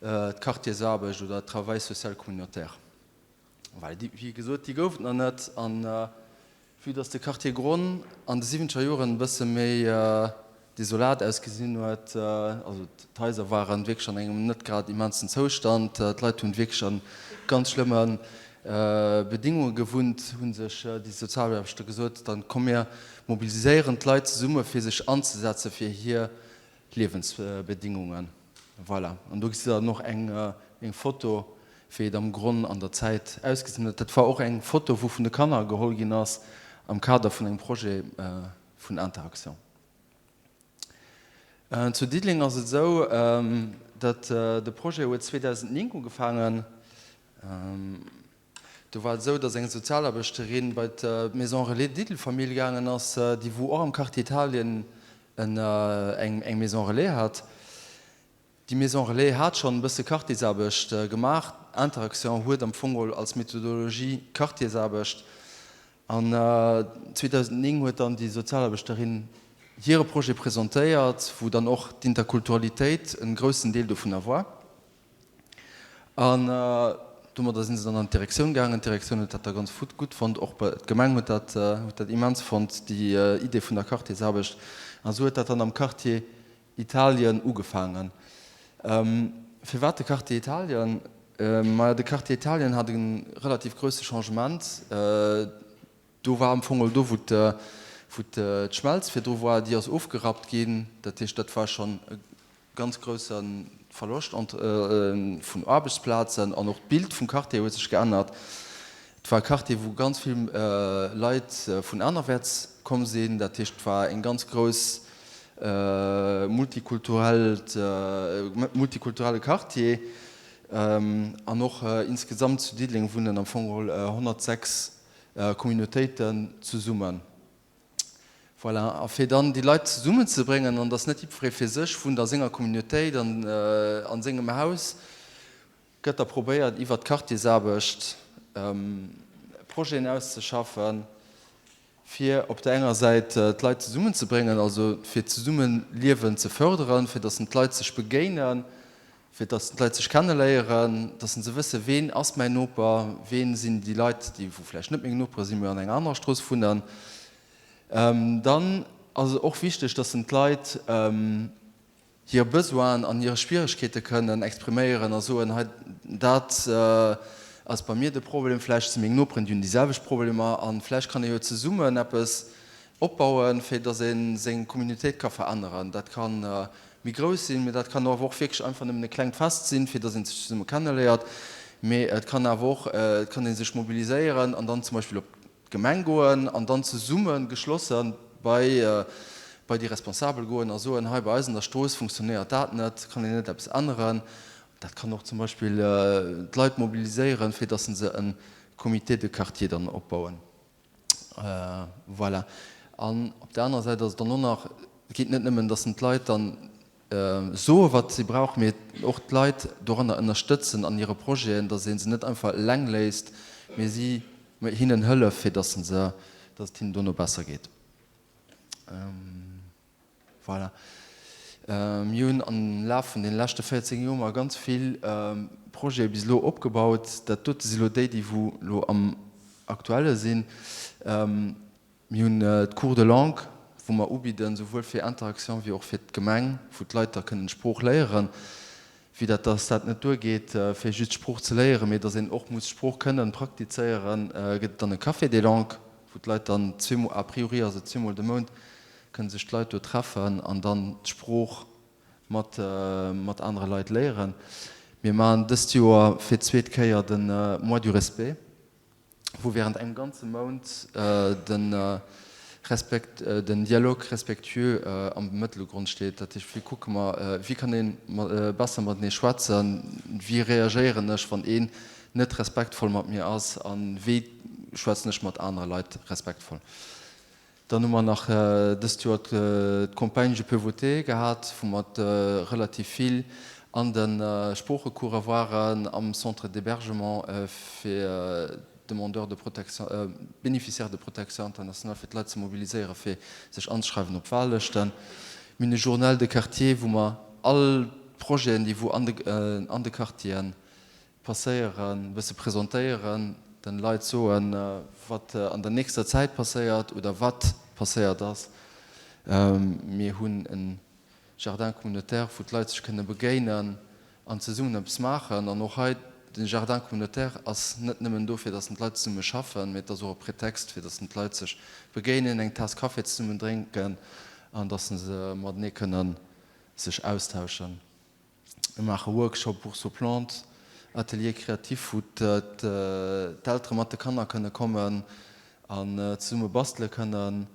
d'Quartiersaarbecht oder d'Travail social communautaire. Well déi, wéi gesot, déi gouf et nach net. An vue dass de Quartier Gronn an de siwwenzeger Joren e bësse méi desolat ausgesinn huet, also d'Haiser waren wierklech an engem net grad immensen Zoustand, d'Leit hunn wierklech a ganz schlëmme Bedingunge gewunnt, hu sech déi Sozialaarbechter gesot, dann komm mir mobiliséieren d'Leit zesumme fir sech anzesetze fir hir Liewensbedingungen. Voilà, an do gesitt der dann och eng Foto, wéi et am Gronn an der Zäit ausgesinn huet. Dat war och eng Foto, wou vun de Kanner geholl ginn ass am Kader vun engem Projet vun Interaction. Zu Diddeleng ass et esou, datt de Projet huet 2009 ugefaangen. Do war et esou, datt eng Sozialaarbechterin bei d'Maison Relais Diddelfamill gaangen ass, déi wou och am Quartier Italien eng Maison Relais hat. Déi Maison Relais hat schonn e bësse Quartiersaarbecht gemaach. Interaction huet am Fong geholl als Methodologie Quartiersaarbecht. An 2009 huet dann déi Sozialaarbechterin hire Projet presentéiert, wou dann och d'Interkulturalitéit e groussen Deel dovunner war. An domadder si se dann an d'Direktioun gaangen. D'Direktioun huet dat da ganz gutt fonnt, och d'Gemeng huet dat, huet dat immens fonnt, déi Idee vun der Quartiersaarbecht. An esou huet dat dann am Quartier Italien ugefaangen. Firwat de Quartier Italien? Majo, de Quartier Italien hat e relativ grousse Changement. Do war am Fong do, wou d'Schmelz virdru war, déi ass ofgerappt ginn. Dat heescht, dat war schonn e ganz grousse Verloscht vun Aarbechtsplazen an och d'Bild vum Quartier huet sech geännert. Et war e Quartier, wou ganz vill Leit vun anerwäerts komm sinn. Dat heescht, et war eng ganz grouss multikulturellt, multikulturelle Quartier. An och insgesamt zu Diddeleng wunnen am Fong geholl 106 Communautéiten zesummen. Voilà, a fir dann déi Leit zesummenzebréngen, an dass net jiddweree fir sech wunnt a senger Communautéit an a sengem Haus, gëtt da probéiert iwwert d'Quartiersaarbecht Projeten auszeschaffen, fir op der enger Säit d'Leit zesummenzebréngen, also fir d'Zesummeliewen ze förderen, fir dass d'Leit sech begéinen, fir dass d'Leit sech kenneléieren, dass se wëssen, ween ass mäin Noper, ween sinn déi Leit, déi wou vläicht net meng Nopere sinn, mee an enger anerer Strooss wunnen. Dann ass et och wichteg, dass d'Leit hir Besoinen an hir Schwieregkeete kënnen expriméieren a soen, hei dat ass bei mir de Problem, vläicht si meng Noperen, déi hunn déi selwecht Problemer a vläicht kann ee jo zesummen eppes opbauen, fir dass ee seng Communautéit ka veränneren. Dat ka méi grouss sinn, mee dat kann awer och wierklech einfach nëmmen e klengt Fest sinn, fir dass ee sech zesumme kenneléiert. Mee et kann awer och, et kann ee sech mobiliséieren an dann zum Beispill op d'Gemeng goen an dann zesumme geschlosse bei bei déi Responsabel goen a soen, hei bei eis an der Strooss funktionéiert dat net, kann een net eppes änneren. Dat kann och zum Beispill d'Leit mobiliséieren, fir dass se e Comité de quartier dann opbauen. Voilà. An op der anerer Säit ass et dann och nach, et geet net nëmmen, dass d'Leit dann soe wat si brauchen, mee och d'Leit doranner ënnerstëtzen an hire Projeten, dass ee se net einfach eleng léisst, mee si hinnen hëllef, fir dass se, dass et hinnen dono besser geet. Voilà. Mir hunn am Laf vun deene leschte 14 Joer mar ganz vill Projete bis elo opgebaut. Dat dote si lo déi, déi wou elo am aktuelle sinn. Mir hunn d'Cours de langue. wou mer ubidden, souwuel fir Interaction wéi och fir d'Gemeng, wou d'Leit da kënnen d'Sprooch léieren. Vue dat dass dat net duergeet, fir just d'Sprooch ze léieren, mee dass een och muss d'Sprooch kënnen praktizéieren, gëtt et dann e Café des langues, wou d'Leit dann zweemol, a priori ass et zweemol de Mount, kënne sech d'Leit do treffen an dann d'Sprooch mat mat anere Leit léieren. Mir maachen dëst Joer fir d'zweet Kéier de Mois du respect. wou während engem ganze Mount de Respekt, den Dialogue respectueux am Mëttelgrond steet. Dat heescht, wéi kucke mer, wéi kann ee besser matenee schwätzen, wéi reagéieren ech, wann een net respektvoll mat mir ass a wéi schwätzen ech mat anere Leit respektvoll. Dann hu mer nach dëst Joer d'Campagne Je peux voter gehat, wou mer relativ vill an de Sproochecourse waren am Centre d'hébergement fir Demandeurs de protection, Bénéficiaires de protection internationale, fir d'Leit ze mobiliséieren, fir sech anzeschreiwen op Wahllëschten. Mir hunn e Journal de quartier, wou mer all d'Projeten, déi wou an de Quartieren passéieren, e bësse presentéieren, den Leit soen, wat an der nächster Zäit passéiert oder wat passéiert ass. Mir hunn e Jardin communautaire, wou d'Leit sech kënne begéinen an zesummen eppes maachen. An och hei, de Jardin communautaire ass net nëmmen do, fir datt d'Leit zesumme schaffen, mee et ass och e Pretext, fir datt d'Leit sech begéinen, eng Taass Café zesummen drénken an datt se matenee kënne sech austauschen. Mir maache Workshop Bourse aux plantes, Atelier créatif, wou d'Eltere mat de Kanner kënne kommen an zesumme bastele kënnen.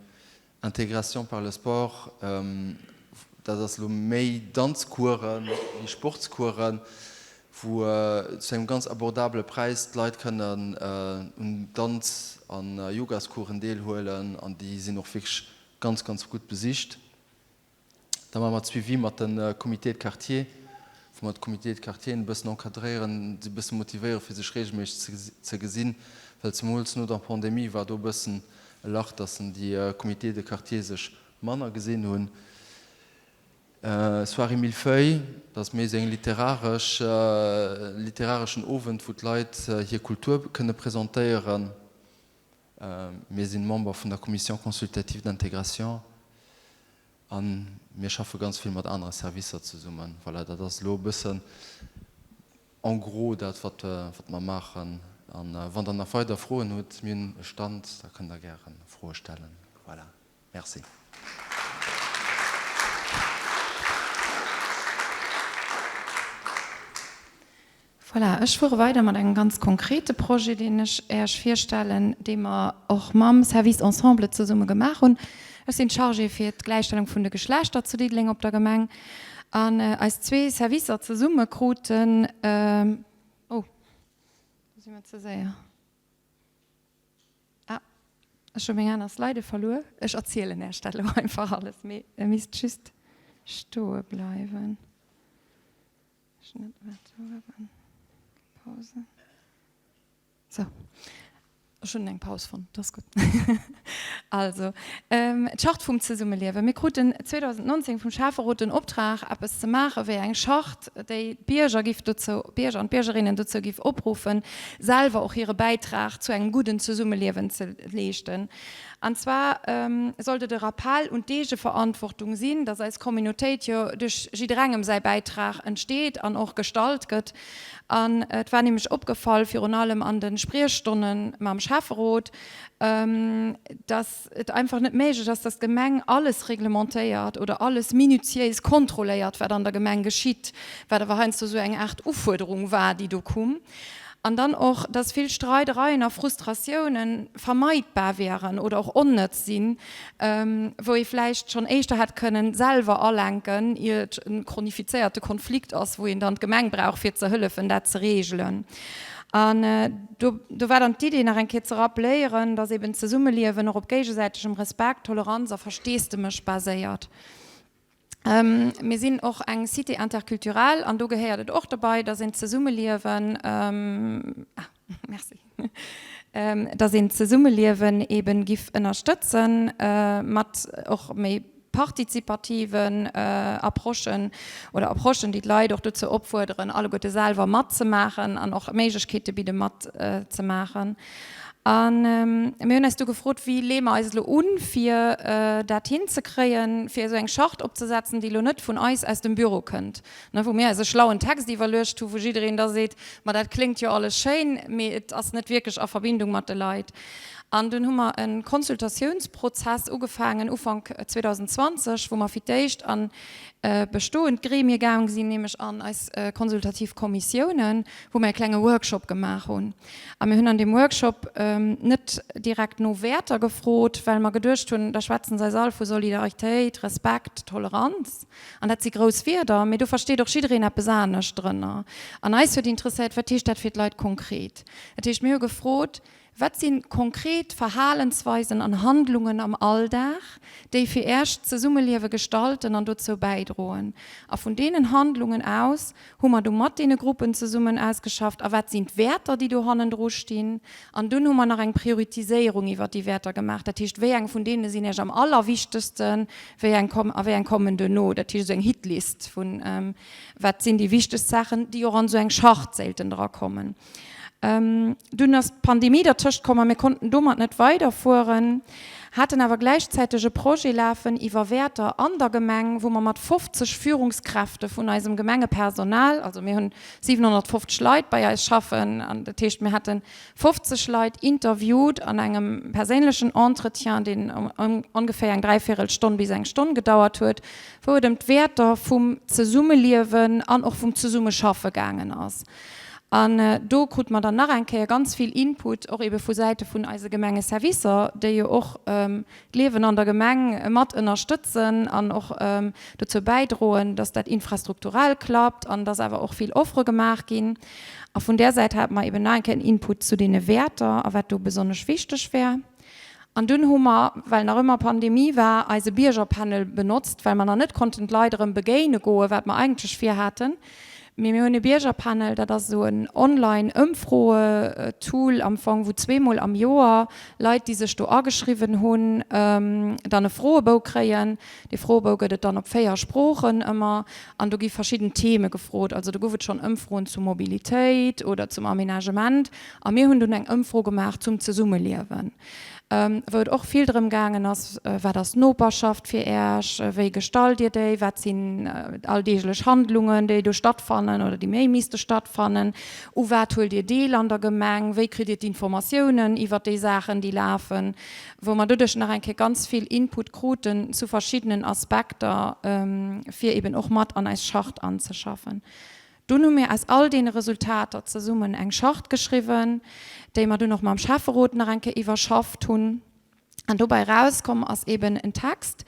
Intégration par le sport, dat ass elo méi Danzcoursen wéi Sportscoursen, wou zu engem ganz abordabele Präis d'Leit kënnen un Danz a Yogascoursen deelhuelen an déi sinn och wierklech ganz, ganz gutt besicht. Da maache mer d'Suivi mat de Comités de quartier, wou mer d'Comités de quartieren e bëssen encadréieren, se e bësse motivéieren, fir sech reegelméisseg ze gesinn, well zemools no der Pandemie war do e bëssen e Lach, dass déi Comités de quartier sech manner gesinn hunn. Soirée Mille-feuilles, dat ass méi esou eng literaresch, literareschen Owend, wou d'Leit hir Kultur kënne presentéieren. Mir sinn Member vun der Commission consultative d'intégration a mir schaffe ganz vill mat anere Servicer zesummen. Voilà, dat ass elo e bëssen en gros dat, wat mer maachen. A wann Der nach weider Froen hutt, mir hunn e Stand, da kënnt Der gäre Froe stellen. Voilà, merci. Voilà, ech fuere weider mat engem ganz konkrete Projet, deen ech Äech virstellen, dee mer och mam Service Ensemble zesumme gemaach hunn. Ech sinn d'Chargée fir d'Gläichstellung vun de Geschlechter zu Diddeleng op der Gemeng an eis zwee Servicer zesumme kruten, oh, do si mer ze séier. Ah, ech hu meng aner Slide verluer. Ech erzielen Äech dat elo einfach alles, mee e misst just stoe bleiwen. Pause. So. Ech hunn eng Paus fonnt, dat ass gutt. Also, d'Charte vum Zesummeliewen. Mir kruten 2019 vum Schäfferot den Optrag, eppes ze maache wéi eng Charte, déi d'Bierger giff dozou, d'Bierger an d'Biergerinnen dozou giff opruffen, selwer och hire Bäitrag zu engem gudden Zesummeliewen ze leeschten. An zwar sollt et e Rappell un d'Eegeverantwortung sinn, dass eis Communautéit jo duerch jidderengem säi Bäitrag entsteet an och gestalt gëtt. An et war nämlech opgefall, virun allem an de Spriechstonne mam Schäfferot, dass et einfach net méiglech ass, dass d'Gemeng alles reglementéiert oder alles minutiéis kontrolléiert, wat an der Gemeng geschitt, wat awer heiansdo esou eng Aart Ufuerderung war, déi do kumm. An dann och, dass vill Streidereien a Frustratiounen vermeidbar wären oder och onnëtz sinn, wou ee vläicht schonn éischter hätt kënnen selwer alenken, ier et e chronifizéierte Konflikt ass, wou een dann d'Gemeng brauch, fir ze hëllefen, dat ze regelen. An do do war dann d'Idee, nach eng Kéier ze rappeléieren, dass eben d'Zesummeliewen och op géigesäitegem Respekt, Toleranz a Versteesdemech baséiert. Mir sinn och eng Cité interculturelle an do gehéiert et och dobei, dass een d'Zesummeliewen, ah, merci, dass een d'Zesummeliewen eben giff ënnerstëtzen mat och méi partizipativen Approchen oder Approchen, déi d'Leit och dozou opfuerderen, alleguerte selwer matzemaachen an och Méiglechkeete bidde matzemaachen. A mir hunn eis du gefrot, Wéi leeë mer eis elo un, fir dat hinzekréien, fir esou eng Charte opzesetzen, déi elo net vun eis aus dem Büro kënnt, ne, wou mir eis e schlauen Text iwwerluecht hu, wou jiddereen da seet, Ma dat kléngt jo alles schéin, mee et ass net wierklech a Verbindung mat de Leit. An dunn hu mer e Consultatiounsprozess ugefaangen Ufank 2020, wou mer fir d'éischt an bestoend Gremie gaang sinn, nämlech an eis konsultativ Kommissiounen, wou mer e klenge Workshop gemaach hunn. A mir hunn an deem Workshop net direkt no Wäerter gefrot, well mer geduecht hunn, da schwätzen se eis all vu Solidaritéit, Respekt, Toleranz. An dat si grouss Wierder, mee do versteet och jiddereen eppes anescht drënner. An eis huet interesséiert, Wat heescht dat fir d'Leit konkret? Dat heescht, mir hu gefrot, Wat si konkret Verhalensweisen an Handlungen am Alldag, déi fir Äerch d'Zesummeliewe gestalten an dozou bäidroen? A vun deenen Handlungen aus hu mer du mat deene Gruppen zesummen ausgeschafft, a wat sinn d'Wäerter, déi do hannendru stinn. An dunn hu mer nach eng Prioritiséierung iwwert déi Wäerter gemaach, dat heescht, wéi eng vun deene sinn Iech am allerwichtegsten, wéi eng kommen a wéi eng kommen duerno. Dat heescht, esou eng Hitlist vun wat sinn déi wichtegst Saachen, déi och an esou eng Charte solten drakommen. Dunn ass d'Pandemie dertëscht komm a mir konnten domat net weiderfueren, haten awer gläichzäiteg e Projet lafen iwwer Wäerter an der Gemeng, wou mer mat 50 Führungskräfte vun eisem Gemengepersonal, also mir hunn 750 Leit bei eis schaffen, an dat heescht mir hätte 50 Leit interviewt an engem perséinlechen Entretien, deen ongeféier eng dräivierel Stonn bis eng Stonn gedauert huet, wou et ëm d'Wäerter vum Zesummeliewen an och vum Zesummeschaffe gaangen ass. An do krute mer dann nach eng Kéier ganz vill Input, och ebe vu Säite vun eise Gemengeservicer, déi jo och d'Liewen an der Gemeng mat ënnerstëtzen an och dozou bäidroen, dass dat infrastrukturell klappt an dass awer och vill Offere gemaach ginn. A vun där Säit hate mer eben nach eng Kéier en Input zu deene Wäerter a wat do besonnesch wichteg wär. An dunn hu mer, well nach ëmmer Pandemie war, eise Biergerpanel benotzt, well mer nach net konnten d'Leit erëm begéine goen, wat mer eigentlech virhaten. Mee mir hunn e Biergerpanel, dat ass esou en Online-Ëmfroe-Tool am Fong, wou zweemol am Joer Leit, déi sech do ageschriwwen hunn, dann e Froebou kréien. Dee Froebou gëtt et dann op 4 Sproochen ëmmer an do gi verschidden Theme gefrot. Also do gouf et schonn Ëmfroen zu Mobilitéit oder zum Aménagement a mir hunn dunn eng Ëmfro gemaach zum Zesummeliewen, wou et och vill drëm gaangen ass, Wat ass Noperschaft fir Äech, wéi gestalt Dir déi, wat sinn alldeeglech Handlungen, déi do stattfannen oder déi méi misste stattfannen, u wat huelt Dir deel an der Gemeng, wéi kritt Dir d'Informatiounen iwwert déi Saachen, déi lafen. wou mer doduerch nach eng Kéier ganz vill Input kruten zu verschiddenen Aspekter, fir eben och mat an eis Charte anzeschaffen. Dunn hu mir aus all deene Resultater zesummen eng Charte geschriwwen, déi mer dunn och mam Schäfferot nach eng Kéier iwwerschafft hunn. An dobäi erauskomm ass eben en Text,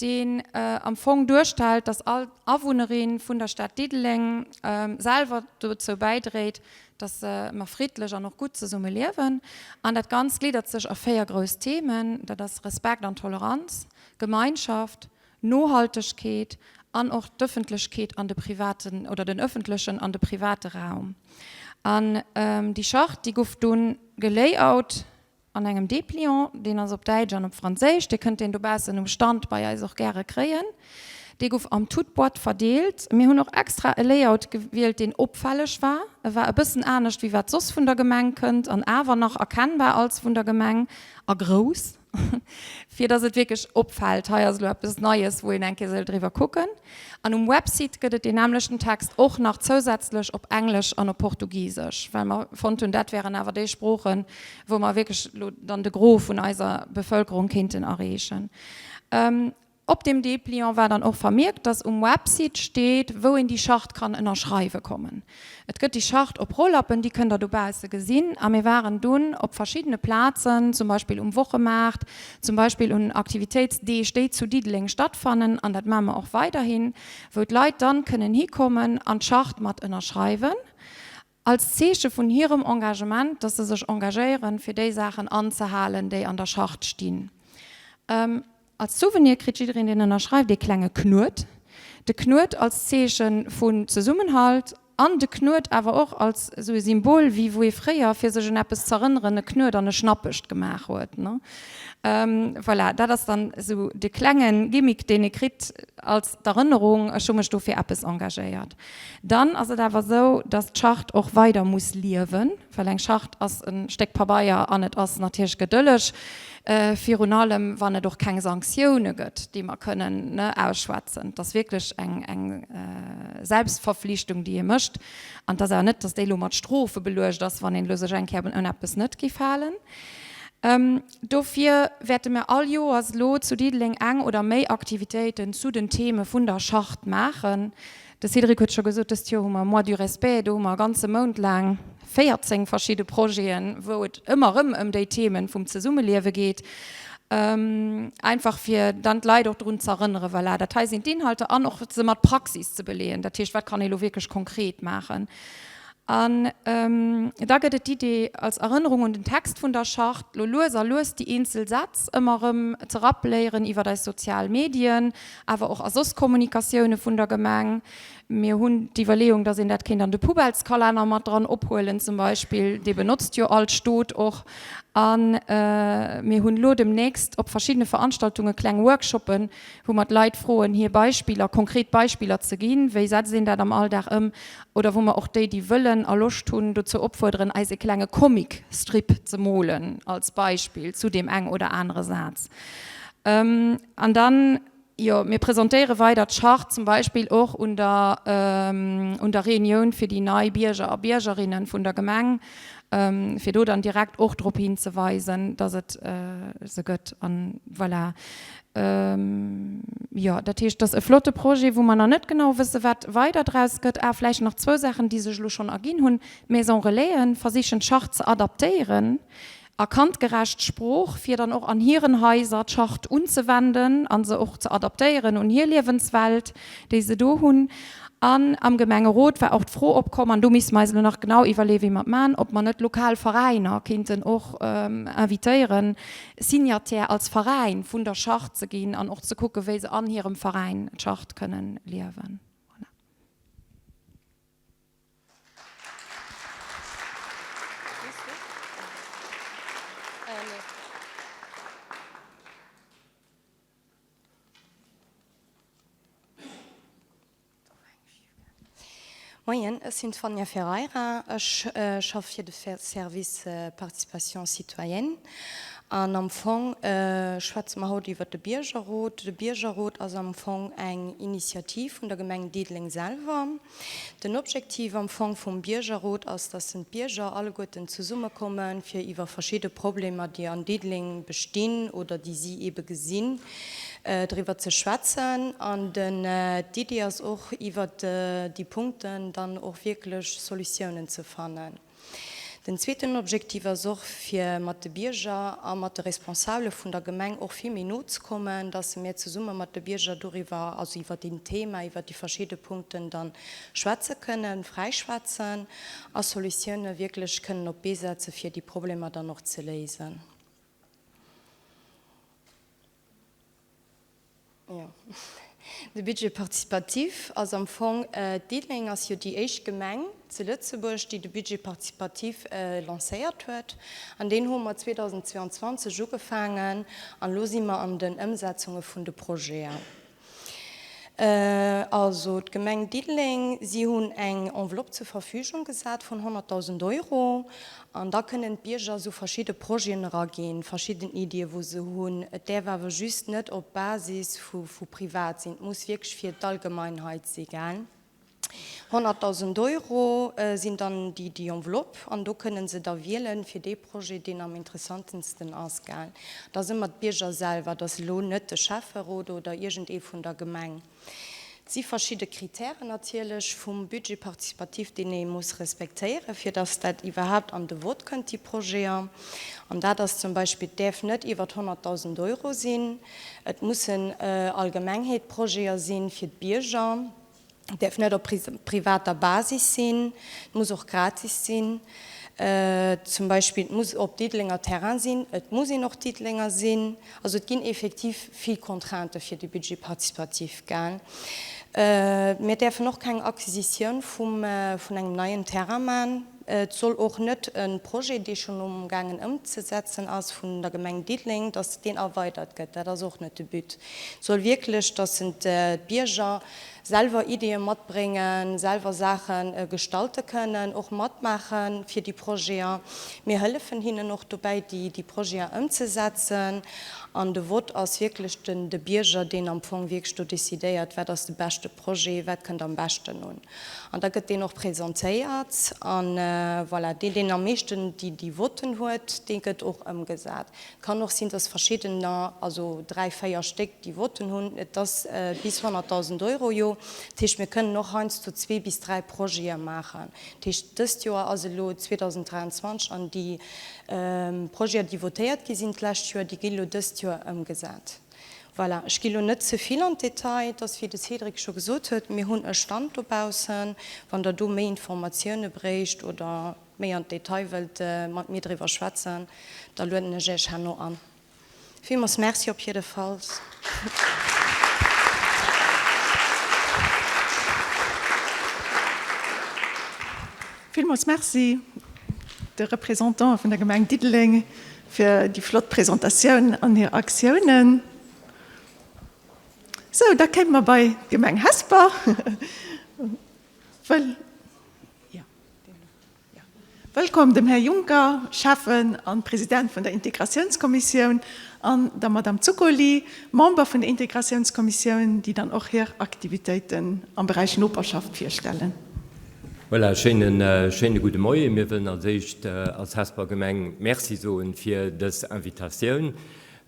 deen am Fong duerstellt, dass all Awunnerin vun der Stad Diddeleng selwer dozou bäidréit, dass mer friddlech an och gutt zesumme liewen. An dat Ganzt gliddert sech a 4 grouss Themen, dat ass Respekt an Toleranz, Gemeinschaft, Nohaltegkeet an och d'Ëffentlechkeet an de privaten oder den ëffentlechen an de private Raum. An déi Charte, déi gouf dunn gelayout An engem Dépliant, deen ass op Däitsch an op Franséisch, Dir kënnt deen dobaussen um Stand bei eis och gäre kréien. Dee gouf am toute boîte verdeelt. Mir hunn och extra e Layout gewielt, deen opfälleg war. E war e bëssen anescht, wéi wat soss vun der Gemeng kënnt an awer nach erkennbar als vun der Gemeng a grouss, fir dass et wierklech opfält, hei ass elo eppes Neies, wou een eng Kéier soll driwwer kucken. An um Website gëtt et deen nämmlechten Text och nach zousätzlech op Englesch an op Portugisesch, well mer fonnt hunn, dat wären awer déi Sproochen, wou mer wierklech elo dann de Gros vun eiser Bevëlkerung kéinten erreechen. Op deem Dépliant war dann och vermierkt, dass um Website steet, wou een déi Charte kann ënnerschreiwe kommen. Et gëtt déi Charte op Rollappen, déi kënnt Der dobausse gesinn. A mir waren dunn op verschiddene Plazen, zum Beispill um Wochemaart, zum Beispill un Aktivitéitsdeeg, déi zu Diddeleng stattfannen, an dat maache mer och weiderhin, wou d'Leit dann kënnen hikommen an d'Charte mat ënnerschreiwen, als Zeeche vun hirem Engagement, dass se sech engagéieren, fir déi Saachen anzehalen, déi an der Charte stinn. Als Souvenir kritt jiddereen, deen ënnerschreift, ee klenge Knuet. De Knuet als Zeeche vun Zesummenhalt. An de Knuet awer och als esou e Symbol, wéi wou ee fréier, fir sech un eppes z'erënneren, e Knuet an e Schnappecht gemaach huet, ne? Voilà, dat ass dann esou de klenge Gimmick, deen ee kritt als d'Erënnerung, ech hu mech do fir eppes engagéiert. Dann ass et awer esou, dass d'Charte och weider muss liewen, well eng Charte ass e Stéck Pabeier an et ass natierlech gedëlleg, Virun allem, wann et och keng Sanktioune gëtt, déi mer kënnen ausschwätzen. Et ass wierklech eng Selbstverflichtung, déi ee mécht. An et ass awer net, datt déi elo mat Strofe beluecht ass, wann een elo sech eng Kéier un eppes net géif halen. Dofir wäerte mir all Joers elo zu Diddeleng eng oder méi Aktivitéiten zu den Theme vun der Charte maachen. De Cédric huet scho gesot, dëst Joer hu mer Mois du respect, do hu mer e ganze Mount laang 14 verschidde Projeten, wou et ëmmer erëm ëm déi Themen vum Zesummeliewe geet, einfach fir dann d'Leit och drun ze erënneren, voilà, dat hei sinn d'Inhalter an och se mat Praxis ze beleeën, dat heescht, wat kann ee lo wierklech konkret maachen. An da gëtt et d'Idee, als Erënnerung un den Text vun der Charte, lo lues a lues déi eenzel Sätz ëmmer erëm ze rappeléieren iwwer eis sozial Medien, awer och a soss Kommunikatioune vun der Gemeng. Mir hunn d'Iwwerleeung, datt een dat kéint an de Poubelleskalenner mat dran ophuelen zum Beispill. Dee benotzt jo all Stot och. A mir hunn elo demnächst op verschiddene Veranstaltunge kleng Workshoppen, wou mer d'Leit froen, hir Beispiller, konkret Beispiller ze ginn, wéi setzt een dat am Alldag ëm, oder wou mer och déi, déi wëllen a Loscht hunn, dozou opfuerderen, eis e klenge Comic-Strip ze molen, als Beispill zu deem eng oder anere Saz. An dann, jo, mir presentéiere weider d'Charte zum Beispill och un der, un der Reunioun fir déi nei Bierger a Biergerinnen vun der Gemeng, fir do dann direkt och drop hinzeweisen, dass et se gëtt. An voilà. Jo, dat heescht, et ass e flotte Projet, wou mer nach net genau wësse wat weider draus gëtt. Ah, vläicht nach zwou Saachen, déi sech elo schonn erginn hunn. D'Maison Relaisen versichen d'Charte ze adaptéieren a kandgerecht Sprooch, fir dann och an hiren Haiser d'Charte unzewenden a se och ze adaptéieren un hir Liewenswelt, déi se do hunn. An am Gemengerot war och d'Fro opkomm, an do misste mer eis elo nach genau iwwerleeën, wéi mer et maachen, ob mer net lokal Veräiner kéinten och invitéieren, Signataire als Veräin vun der Charte ze ginn an och ze kucken, wéi se an hirem Veräin d'Charte kënnen liewen. Voilà. Moien, ech sinn d'Vania Ferreira, ech schaffe fir de Service Participation citoyenne an am Fong schwätze mer haut iwwert de Biergerrot. De Biergerrot ass am Fong eng Initiativ vun der Gemeng Diddeleng selwer. Den Objektiv am Fong vum Biergerrot ass, dass den d'Bierger alleguerten zesummekommen, fir iwwer verschidde Problemer, déi an Diddeleng bestinn oder déi si eebe gesinn, driwwer ze schwätzen. An den d'Idee ass och, iwwer déi Punkten dann och wierklech Solutiounen ze fannen. Den zweeten Objektiv ass och, fir mat de Bierger a mat de Responsabele vun der Gemeng och vill méi no ze kommen, dass mir zesumme mat de Bierger doriwwer, also iwwer deen Thema, iwwer déi verschidde Punkten dann schwätze kënnen, fräi schwätzen a Solutioune wierklech kënnen op d'Bee setze fir déi Problemer dann och ze léisen. Jo, de Budget participatif ass am Fong, Diddeleng ass jo déi éischt Gemeng zu Lëtzebuerg, déi de Budget participatif lancéiert huet. An deen hu mer 2022 ugefaangen an elo si mer an den Ëmsetzunge vun de Projeten. Also d'Gemeng Diddeleng, si hunn eng Enveloppe zur Verfügung gesat vun 100.000 Euro an da kënnen d'Bierger esou verschidde Projeten eraginn, verschidden Iddien, wou se hunn. Et däerf awer just net op Basis vu privat sinn, et muss wierklech fir d'Allgemeinheit si gell. 100.000 Euro sinn dann déi Enveloppe an do kënnen se da wielen, fir dee Projet, deen am interessantensten ass. Gell, dat ass ëmmer d'Bierger selwer, dat ass elo net de Schäfferot oder iergendee vun der Gemeng. Et si verschidde Kritären natierlech vum Budget participatif, deen ee muss respektéieren, fir datt dat iwwerhaapt an de Vott kënnt, déi Projeten. An dat ass zum Beispill, et däerf net iwwer 100.000 Euro sinn, et mussen Allgemengheetprojete sinn fir d'Bierger, Et däerf net op privater Basis sinn, et muss och gratis sinn. Zum Beispill, et muss op Diddelenger Terrain sinn, et muss een och Diddelenger sinn. Also et ginn effektiv vill Contraintë fir de Budget participatif, gell. Mir däerfen och keng Acquisitioun vum, vun engem neien Terrain man. Et soll och net e Projet, dee schonn amgaangen ëmzesetzen ass vun der Gemeng Diddeleng, datt deen erweidert gëtt. Dat ass och net de But. Et soll wierklech, datt d'Bierger selwer Ideeë matbréngen, selwer Saache gestalte kënnen, och matmaache fir déi Projete. Mir hëllefen hinnen och dobäi, déi Projete ëmzesetzen. An de Vott ass wierklech den de Bierger, deen am Fong wierklech do decidéiert, wat ass de beschte Projet, wat kënnt am beschten un. An da gëtt deen och presentéiert. An voilà, deen, deen am meeschten déi Votten huet, dee gëtt och ëmgesat. Et kann och sinn, dass verschiddener, also dräi, véier Stéck, déi Votten hunn. Et ass bis 100.000 Euro, jo. Dat heescht, mir kënnen och heiansdo zwee bis dräi Projete maachen. Dat heescht, dëst Joer ass elo 2023 an déi Projete, déi votéiert gi sinn d'lescht Joer, déi gi elo dëst Joer ëmgesat. Voilà, ech gi lo net ze vill an d'Detail. Et ass, wéi de Cédric scho gesot huet, mir hunn e Stand dobaussen. Wann Der do méi Informatioune bréicht oder méi an d'Detail wëllt mat mir driwwer schwätzen, da lueden ech Iech herno an. Villmools Merci op jiddefalls. Villmools Merci de Représentante vun der Gemeng Diddeleng fir déi flott Presentatioun an hir Aktiounen. Sou, da kéime mer bei d'Gemeng Hesper. Wëll, jo, wëllkomm dem Här Juncker, Schäffen an President vun der Integratiounskommissioun, an der Madame Zuccoli, Member vun der Integratiounskommissioun, déi dann och hir Aktivitéiten am Beräich Noperschaft virstellen. Voilà, schéinen, schéine gudde Moien. Mir wëllen als éischt als Hesper Gemeng Merci soen fir dës Invitatioun.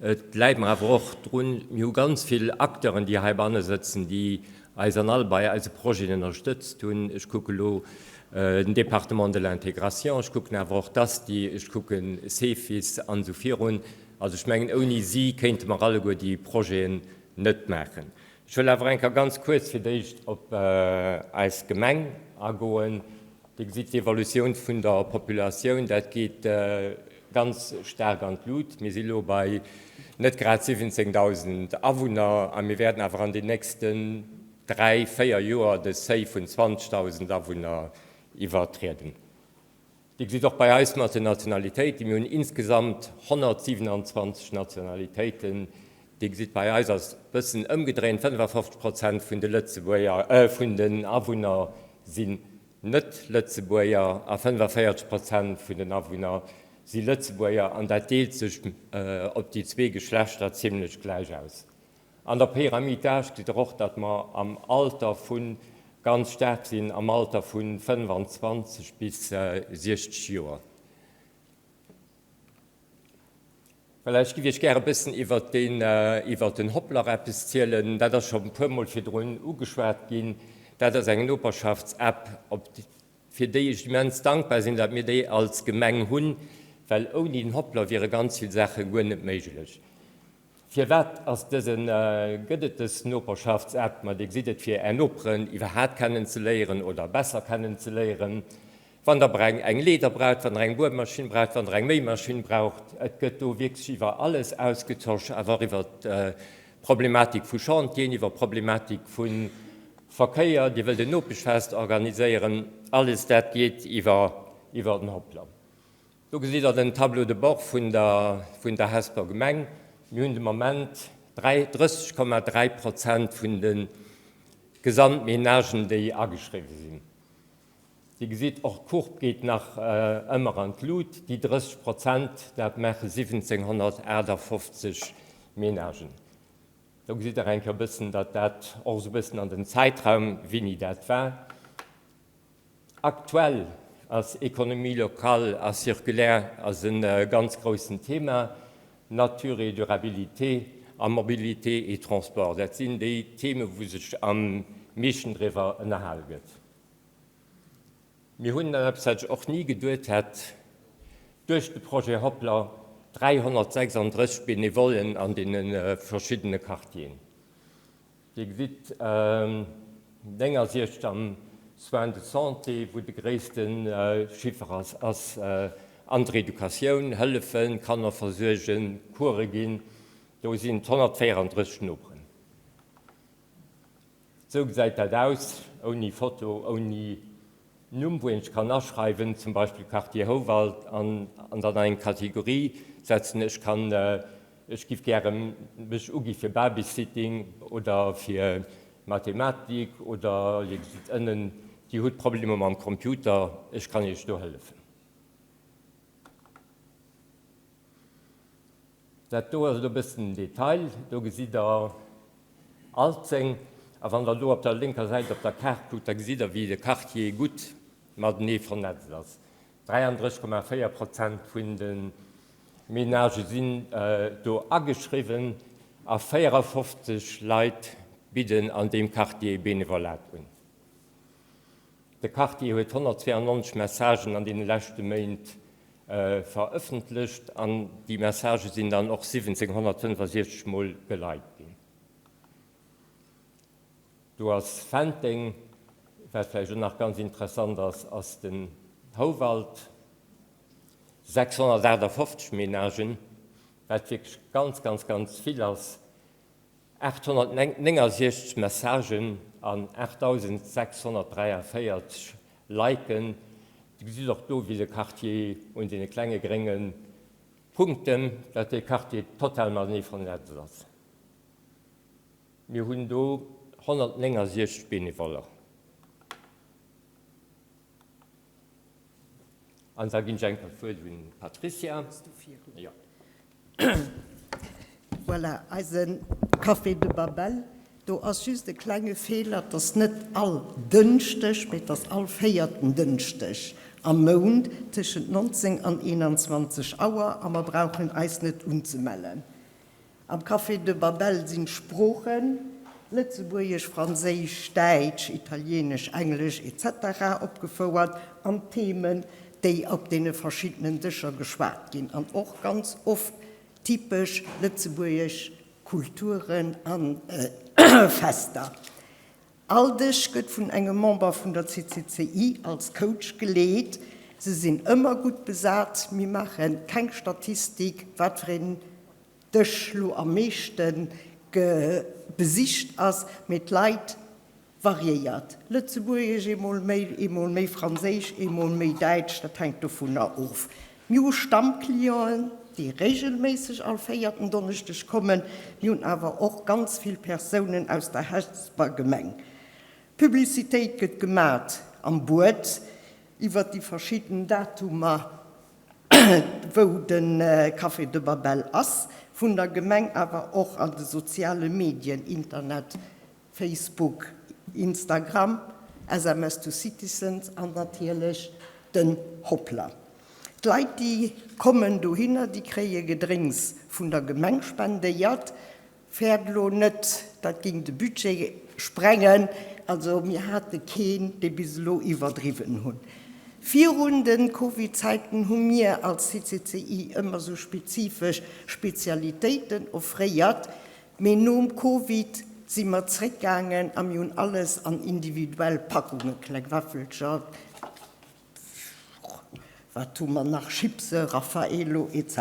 Et läit mer awer och drun, mir hu ganz vill Acteuren, déi heibanne sëtzen, déi eis an all bei eise Projeten ënnerstëtzt hunn. Ech kucke lo den Département de l'Intégration, ech kucken awer och d'ASTI, ech kucken Cefis an esou virun. Also ech mengen, ouni si kéinte mer alleguer déi Projeten net maachen. Ech wëll awer eng Kéier ganz kuerz fir d'éischt op eis Gemeng agoen. Dir gesitt d'Evolutioun vun der Populatioun, dat geet ganz staark an d'Lut. Mir si lo bei net grad 17.000 Awunner a mir wäerten awer an den nächsten dräi, véier Joer de Seuil vun 20.000 Awunner iwwertrieden. Dir gesitt och bei eis mat den Nationalitéiten, mir hunn insgesamt 127 Nationalitéiten. Dir gesitt, bei eis ass et e bëssen ëmgedréint, 55 Prozent vun de Lëtzebuerger, vun den Awunner sinn net Lëtzebuerger a 45 Prozent vun den Awunner si Lëtzebuerger an dat deelt sech op déi zwee Geschlechter zimlech gläich aus. An der Pyramide d'âge gesitt Der och, datt mer am Alter vu ganz staark sinn, am Alter vu 25 bis 60 Joer. Voilà, ech giff Iech gär e bëssen iwwert deen, iwwert den Hoplr eppes zielen. Dat ass scho e puermol virdrun ugeschwat ginn. Dat ass eng Noperschaftsapp, op fir déi ech immens dankbar sinn, datt mir déi als Gemeng hunn, well ouni den Hoplr wiere ganz vill Saache guer net méiglech. Firwat ass dësen, gëtt et dës Noperschaftsapp? Ma Dir gesitt et, fir Är Noperen iwwerhaat kennen ze léieren oder besser kennen ze léieren. Wann Der breng eng Leeder braucht, wann Der eng Buermaschinn braucht, wann Der eng Méimaschinn braucht, et gëtt do wierklech iwwer alles ausgetosch, awer och iwwer d'Problematik vu Chantieren, iwwer Problematik vu Verkéier, Dir wëllt en Nopeschfest organiséieren, alles dat geet iwwer iwwer den Hoplr. Do gesitt Der den Tableau de bord vun der vun der Hesper Gemeng. Mir hunn de Moment 30,3 Prozent vun de Gesamtmenagen, déi ageschriwwe sinn. Dir gesitt, och d'Courbe geet nach ëmmer an d'Lut. Déi 30 Prozent, dat maache 1.758 Menagen. Do gesitt Der eng Kéier e bëssen, datt dat och esou e bëssen an den Zäitraum, wéini dat war. Aktuell ass Économie locale a circulaire ass e ganz groussen Thema, Nature et durabilité a Mobilité et transport, dat sinn déi Themen, wou sech am meeschten driwwer ënnerhale gëtt. Mir hunn eppes, wat ech och ni geduet hätt, duerch de Projet Hoplr 336 Benevollen an deene verschiddene Quartieren. Dir gesitt 69 am Soins de santé, wou de gréisste Chiffer ass, ass an der Educatioun, hëllefen, Kanner versuergen, Coure ginn, do sinn et 134 Noperen. Esou gesäit dat aus, ouni Foto, ouni Numm, wou een sech kann aschreiwen, zum Beispill Quartier Houwald, an dann eng Kategorie setzen, ech kann, ech giff gäre mech ugi fir Babysitting oder fir Mathematik oder Dir gesitt ënnen, Dir hutt Problemer mam Computer, ech kann Iech do hëllefen. Dat do ass elo e bëssen den Detail. Do gesitt Der Alzeng. A wann Der do op der lénker Säit op der Kaart kuckt, da gesitt Der, wéi de Quartier gutt matenee vernetzt ass. 33,4 Prozent vun de Menagë sinn do ageschriwwen a 54 Leit bidden an deem Quartier Benevolat un. De Quartier huet 192 Messagen an deene leschte Méint verëffentlecht an déi Messagë sinn dann och 1765 Mol geliked ginn. Do ass Fenteng. Wat vläicht och nach ganz interessant ass, ass den Houwald, 658 Menagen, wat wierklech ganz, ganz, ganz vill ass. 869 Messagen an 8.643 Liken. Dir gesitt och do, wéi de Quartier un deene klenge grénge Punkten, datt dee Quartier total matenee vernetzt ass. Mir hunn do 169 Benevoller. An da ginn ech eng Kéier d'Wuert un d'Patricia. Voilà, eise Café de Babel, do ass just e klenge Feeler, et ass net all Dënschdeg, mee et ass all véierten Dënschdeg am Mount tëschent 19 an 21 Auer a mer brauchen eis net unzemellen. Am Café de Babel sinn d'Sproochen, Lëtzebuergesch, Franséisch, Däitsch, Italienesch, Englesch, etc. Opgefouert an d'Themen, déi op deene verschiddenen Dëscher geschwat ginn an och ganz oft typesch lëtzebuergesch Kulturen a Fester. All Dësch gëtt vun engem Member vun der CCCI als Coach geleet. Se sinn ëmmer gutt besat. Mir maache keng Statistik, wat fir een Dësch lo am meeschte besicht ass, mee d'Leit variéiert. Lëtzebuergesch, eemol méi, eemol méi Franséisch, eemol méi Däitsch, dat hänkt dovunner of. Mir hu Stammclienten, déi regelméisseg all véierten Donneschdeg kommen. Mir hunn awer och ganz vill Persounen aus der Hesper Gemeng. Publicitéit gëtt gemat am Buet iwwer déi verschidden Datumer, wou de Café de Babel ass, vun der Gemeng, awer och an de soziale Medien, Internet, Facebook, Instagram, SMS to Citizens an natierlech den Hoplr. D'Leit déi kommen dohinner, déi kréie Gedrénks vun der Gemeng spendéiert. Fäert elo net, dat géing de Budget sprengen. Also mir hate keen, dee bis elo iwwerdriwwen hunn. Virun de Covid-Zäiten hu mir als CCCI ëmmer sou spezifesch Spezialitéiten offréiert. Mee nom Covid si mer zréckgaangen a mir hunn alles an individuell Packungen, kleng Wäffelcher, wat hu mer nach, Chipse, Raffaello, etc.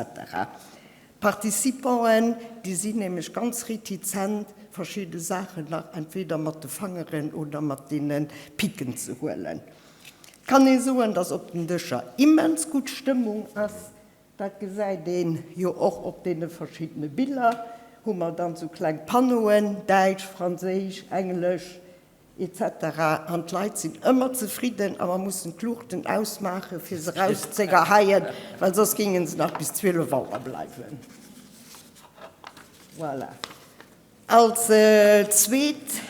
D'Participanten, déi sinn nämlech ganz retizent, verschidde Saachen nach entweder mat de Fangeren oder mat deene Picken ze huelen. Et kann ee soen, dass op den Dëscher immens gutt Stëmmung ass. Dat gesäit een jo och op deene verschiddene Biller, hu mer dann sou kleng Panneauen, Däitsch, Franséisch, Englesch, etc. An d'Leit sinn ëmmer zefridden a mer mussen d'Luuchten ausmaachen, fir se erauszegeheien, well soss géinge se nach bis 12 Auer bleiwen. Voilà. Als zweet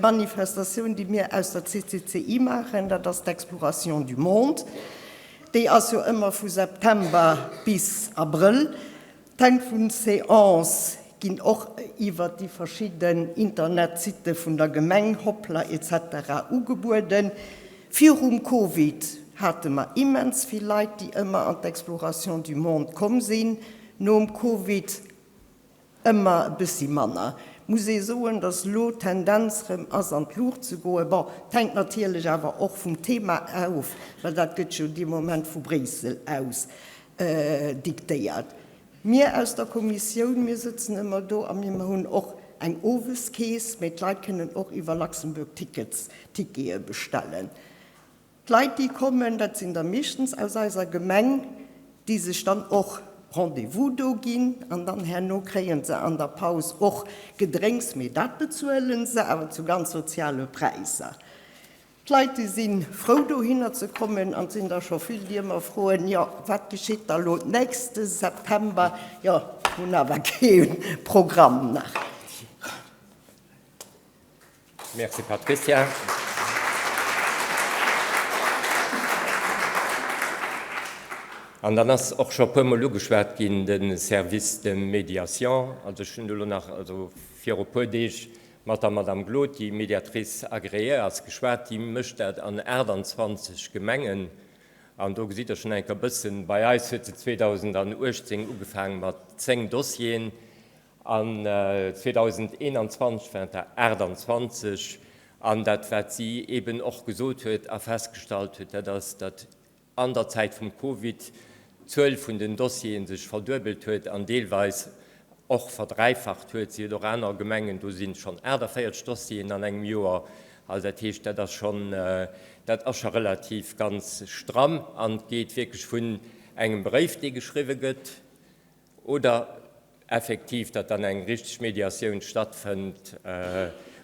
Manifestatioun, déi mir aus der CCCI maachen, dat ass d'Exploration du monde. Déi ass jo ëmmer vu September bis Abrëll. D'Hänk vun Seance ginn och iwwert déi verschidden Internetsitte vun der Gemeng, Hoplr etc. Ugebueden. Virum Covid hate mer immens vill Leit, déi ëmmer an d'Exploration du monde komm sinn. Nom Covid Ëmmer e bëssi manner. Muss ee soen, datt elo d'Tendenz rëm ass an d'Luucht ze goen. Bon, et hänkt natierlech awer och vum Thema of, well dat gëtt jo dee Moment vu Bréissel aus diktéiert. Mir aus der Kommissioun, mir sëtzen ëmmer do a mir hunn och. Eng Oweskeess, mee d'Leit kënnen och iwwer Luxembourg Tickets Tickete bestellen. D'Leit, déi kommen, dat sinn der meeschtens aus eiser Gemeng, déi sech dann och Rendez-vous do ginn an dann herno kréie se an der Paus och Gedrénks, mee dat bezuele se awer zu ganz soziale Präisser. D'Leit, déi si frou dohinner ze kommen an et sinn der scho vill, déi ëmmer froen, jo wat geschitt da lo nächste September? Jo, hunn awer kee Programm nach. Merci Patricia. An dann ass och scho e puermol ugeschwat ginn de Service de médiation. Also ech hunn do elo nach, also viru e puer Deeg mat der Madame Glod, déi Médiatrice agréée ass, geschwat. Déi mécht dat an 28 Gemengen. An do gesitt Der schonn eng Kéier e bëssen, bei eis huet se 2018 ugefaange mat 10 Dossieren. An 2021 waren et der 28. An dat, wat si eeben och gesot huet a festgestallt huet, dat ass, datt an der Zäit vum Covid d'Zuel vun den Dossiere sech verduebelt huet an deelweis och verdräifacht huet. Si huet och aner Gemengen, do si schonn 48 Dossieren an engem Joer. Also dat heescht, dat ass schonn, dat ass scho relativ ganz stramm an geet wierklech vun engem Bréif, dee geschriwwe gëtt, Oder effektiv, datt dann eng richteg Mediatioun stattfënnt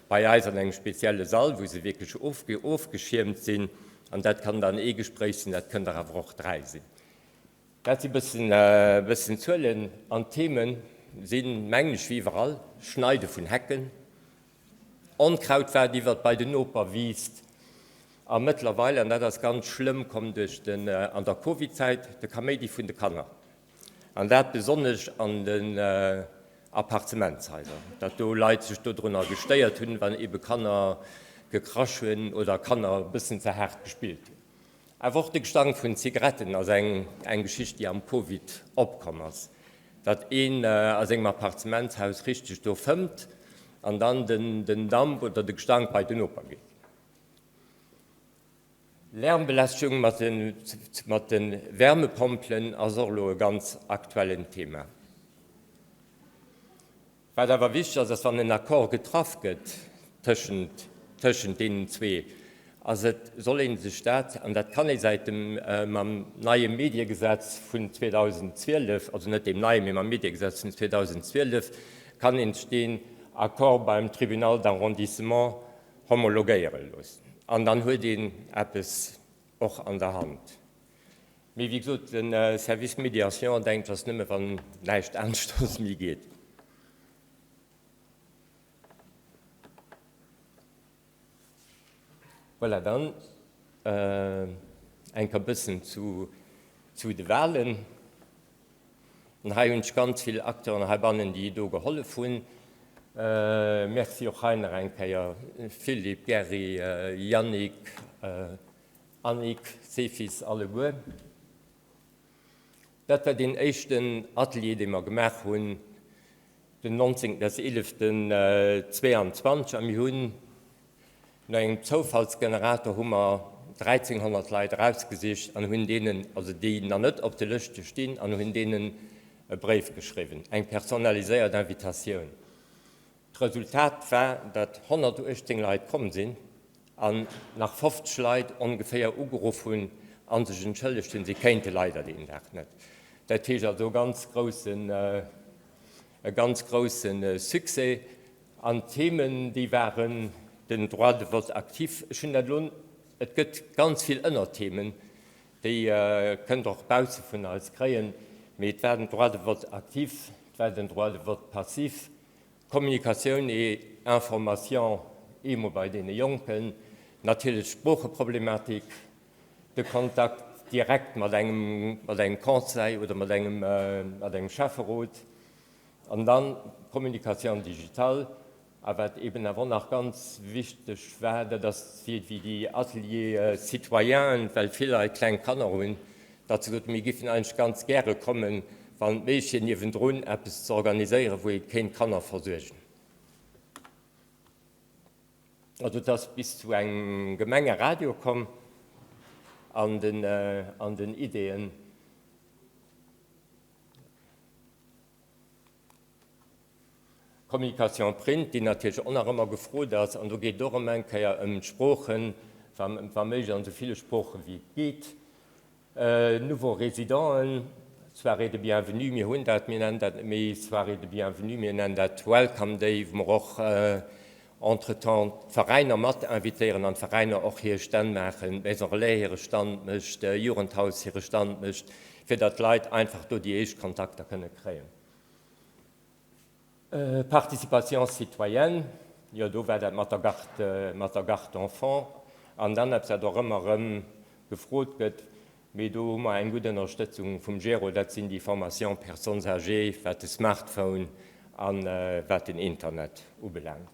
bei eis an engem spezielle Sall, wou se wierklech ofgeschiermt sinn. An dat kann dann ee Gespréich sinn, dat kënnen der awer och 3 sinn. Dat si bëssen, bëssen Zuelen. An d'Theme sinn, mengen ech, wéi iwwerall, Schneide vun Hecken, Onkraut wat iwwert bei den Noper wiisst a mëttlerweil, an dat ass ganz schlëmm komm duerch den, an der Covid-Zäit, de Kaméidi vun de Kanner. An dat besonnesch an den Appartementshaiser, datt do Leit sech dodrunner gestéiert hunn, wann ebe Kanner gekrasch hunn oder Kanner e bëssen ze haart gespillt hunn. Awer och de Gestank vun Zigaretten ass eng eng Geschicht, déi am Covid opkomm ass, datt een a sengem Appartementshaus richteg do fëmmt an dann den den Damp oder de Gestank bei den Noper geet. Lärmbelästegung mat de Wärmepompelen ass och elo e ganz aktuellen Thema. Wat awer wichteg ass, ass wann en Accord getraff gëtt tëschent tëschent deenen zwee, ass et soll ee sech dat, an dat kann ee säit dem mam neie Mediegesetz vun 2012, also net deem neien, mee mam Mediegesetz vun 2012, kann ee sech deen Accord beim Tribunal d'arrondissement homologéiere loossen an dann huet een eppes och an der Hand. Mee wéi gesot, de Service Médiation, denkt ech, ass nëmme wann näischt aneschters méi geet. Voilà, dann eng Kéier e bëssen zu de Wahlen. An hei hunn ech ganz vill Acteuren heibannen, déi do gehollef hunn. Merci och hei nach eng Kéier Philippe, Gerry, Yannick, Annick, Cefis, alleguer. Dat war deen éischten Atelier, dee mer gemaach hunn, den 19.11.22. A mir hunn No engem Zoufallsgenerator hu mer 1.300 Leit erausgesicht an hunn deenen, also déi nach net op de Lëschte stinn, an hunn deenen e Bréif geschriwwen, eng personaliséiert Invitatioun. D'Resultat war, datt 118 Leit komm sinn an nach 50 Leit ongeféier ugeruff hunn a sech entschëllegt hunn, si kéinte leider deen Dag net. Dat heescht also e ganz groussen, e ganz grousse Succès. An d'Themen, déi waren den Droit de vote actif. Ech hunn dat elo, et gëtt ganz vill Ënnerthemen, déi kënnt Der och bausse vun eis kréien, mee et war den Droit de vote actif, et war den Droit de vote passif, Communication et information eemol bei deene Jonken, natierlech d'Sproocheproblematik, de Kontakt direkt mat engem, mat engem Conseil oder mat engem, mat engem Schäfferot. An dann d'Communication digitale. A wat eben awer och nach ganz wichteg war, dat ass wéi déi Ateliers citoyens, well vill Leit kleng Kanner hunn, datt se gesot hunn, mir géifen eigentlech ganz gäre kommen, wann et méiglech wier, niewendrun eppes ze organiséieren, wou ee kéint d'Kanner versuergen. Also et ass bis zu engem Gemengeradio komm an den, an den Ideeën. Communication print, déi natierlech och nach ëmmer gefrot ass, an do geet et och erëm eng Kéier ëm d'Sproochen, wa méiglech an esou ville Sprooche wéi et geet. Nouveaux résidenten, Soirée de bienvenue, mir hunn dat, mir nennen dat net méi Soirée de bienvenue, mir nennen dat Welcome Day, wou mer och entretemps d'Veräiner mat invitéieren an d'Veräiner och hir Stänn maachen, d'Maison Relais hire Stand mécht, d'Jugendhaus hire Stand mécht, fir datt d'Leit einfach do déi éischt Kontakter kënne kréien. Participation citoyenne, jo do war dat mat der Garde, mat der Garde d'enfants an dann eppes wat och ëmmer erëm gefrot gëtt, mee do hu mer eng gutt Ënnerstëtzung vum GERO, dat sinn déi Formations personnes âgées, wat de Smartphone a wat den Internet ubelaangt.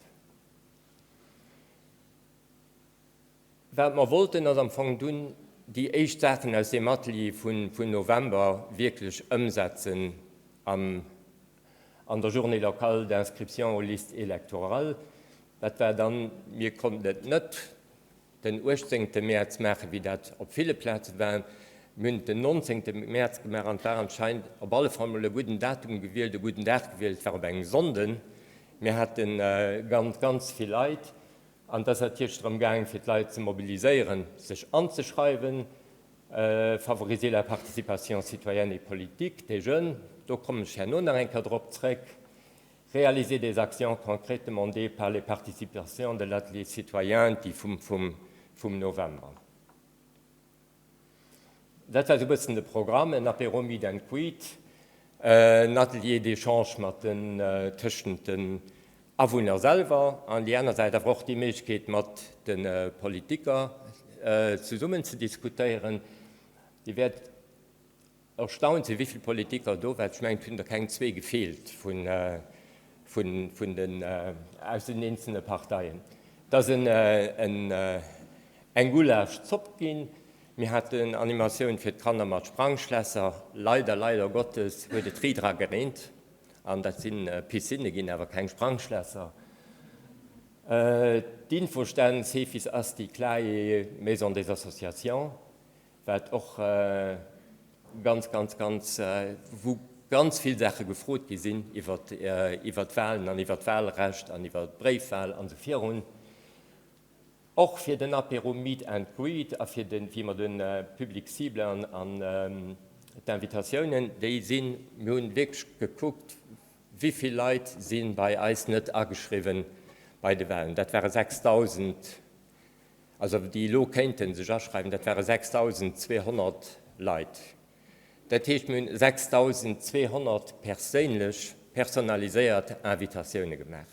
Wat mer wollten, ass am Fong dunn déi éischt Saachen aus deem Atelier vun November wierklech ëmsetzen am an der Journée locale d'inscription aux listes électorales. Dat war dann, mir konnten et net den 18. Mäerz maachen, wéi dat op ville Plaze war, mir hunn et den 19. Mäerz gemaach an et war anscheinend op alle Fall mol e gudden Datum gewielt, e gudden Dag gewielt, et war op engem Sonnden, mir hate ganz, ganz vill Leit. An et ass natierlech drëm gaang, fir d'Leit ze mobiliséieren, sech anzeschreiwen, favoriser la participation citoyenne et politique des jeunes, do kommen ech herno nach eng Kéier drop zréck, réaliser des actions concrètes demandées par les participations de l'atelier citoyen, déi vum November. Dat war esou e bëssen de Programm, en Apéro Meet and Greet, en Atelier d'échange mat den, tëschent den Awunner selwer an déi aner Säit awer och déi Méiglechkeet mat de Politiker zesummen ze diskutéieren. Dir wäert erstaunt sinn, wéivill Politiker do waren. Ech mengen, et hunn der keng zwee gefeelt vun, vun den, aus den eenzelne Parteien. Et ass en, en, eng Gulaschzopp ginn. Mir haten Animatioun fir d'Kanner mat Sprangschlässer. Leider, leider Gottes huet et ri dra gereent. An dat si Piscinne ginn, awer keng Sprangschlässer. D'Infostänn Cefis, Asti, CLAE, Maison des Associations, wat och ganz, ganz, ganz, wou ganz vill Saache gefrot gi sinn iwwer d'Wahlen an iwwer d'Wahlrecht an iwwer d'Bréifwahl an esou virun. Och fir den Apéro Meet and Greet a fir den, wéi mer de Public cible an d'Invitatiounen, déi sinn, mir hunn wierklech gekuckt, wéi vill Leit si bei eis net ageschriwwen bei de Wahlen. Dat ware 6.000, also déi elo kéinte sech aschreiwen, dat ware 6.200 Leit. Dat heescht, mir hunn 6.200 perséinlech, personaliséiert Invitatioune gemaach.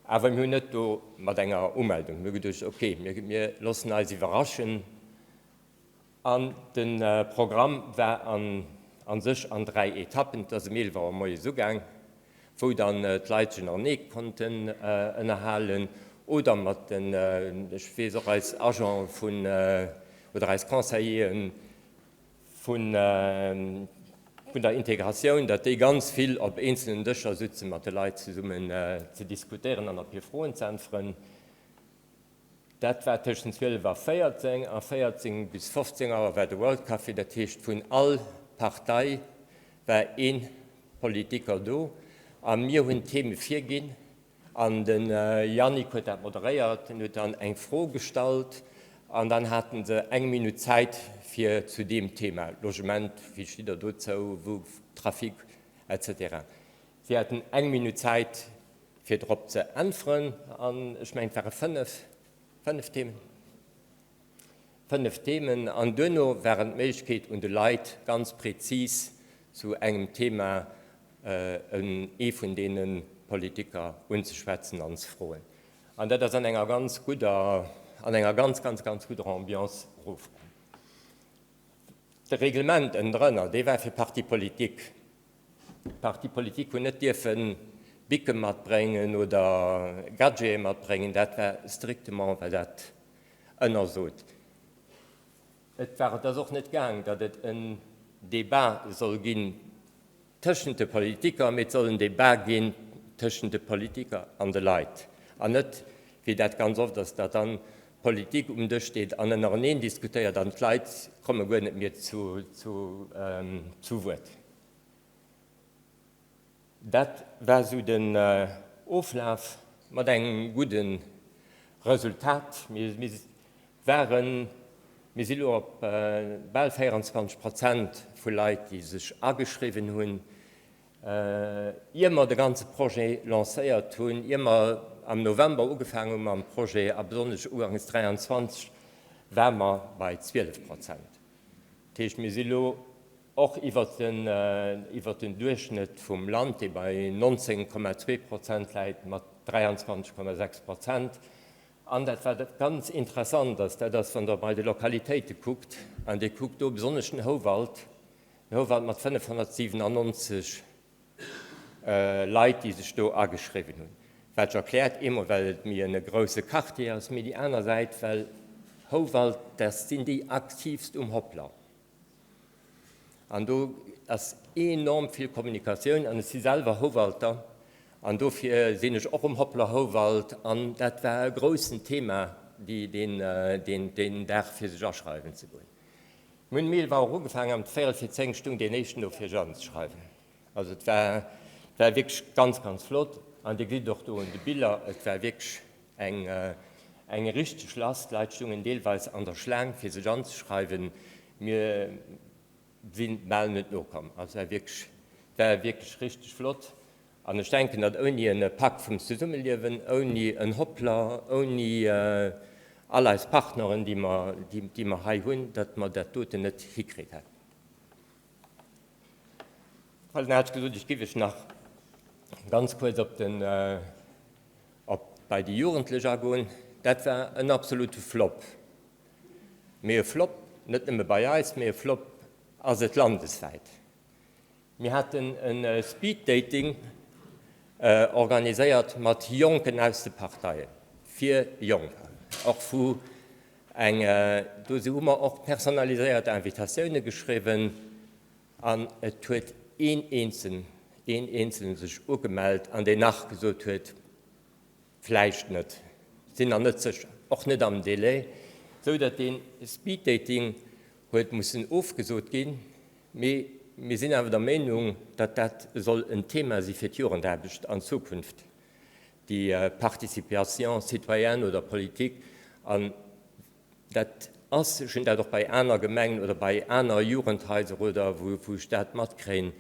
Awer mir hunn net do mat enger Umeldung. Mir hu geduecht, ok, mir loossen eis iwwerraschen. An de Programm war a sech an 3 Etappen. Et ass ëm 11 Auer moies ugaang, wou dann d'Leit sech ënnerenee konnten ënnerhalen oder mat den, ech weess och eis Agenten vun, oder eis Conseilleren vun der Integratioun, datt déi ganz vill op eenzelnen Dëscher sutzen, mat de Leit zesummen ze diskutéieren an op hir Froen ze äntweren. Dat war tëschent 12 a 14, a 14 bis 15 Auer war de World Café, dat heescht vun all Partei war ee Politiker do a mir hunn d'Theme virginn an de Yannick huet dat moderéiert, en huet dann eng Fro gestallt an dann hate se eng Minutt Zäit fir zu deem Thema, Logement, wéi steet Der dozou, wou Trafic etc. Si haten eng Minutt Zäit fir drop ze äntweren an ech mengen et ware fënnef, fënnef Themen, fënnef Themen an duerno war et d'Méiglechkeet un de Leit ganz prezis zu engem Thema en ee vun deene Politiker unzeschwätzen an ze froen. An dat ass an enger ganz gudder, an enger ganz, ganz, ganz gudder Ambiance erofkomm. De Reglement ënnendrënner, dee war fir Partis politiques. D'Partis politiques hunn net dierfe Bicke matbréngen oder Gadgete matbréngen, dat war strictement war dat ënnersot. Et war, et ass och net gaang, datt et en Débat soll ginn tëschent de Politiker, mee et soll en Débat ginn tëschent de Politiker an de Leit an net, wéi dat ganz oft ass, datt dann d'Politik um Dësch steet an ënnereneen diskutéiert an d'Leit komme guer net méi zu Wuert. Dat war esou den. Oflaf mat engem gudde Resultat. Mir waren, mir si lo op bal 24 Prozent vu Leit, déi sech ageschriwwen hunn. Ier mer de ganze Projet lancéiert hunn, ier mer am November ugefaangen hu mam Projet a besonnesch ugangs 23, ware mer bei 12 Prozent. Dat heescht, mir si lo och iwwert den, iwwert den Duerchschnëtt vum Land, dee bei 19,2 Prozent läit, mat 23,6 Prozent. An dat, wat ganz interessant ass, dat ass, wann Der bei de Lokalitéite kuckt, an Dir kuckt do besonnesch den Houwald, den Houwald mat 597 Leit, déi sech do ageschriwwen hunn. Wat sech erkläert, eemol well et méi e grousse Quartier ass, mee déi aner Säit, well Houwald, dat sinn déi aktiivst um Hoplr. An do ass enorm vill Kommunikatioun an ech si selwer Houwalter an dofir sinn ech och um Hoplr Houwald an dat war e groussen Thema, deen Dag fir sech aschreiwen ze goen. Mir hunn Mail war och ugefaangen, am véierel fir 10 stung deen éischten do fir sech anzeschreiwen. Also et war war wierklech ganz, ganz flott an Dir gesitt och do un de Biller, et war wierklech eng eng richteg lass. D'Leit stungen deelweis an der Schlaang fir sech anzeschreiwen. Mir si bal net nokomm. Also et war wierklech, war wierklech richteg flott an ech denken, datt ouni e Pak vum Zesummeliewen, ouni en Hoplr, ouni all eis Partneren, déi mer, déi mer hei hunn, datt mer dat doten net hikritt hätten. Well dann hat ech gesot, ech géif iech nach ganz kuerz op den, op bei déi Jugendlech agoen. Dat war en absolute Flop. Mee e Flop net nëmme bei eis, mee e Flop ass et landeswäit. Mir haten e Speed-Dating organiséiert mat Jonken aus de Parteien, fir Jonker, och vu eng, do hu mer och personaliséiert Invitatioune geschriwwen an et huet een eenzeln, een eenzelne sech ugemellt an deen nach gesot huet, vläicht net, sinn nach net sécher, och net am Délai, sou datt dee Speed-Dating huet mussen ofgesot ginn. Mee mir sinn awer der Meenung, datt dat soll en Thema si fir d'Jugendaarbecht an Zukunft, déi Participation citoyenne oder politique. An dat ass, ech hunn dat och bei aner Gemengen oder bei aner Jugendhaiser oder wou ech dat matkréien,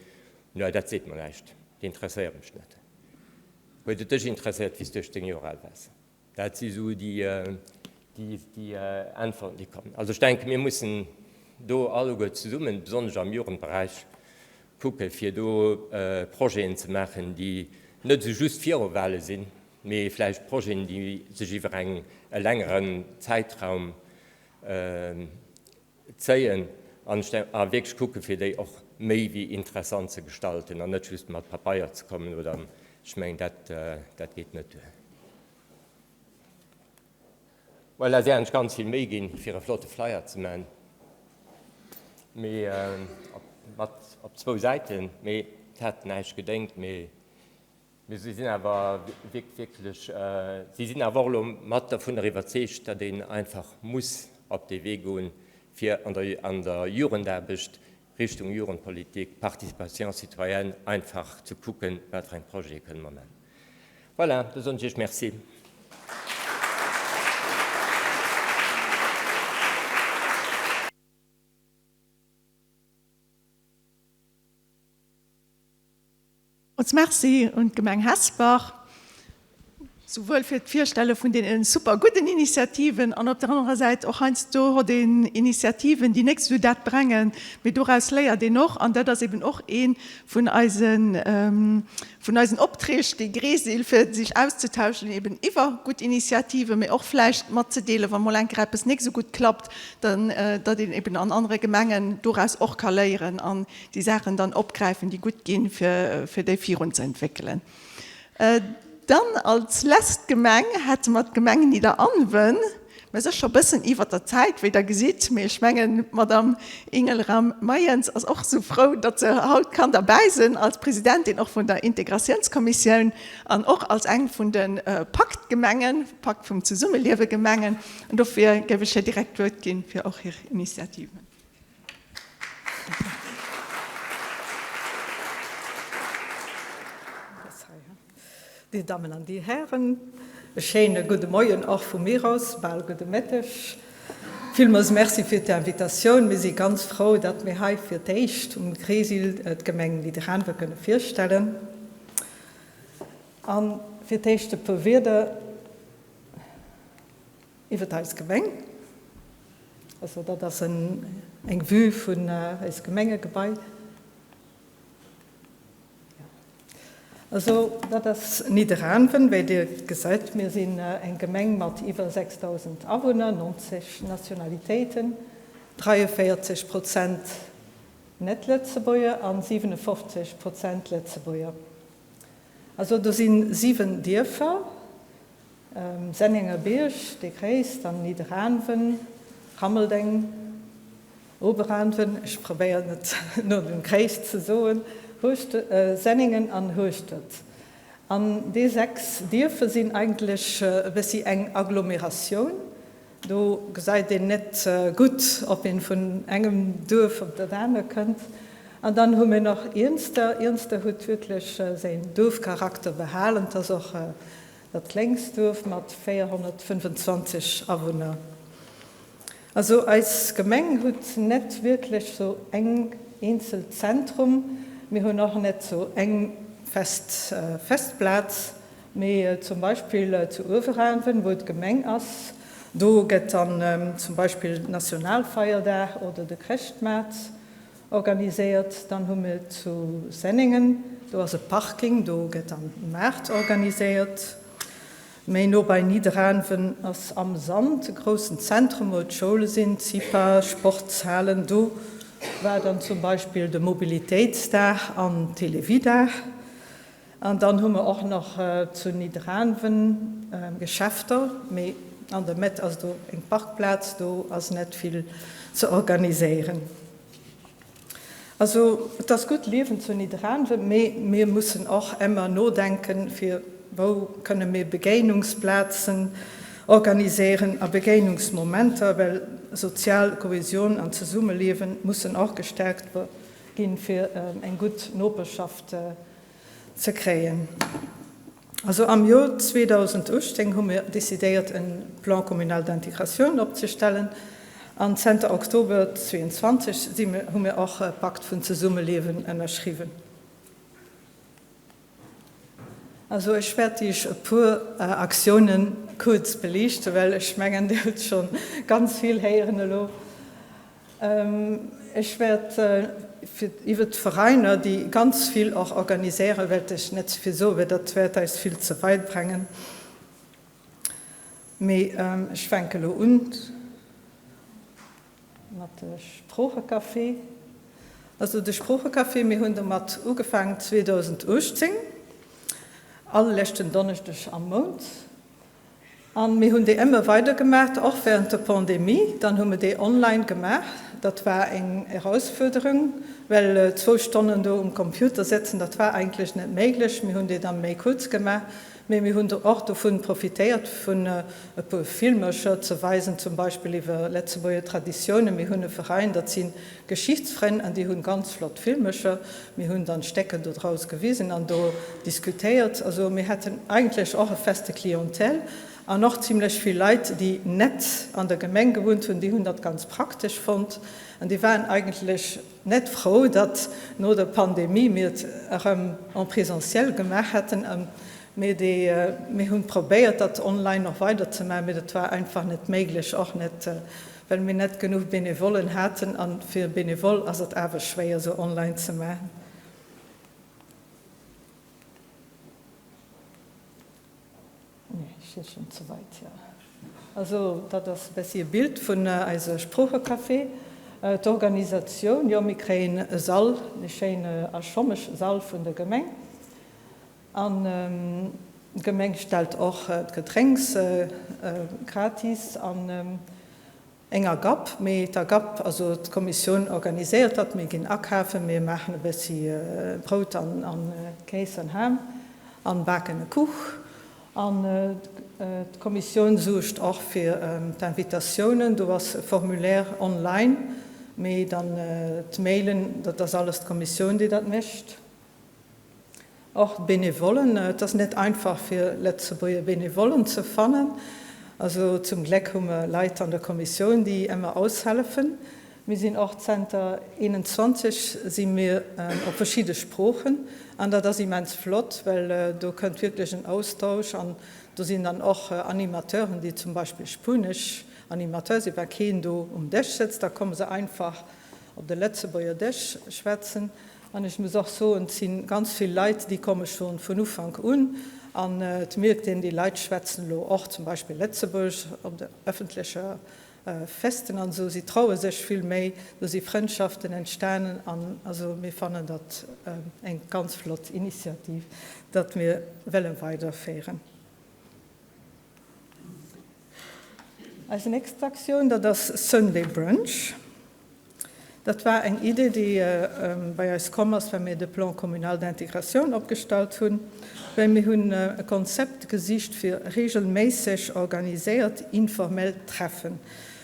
no dat seet mer näischt, dat interesséiert mech net. Huet et dech interesséiert, wéi s du 18 Joer al waars? Dat si sou déi Äntwerten, déi kommen. Also ech denken, mir mussen do alleguer zesummen, besonnesch am Jugendberäich, kucken, fir do Projeten ze maachen, déi net esou just Viruwahle sinn, mee vläicht Projeten, déi sech iwwer eng e längeren Zäitraum zéien an a wierklech kucken, fir déi och méi wéi interessant ze gestalten an net just mat Papeier ze kommen oder, ech mengen, dat, dat geet net duer. Voilà, si hat sech ganz vill Méi ginn, fir e flotte Flyer ze man, mee mat op zwou Säiten, mee et hat näischt gedéngt, mee Mee si sinn awer wierklech, si sinn awer och elo mat dervunner iwwerzeegt, datt een einfach muss op dee Wee goen, fir an der, an der Jugendaarbecht Richtung Jugendpolitik, Participation citoyenne einfach ze kucken, wat fir eng Projete kënne mer maachen. Voilà, da soen ech Iech Merci. Ons Merci un d'Gemeng Hesper, souwuel fir d'Virstelle vun deene super gudden Initiativen an op der anerer Säit och heiansdo hott een Initiativen, déi net esou dat brengen, mee doraus léiert een och. An dat ass eben och ee vun eisen, vun eisen Opträg, déi Gresil, fir sech auszetauschen eben iwwer gutt Initiativen, mee och vläicht matzedeelen, wa mol eng Kéier eppes nik esou gutt klappt, dann datt een eben an anere Gemengen doraus och ka léieren an déi Saachen dann opgräifen, déi gutt ginn, fir, fir déi virun ze entwéckelen. Dann als lest Gemeng hätte mer d'Gemeng Nidderaanwen. Mer si scho bëssen iwwert der Zäit, wéi Der gesitt, mee ech mengen, d'Madame Ingelram-Mayens ass och esou frou, datt se haut kann derbäi sinn als Presidentin och vun der Integratiounskommissioun an och als eng vun de Paktgemengen, Pakt vum Zesummeliewe-Gemengen. An dofir géif ech hir direkt d'Wuert ginn, fir och hir Initiativen. Dir Dammen an Dir Hären, e schéine gudde Moien och vu mir aus, bal gudde Mëtteg. Villmools Merci fir d'Invitatioun. Mir si ganz frou, datt mir hei fir d'éischt um Gresil d'Gemeng Nidderaanwe kënne virstellen. A fir d'éischt e puer Wierder iwwer eis Gemeng. Also dat ass eng Vue vun eis Gemengegebai. Also dat ass Nidderaanwen, wéi Dir gesäit. Mir sinn eng Gemeng mat iwwer 6.000 Awunner, 90 Nationalitéiten, 43 Prozent Net-Lëtzebuerger an 57 Prozent Lëtzebuerger. Also do si 7 Dierfer, Sennengerbierg, dee gréisst, dann Nidderaanwen, Rammeldeng, Oberaanwen, ech probéieren et no dem Gréisst ze soen, Senningen an Hueschtert. An déi 6 Dierfer sinn eigentlech e bëssi eng Agglomeratioun. Do gesäit een net gutt, ob een vun engem Duerf op dat aner kënnt. An dann hu mir nach Iernster. Iernster huet wierklech säin Duerfcharakter behalen. Et ass och dat kléngst Duerf mat 425 Awunner. Also eis Gemeng huet net wierklech sou eng eenzelt Zentrum. Mir hunn och net sou eng fest Festplaz. Mee zum Beispill zu Ueweraanwen, wou d'Gemeng ass, do gëtt dann zum Beispill Nationalfeierdag oder de Chrëschtmaart organiséiert. Dann hu mir zu Senningen, do ass e Parking, do gëtt dann Maart organiséiert. Méi no bei Nidderaanwen ass Am Sand e groussen Zentrum, wou d'Schoule sinn, d'CIPA, Sportshalen. Do war dann zum Beispill de Mobilitéitsdag an Télévie-Dag. An dann hu mer och nach zu Nidderaanwen Geschäfter, mee an der Mëtt ass do eng Parkplaz, do ass net vill ze organiséieren. Also et ass gutt liewen zu Nidderaanwen, mee mir mussen och èmmer nodenken, fir wou kënne mir Begéinungsplazen organiséieren a Begéinungsmomenter, well sozial Kohesion an Zesummeliewen mussen och gestärkt ginn, fir eng gutt Noperschaft ze kréien. Also am Jor 2018 hu mir decidéiert e Plan communal d'intégration opzestellen an zenter Oktober 22 si mir, hu mir och e Pakt vun Zesummeliewen ënnerschriwwen. Also ech wäert Iech e puer Aktiounen kuerz beliichten, well ech mengen Dir hutt scho ganz vill héieren elo. Ech wäert iwwer d'Veräiner, déi ganz vill och organiséieren, wäert ech net ze vill soen, well dat wäert eis vill ze weit brengen. Mee ech fänke elo un mat de Sproochecafé. Also de Sproochecafé, mir hunn domat ugefaangen 2018, all leschten Donneschdeg am Mount. An mir hunn déi ëmmer weider gemaach, och während der Pandemie. Dann hu mir déi online gemaach. Dat war eng Erausfuerderung, well zwou Stonnen do um Computer sëtzen, dat war eigentlech net méiglech. Mir hunn déi dann méi kuerz gemaach, mee mir hunn och dovun profitéiert, vun e puer Filmercher ze weisen, zum Beispill iwwer Lëtzebuerger Traditiounen. Mir hunn e Veräin, dat si Geschichtsfrënn, an déi hunn ganz flott Filmercher. Mir hunn dann Stécker dodraus gewisen an do diskutéiert. Also mir hätten eigentlech och e feste Clientèle an och zimlech vill Leit, déi net an der Gemeng gewunnt hunn, déi hunn dat ganz praktesch fonnt an déi waren eigentlech net frou, datt no der Pandemie mir et erëm en présentiel gemaach hätten. Mee déi, mir hunn probéiert, dat online och weiderzemaachen, mee dat war einfach net méiglech, och net well mir net genuch Benevollen haten, an fir e Benevole ass et awer schwéier sou online ze maachen. Nee, ech si schonn ze weit, jo. Also dat ass e bessi e Bild vun eise Sproochecafé. D'Organisatioun, jo mir kréien e Sall, e schéine a schommeg Sall vun der Gemeng. An d'Gemeng stellt och d'Gedrénks gratis an eng Agap. Mee d'Agap, also d'Kommissioun organiséiert dat, mir ginn akafen, mir maachen e bëssi Brout an Kéis an Ham an baken e Kuch. An d'Kommissioun suergt och fir d'Invitatiounen, do ass e Formulaire online, mee dann d'Mailen, dat ass alles d'Kommissioun déi dat mécht. Och d'Benevollen, et ass net einfach fir Lëtzebuerger Benevollen ze fannen. Also zum Gleck hu mer Leit an der Kommissioun, déi emmer aushellefen. Mir sinn och zenter 21 si mir op verschidde Sproochen an dat ass immens flott, well do kënnt wierklech en Austausch an do sinn dann och Animateuren, déi zum Beispill Spunesch Animateur sinn, wa keen do um Dësch sëtzt, da komme se einfach op de Lëtzebuerger Dësch schwätzen. An ech muss och soen, et si ganz vill Leit, déi komme scho vun Ufank un an et mierkt een, déi Leit schwätzen elo och zum Beispill Lëtzebuergesch op der ëffentlecher Festen an esou. Si traue sech vill méi, do si Frëndschaften entstanen an also mir fannen dat eng ganz flott Initiativ, datt mir wëlle weiderféieren. Eis nächst Aktioun, dat ass Sunday Brunch. Dat war eng Idee, déi bei eis komm ass, well mir de Plan communal d'intégration opgestallt hunn, well mir hunn e Konzept gesicht fir regelméisseg organiséiert informell Treffen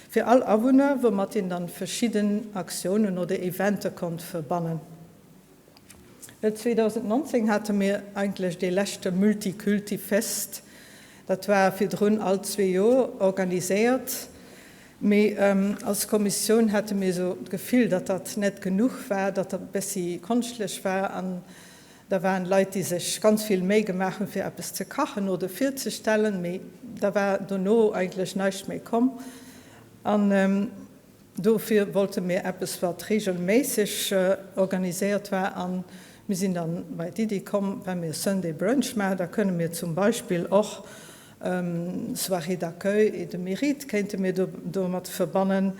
fir all Awunner, woumat een dann verschidden Aktiounen oder Eventer konnt verbannen. Well 2019 hate mir eigentlech dee leschte Multikulti-Fest, dat war virdrun all zwee Joer organiséiert, mee als Kommissioun hate mir esou d'Gefill, datt dat net genuch war, datt dat e bessi konschtlech war an da waren Leit, déi sech ganz vill Méi gemaach hunn, fir eppes ze kachen oder virzestellen, mee da war dono eigentlech näischt méi komm. An Dofir wollte mir eppes, wat regelméisseg organiséiert war. A mir sinn dann bei d'Iddi komm, wa mir Sunday Brunch maachen, da kënne mir zum Beispill och Soirée d'accueil et de mérite kéinte mir domat verbannen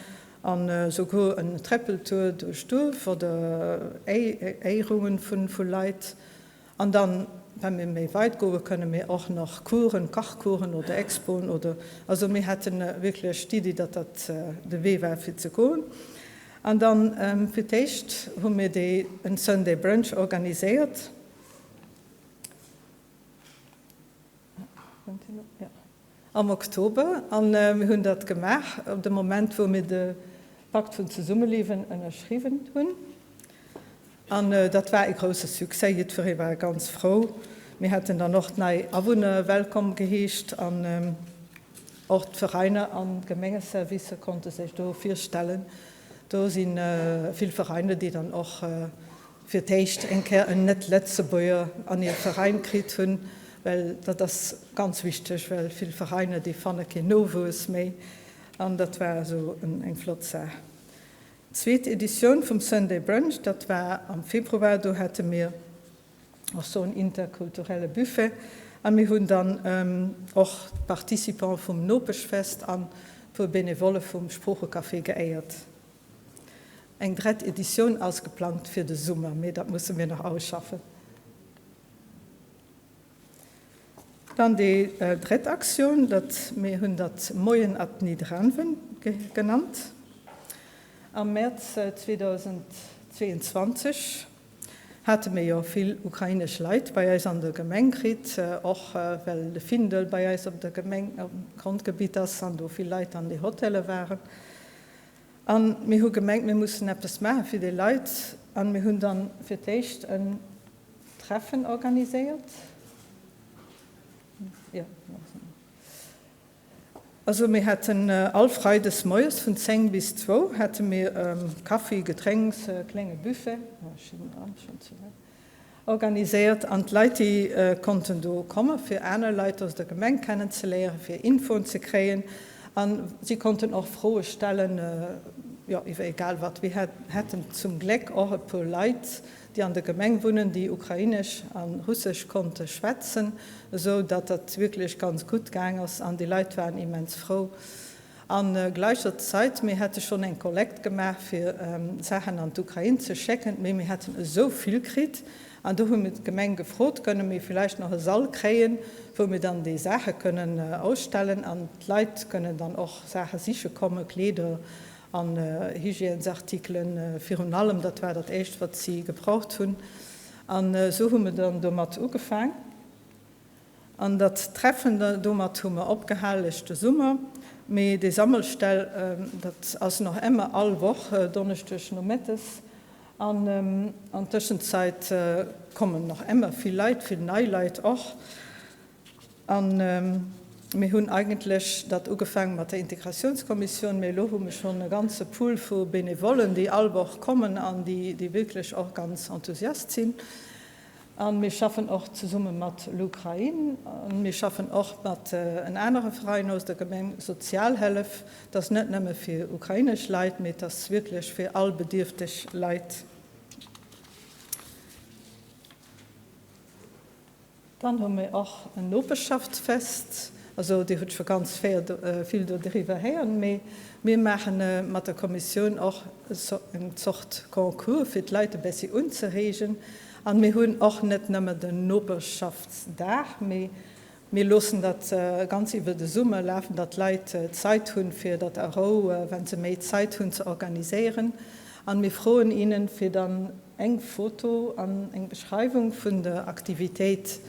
an esouguer en Tréppeltour duerch d'Duerf oder Éierungen vu Leit. An dann, wa mir méi weit goen, kënne mir och nach Coursen, Kachcoursen oder Expoen oder, also mir hätte wierklech d'Iddi, datt dat de Wee war fir ze goen. An dann fir d'éischt hu mir dee en Sunday Brunch organiséiert. Am Oktober. A mir hunn dat gemaach op de Moment, wou mir de Pakt vun Zesummeliewen ënnerschriwwen hunn. An dat war e grousse Succès. Jiddweree war ganz frou. Mir hätten dann och d'nei Awunner wellkomm geheescht an och d'Veräiner an d'Gemengeservicer konnte sech do virstellen. Do si vill Veräiner, déi dann och fir d'éischt eng Kéier en Net-Lëtzebuerger an hir Veräin kritt hunn, well dat ass ganz wichteg, well vill Veräiner, déi fanne keen Nowuess méi an dat war esou eng flott Saach. D'zweet Editioun vum Sunday Brunch, dat war am Februar, do hate mir och sou en interkulturelle Buffet a mir hunn dann och d'Participants vum Nopeschfest an e puer Benevolle vum Sproochecafé geéiert. Eng drett Editioun ass geplangt fir de Summer, mee dat musse mir nach ausschaffen. Dann déi drett Aktioun, dat mir hunn dat Moien at Nidderaanwen genannt. Am Mäerz 2022 hate mir jo vill ukrainesch Leit bei eis an der Gemeng kritt, och well de Findel bei eis op der Gemeng, am Grondgebitt ass an do vill Leit an déi Hotele waren. A mir hu gemengt, mir mussen eppes maache fir déi Leit. A mir hunn dann fir d'éischt en Treffen organiséiert. Also mir haten all Freides moies vun 10 bis zwou hate mir Kaffi, Gedrénks, e klénge Buffet, organiséiert an d'Leit déi konnten do komme fir aner Leit aus der Gemeng kennen ze léieren, fir Infoen ze kréien an si konnten och Froe stellen, jo iwwer egal wat. Mir haten zum Gléck och e puer Leit déi an der Gemeng wunnen, déi ukrainesch a russesch konnte schwätzen, esou datt dat wierklech ganz gutt gaang ass an déi Leit waren immens frou. A gläicher Zait, mir hätte schonn eng Kollekt gemaach, fir Saachen an d'Ukrain ze schécken, mee mir hätten esou vill kritt an do hu mir d'Gemeng gefrot, kënne mir villäicht nach e Sall kréien, wou mir dann déi Saache kënnen ausstellen an d'Leit kënnen dann och Saache siche kommen, Kleeder an Hygiènesartikelen virun allem, dat war dat éischt, wat si gebraucht hunn. An esou hu mir dann domat ugefaang. An dat Treffen domat hu mer opgehal leschte Summer. Mee déi Sammelstell, dat ass nach èmmer all Woch Donneschdeg nomëttes. An an Tëschenzait kommen nach emmer vill Leit, vill nei Leit och. An mir hunn eigentlech dat ugefaangen mat der Integratiounskommissioun, mee elo hu mir schonn e ganze Pool vu Benevollen, déi all Woch kommen an déi wierklech och ganz enthusiast sinn. A mir schaffen och zesumme mat l'Ukraine. A mir schaffen och mat en anere Veräin aus der Gemeng, Sozialhëllef. Dat ass net nëmme fir ukrainesch Leit, mee et ass wierklech fir all bedierfteg Leit. Dann hu mir och en Nopeschaftsfest. Also Dir hutt scho ganz vill dodriwwer héieren, mee mir maache mat der Kommissioun och eng Zort Concours, fir d'Leit e bessi unzereegen. An mir hunn och net nëmme den Noperschaftsdag, mee mir loossen dat ganz iwwer de Summer lafen, datt d'Leit Zait hunn, fir dat a Rou, wa se méi Zait hunn, ze organiséieren. An mir froen innen, fir dann eng Foto an eng Beschreiwung vun der Aktivitéit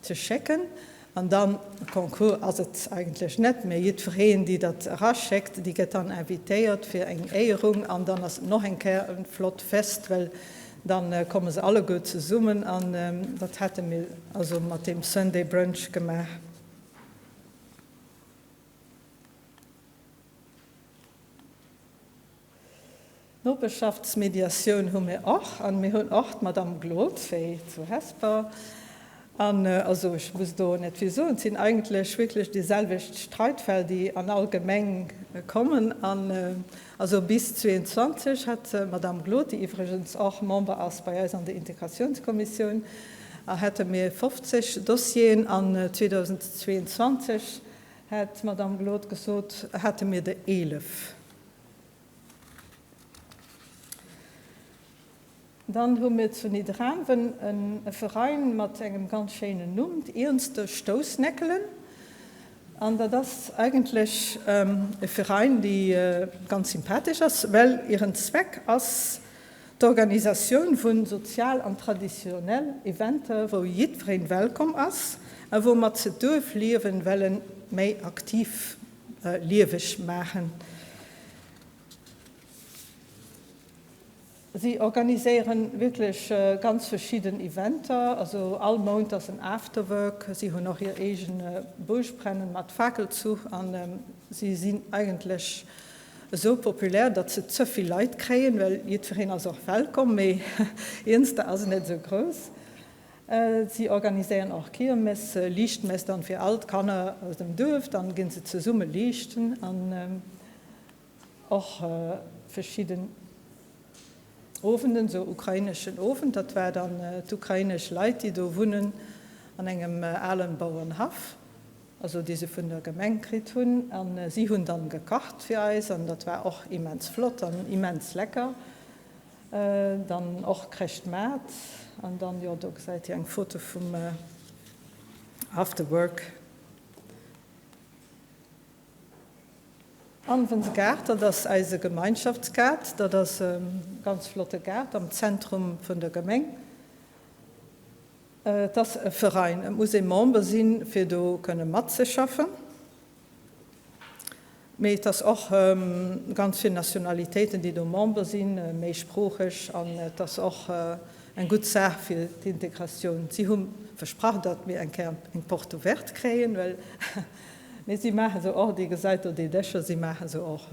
ze schécken. An dann, Concours ass et eigentlech net, mä jiddwereen, déi dat eraschéckt, déi gëtt dann invitéiert fir eng Éierung an dann ass et noch eng Kéier e flott Fest, well dann komme se alleguer zesummen an dat hate mir also mat deem Sunday Brunch gemaach. Nopeschaftsmediatioun hu mir och an mir hunn och d'Madame Glod wéi zu Hesper. An also ech muss do net vill soen, et sinn eigentlech wierklech déi selwecht Streitfäll, déi an all Gemeng kommen. An also bis 22 hat d'Madame Glod, déi iwwregens och Member ass bei eis an der Integratiounskommissioun, hätte mir 50 Dossieren an 2022 hat d'Madame Glod gesot, hate mir der 11. Dann hu mir zu Nidderaanwen e Verein mat engem ganz schéinen Numm, d'Iernster Stoussneckelen. An dat ass eigentlech e Verein, dee ganz sympathesch ass, well hiren Zweck ass d'Organisatioun vu sozial an traditionell Eventer, wou jiddwereen wellkomm ass a woumat se d'Duerfliewen wellen méi aktiv lieweg maachen. Si organiséieren wierklech ganz verschidden Eventer, also all Mount ass en Afterwork. Si hunn och hir eegen Buergbrennen mat Fakelzuch an si sinn eigentlech esou populär, datt se ze vill Leit kréien, well jiddwereen ass och wellkomm, mee Iernster ass net esou grouss. Si organiséieren och Kiermes, Liichtmess dann fir all d'Kanner aus dem Duerf, dann ginn se zesumme liichten an och verschidden Owenden, sou ukraineschen Owend, dat war dann d'ukrainesch Leit déi do wunnen an engem alen Bauernhaff, also déi se vun der Gemeng kritt hunn an si hunn dann gekacht fir eis an dat war och immens flott an immens lecker. Dann och Chreschtmaart an dann, jo, do gesäit Dir eng Foto vum Afterwork. Anwen's Gaart, dat ass eise Gemeinschaftsgaart. Dat ass e ganz flotte Gaart am Zentrum vun der Gemeng. Et ass e Verein, et muss ee Member sinn, fir do kënne matzeschaffen. Mee et ass och ganz vill Nationalitéiten, déi do Member sinn, méisproocheg, an et ass och eng gutt Saach fir d'Integratioun. Si hu versprach, datt mir eng Kéier eng Porte ouverte kréien, well, mee si maache se och, Dir gesäit do déi Dëscher, si maache se och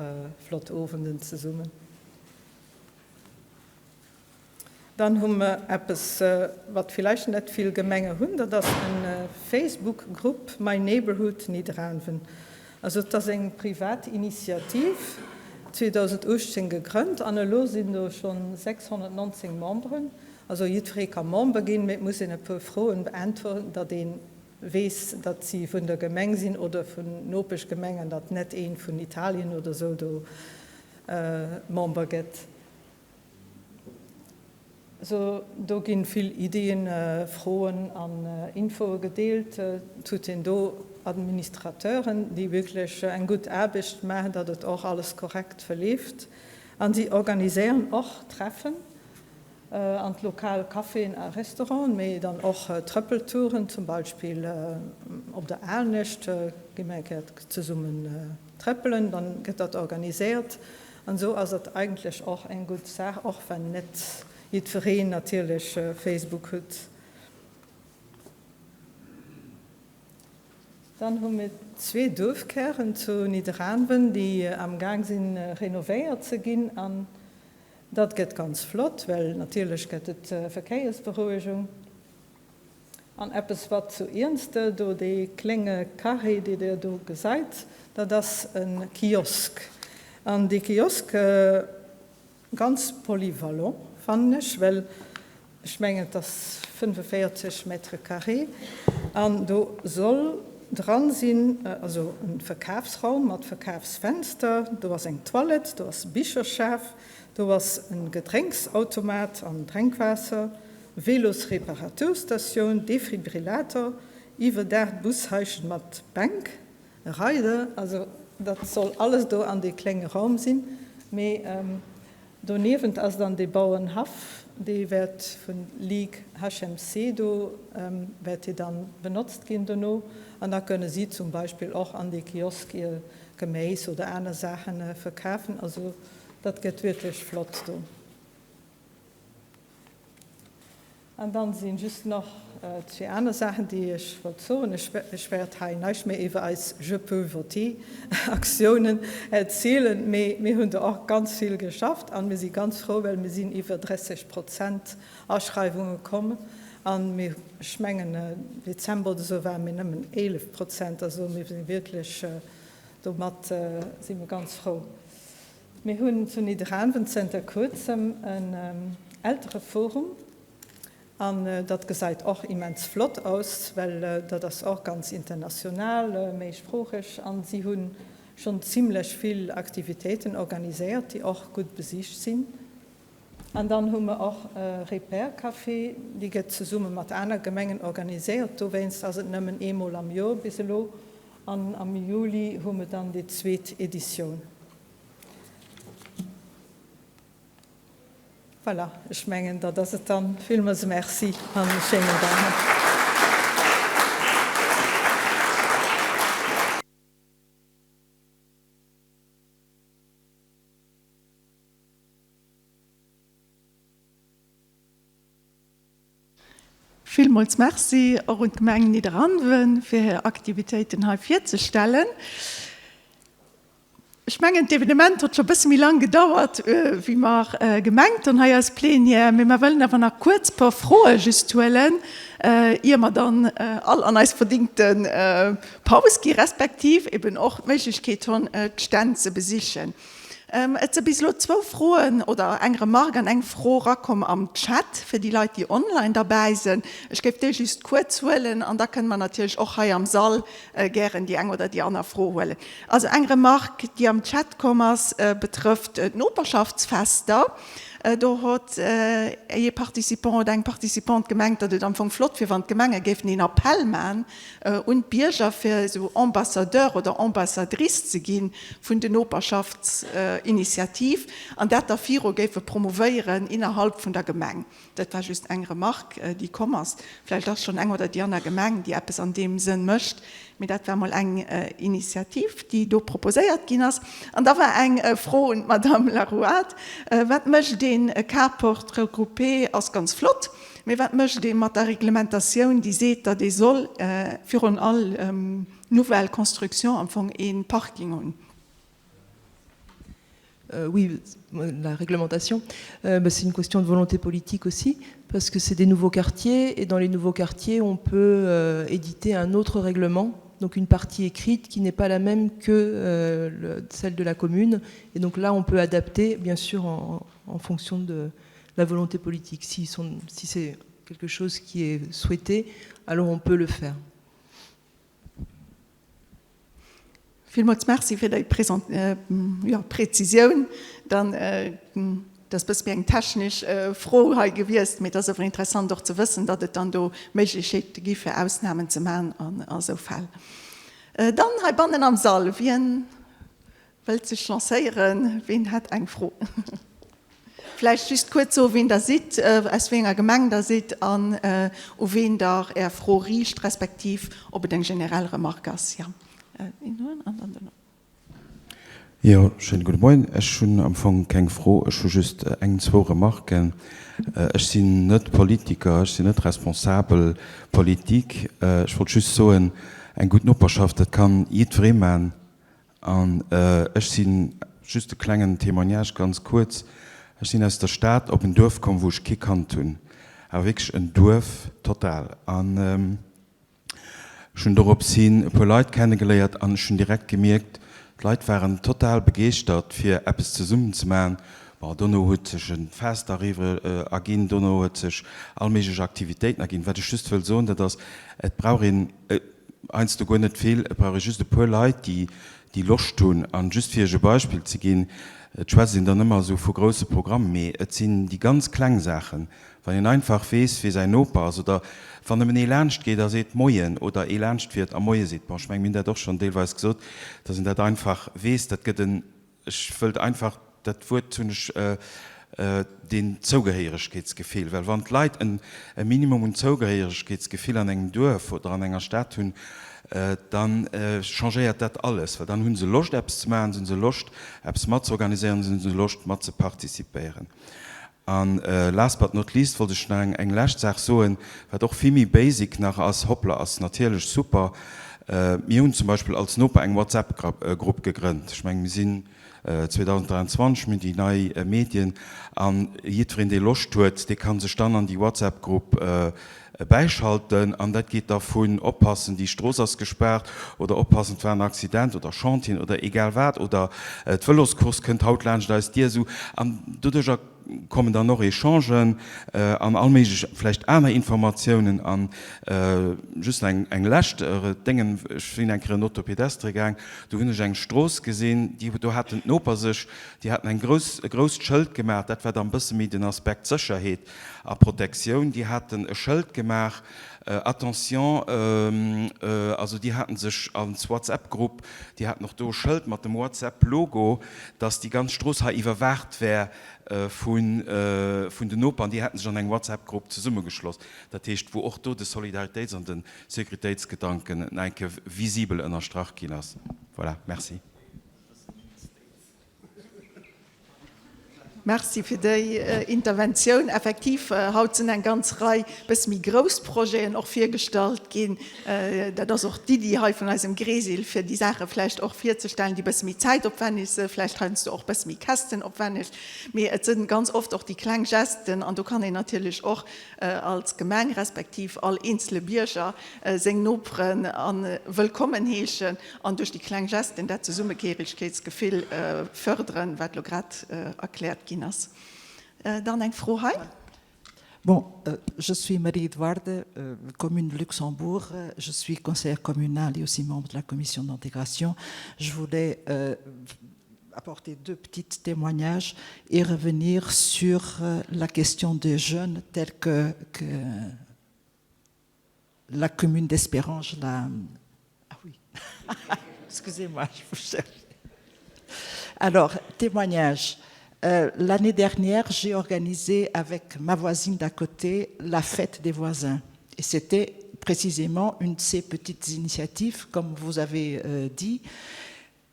flott Owenden zesummen. Dann hu mer eppes, wat villäicht net vill Gemenge hunn, dat ass e Facebook-Grupp My Neighbourhood Nidderaanwen. Also et ass eng privat Initiativ, 2018 gegrënnt an elo sinn do schonn 619 Memberen. Also jiddweree ka Member ginn, mee et muss een e puer Froen beäntweren, datt ee weess, datt si vun der Gemeng sinn oder vun Nopeschgemengen, datt net ee vun Italien oder esou do Member gëtt. Also do ginn vill Iddien, Froen an Infoe gedeelt. Et hutt een do Administrateuren, déi wierklech eng gutt Aarbecht maachen, datt et och alles korrekt verleeft. An si organiséieren och Treffen an d'lokal Caféen a Restauranten, mee dann och Trëppeltouren, zum Beispill op der Ahlnecht gi mer eng Kéier zesummen Trëppelen, dann gëtt dat organiséiert an esou ass et eigentlech och eng gutt Saach, och wann net jiddwereen natierlech Facebook huet. Dann hu mir zwee Duerfkären zu Nidderaanwen, déi am Gaang sinn renovéiert ze ginn an dat gëtt ganz flott, well natierlech gëtt et Verkéiersberouegung. An eppes wat zu Iernste do, dee klénge Carré dee der do gesait, dat ass e Kiosk. An dee Kiosk, ganz polyvalent fannen ech, well ech mengen et ass 45 Mètres carrés an do soll dran sinn, also e Verkafsraum mat Verkafsfenster, do ass eng Toilette, do ass Bicherschaf, do ass e Gedrénksautomat an Drénkwaasser, Vélosreparaturstatioun, Defibrillator, iwwerdaacht Bushaischen mat Bänk, Reide, also dat soll alles do an dee klénge Raum sinn. Mee doniewent ass dann dee Bauernhaff, dee wäert vun Ligue HMC do wäert dee dann benotzt ginn dono. An da kënne si zum Beispill och an dee Kiosk hir Geméis oder aner Saache verkafen. Also dat gëtt wierklech flott do. An dann sinn just nach zwee aner Saachen, déi ech wollt soen. Ech wäert hei näischt méi iwwer eis Je peux voter Aktiounen erzielen, mee mir hunn do och ganz vill geschafft an mir si ganz frou, well mir sinn iwwer 30 Prozent Aschreiwunge komm an mir, ech mengen Dezember oder esou ware mir nëmmen 11 Prozent. Also mir si wierklech, domat si mir ganz frou. Mir hunn zu Nidderaanwen zënter kuerzem en Eltereforum an dat gesäit och immens flott aus, well dat ass och ganz international, méisproocheg an si hu schonn zimlech vill Aktivitéiten organiséiert, déi och gutt besicht sinn. An dann hu mer och e Repair Café, dee gëtt zesumme mat aner Gemengen organiséiert, dowéinst ass et nëmmen eemol am Joer bis elo an am Juli hu mer dann déi zweet Editioun. Voilà, ech mengen, dat ass et dann. Villmools Merci an e schéinen Dag nach. Villmools Merci och un d'Gemeng Nidderaanwen fir hir Aktivitéiten hei virzestellen. Ech mengen, d'Evenement huet scho e bësse méi lang gedauert, wéi mer gemengt hunn hei als Plenière. Mee mer wëllen awer nach kuerz e puer Froe just huelen, ier mer dann all an eis verdingte Paus gi respektiv eben och d'Méiglechkeet hunn, d'Stänn ze besichen. Et si bis elo zwou Froen oder eng Remark an eng Fro erakomm am Chat fir déi Leit, déi online derbäi sinn. Ech géif déi just kuerz huelen an da kënne mer natierlech och hei am Sall gären déi eng oder déi aner Fro huelen. Also eng Remark, déi am Chat komm ass, betrëfft d'Noperschaftsfester. Do huet ee Participant oder eng Participante gemengt, datt et am Fong flott wier, wann d'Gemenge géifen een Appell maachen un d'Bierger, fir esou Ambassadeur oder Ambassadrice ze gi vun den Noperschaftsinitiativ an dat da viru géife promouvéieren innerhalb vun der Gemeng. Dat war just eng Remarque, déi komm ass. Vläicht ass schonn eng oder déi aner Gemeng, déi eppes an deem Sënn mécht, mee dat war mol eng Initiativ, déi do proposéiert ginn ass. An da war eng Fro un d'Madame Larouade, Wat mécht een, e Carport regroupé ass ganz flott, mee wat mécht ee mat der Reglementatioun, déi seet, datt ee soll virun all nouvelle construction am Fong ee Parking hunn? Oui, la réglementation, euh, c'est une question de volonté politique aussi, parce que c'est des nouveaux quartiers, et dans les nouveaux quartiers, on peut euh, éditer un autre règlement, donc une partie écrite qui n'est pas la même que euh, le, celle de la commune. Et donc là, on peut adapter, bien sûr, en, en fonction de la volonté politique. Si, si c'est quelque chose qui est souhaité, alors on peut le faire. Villmools Merci fir déi Präzisioun. Dann, dat ass e bësse méi eng technesch Fro hei gewiescht, mee et ass awer interessant och ze wëssen, datt et dann do Méiglechkeete gi fir Ausnamen ze maachen an esou Fäll. Dann heibannen am Sall, wien Wëllt sech lancéieren? Ween hätt eng Fro? Vläicht just kuerz soen, ween Der sidd, aus wéi enger Gemeng Der sidd an u ween Der Är Fro riicht, respektiv ob et eng generell Remarque ass. Jo, een huelen an dann duerno. Jo, schéine gudde Moien. Ech hunn am Fong keng Fro, ech hu just eng, zwou Remarken. Ech sinn net Politiker, ech sinn net Responsabel politique. Ech wollt just soen, eng gutt Noperschaft, dat kann jiddweree man. An ech sinn, just e klengen Témoignage, ganz kuerz, ech sinn aus der Stad op en Duerf komm, wou ech kee kannt hunn, awer wierklech en Duerf total. An ech hunn dorops hin e puer Leit kennegeléiert an ech hunn direkt gemierkt, d'Leit waren total begeeschtert, fir eppes zesummen ze maachen. Bon, dono huet sech e Fest eriwwe erginn, dono huet sech all méiglech Aktivitéiten erginn. Wat ech just wëll soen, dat ass, et brauch een heiansdo guer net vill, et brauch ee just e puer Leit, déi, déi Loscht hunn. An just fir Iech e Beispill ze ginn, et schwätzt een dann ëmmer esou vu grousse Programmen, mee et sinn déi ganz kleng Saachen, Wann een einfach weess, wie säin Noper ass, oder wann nëmmen ee laanscht geet a seet Moien, oder ee laanscht fiert a Moie seet, bon, ech mengen, mir hunn dat och schonn deelweis gesot, dass een dat einfach weess, dat gëtt en, ech wëllt einfach, dat Wuert hunn ech, deen Zougehéieregkeetsgefill, well wann d'Leit en e Minimum un Zougehéieregkeetsgefill an engem Duerf oder an enger Stad hunn, da changéiert dat alles, well dann hu se Loscht eppes ze maachen, se hu se Loscht eppes matzorganiséieren, se hu se Loscht mat ze participéieren. An last but not least wollt ech nach eng lescht Saach soen, wat och vill méi basic nach ass, Hoplr ass natierlech super. Mir hunn zum Beispill als Noper eng WhatsApp-Grupp gegrënnt. Ech mengen, mir sinn 2023, mir hunn déi nei Medien an jiddwereen, dee Loscht huet, dee ka sech dann an déi WhatsApp-Grupp bäischalten. An dat geet da vun oppassen, déi Strooss ass gespaart oder oppassen, et war en Accident oder Chantieren oder egal wat oder d'Vëloscourse kënnt haut laanscht eis Dier esou. An doduercher kommen dann och Echangen an all méiglech vläicht aner Informatiounen. An just nach eng lescht Déngen, ech sinn eng Kéier en Auto-pédestre gaang, do hunn ech eng Strooss gesinn, déi do haten d'Noper sech, déi haten eng grouss, e grousst Schëld gemaach, dat war dann e bësse méi den Aspekt Sécherheet, a Protektioun, déi haten e Schëld gemaach, Attention, also déi haten sech als WhatsApp-Grupp, déi haten och do e Schëld mat dem WhatsApp-Logo, dass déi ganz Strooss hei iwwerwaacht wär vun den Noperen, déi haten sech an eng WhatsApp-Grupp zesummegeschloss. Dat heescht, wou och do de Solidaritéits an de Sécuritéitsgedanken nach eng Kéier visibel ënnerstrach ginn ass. Voilà, merci. Merci fir déi Interventioun. Effektiv, haut sinn eng ganz Rei bësse méi grouss Projeten och virgestallt ginn. Dat ass och d'Iddi hei vun eisem Gresil, fir déi Saache vläicht och virzestellen, déi bësse méi zäitopwenneg sinn, vläicht heiansdo och bësse méi kästenopwenneg. Mee et si ganz oft och déi kleng Gesten, an do kann een natierlech och als Gemeng respektiv all eenzele Bierger seng Noperen a wëllkommen heeschen an duerch déi kleng Gesten dat Zesummegeheregkeetsgefill fërderen, wat elo grad erkläert ginn ass. Dann eng Fro hei. Bon, je suis Marie Eduarde, commune de Luxembourg, je suis conseillère communale et aussi membre de la commission d'intégration. Je voulais apporter deux petits témoignages et revenir sur la question des jeunes telle que, que la commune d'Espérange l'a ah oui excusez-moi je vous cherche alors témoignage euh, l'année dernière j'ai organisé avec ma voisine d'à côté la fête des voisins et c'était précisément une de ces petites initiatives comme vous avez euh, dit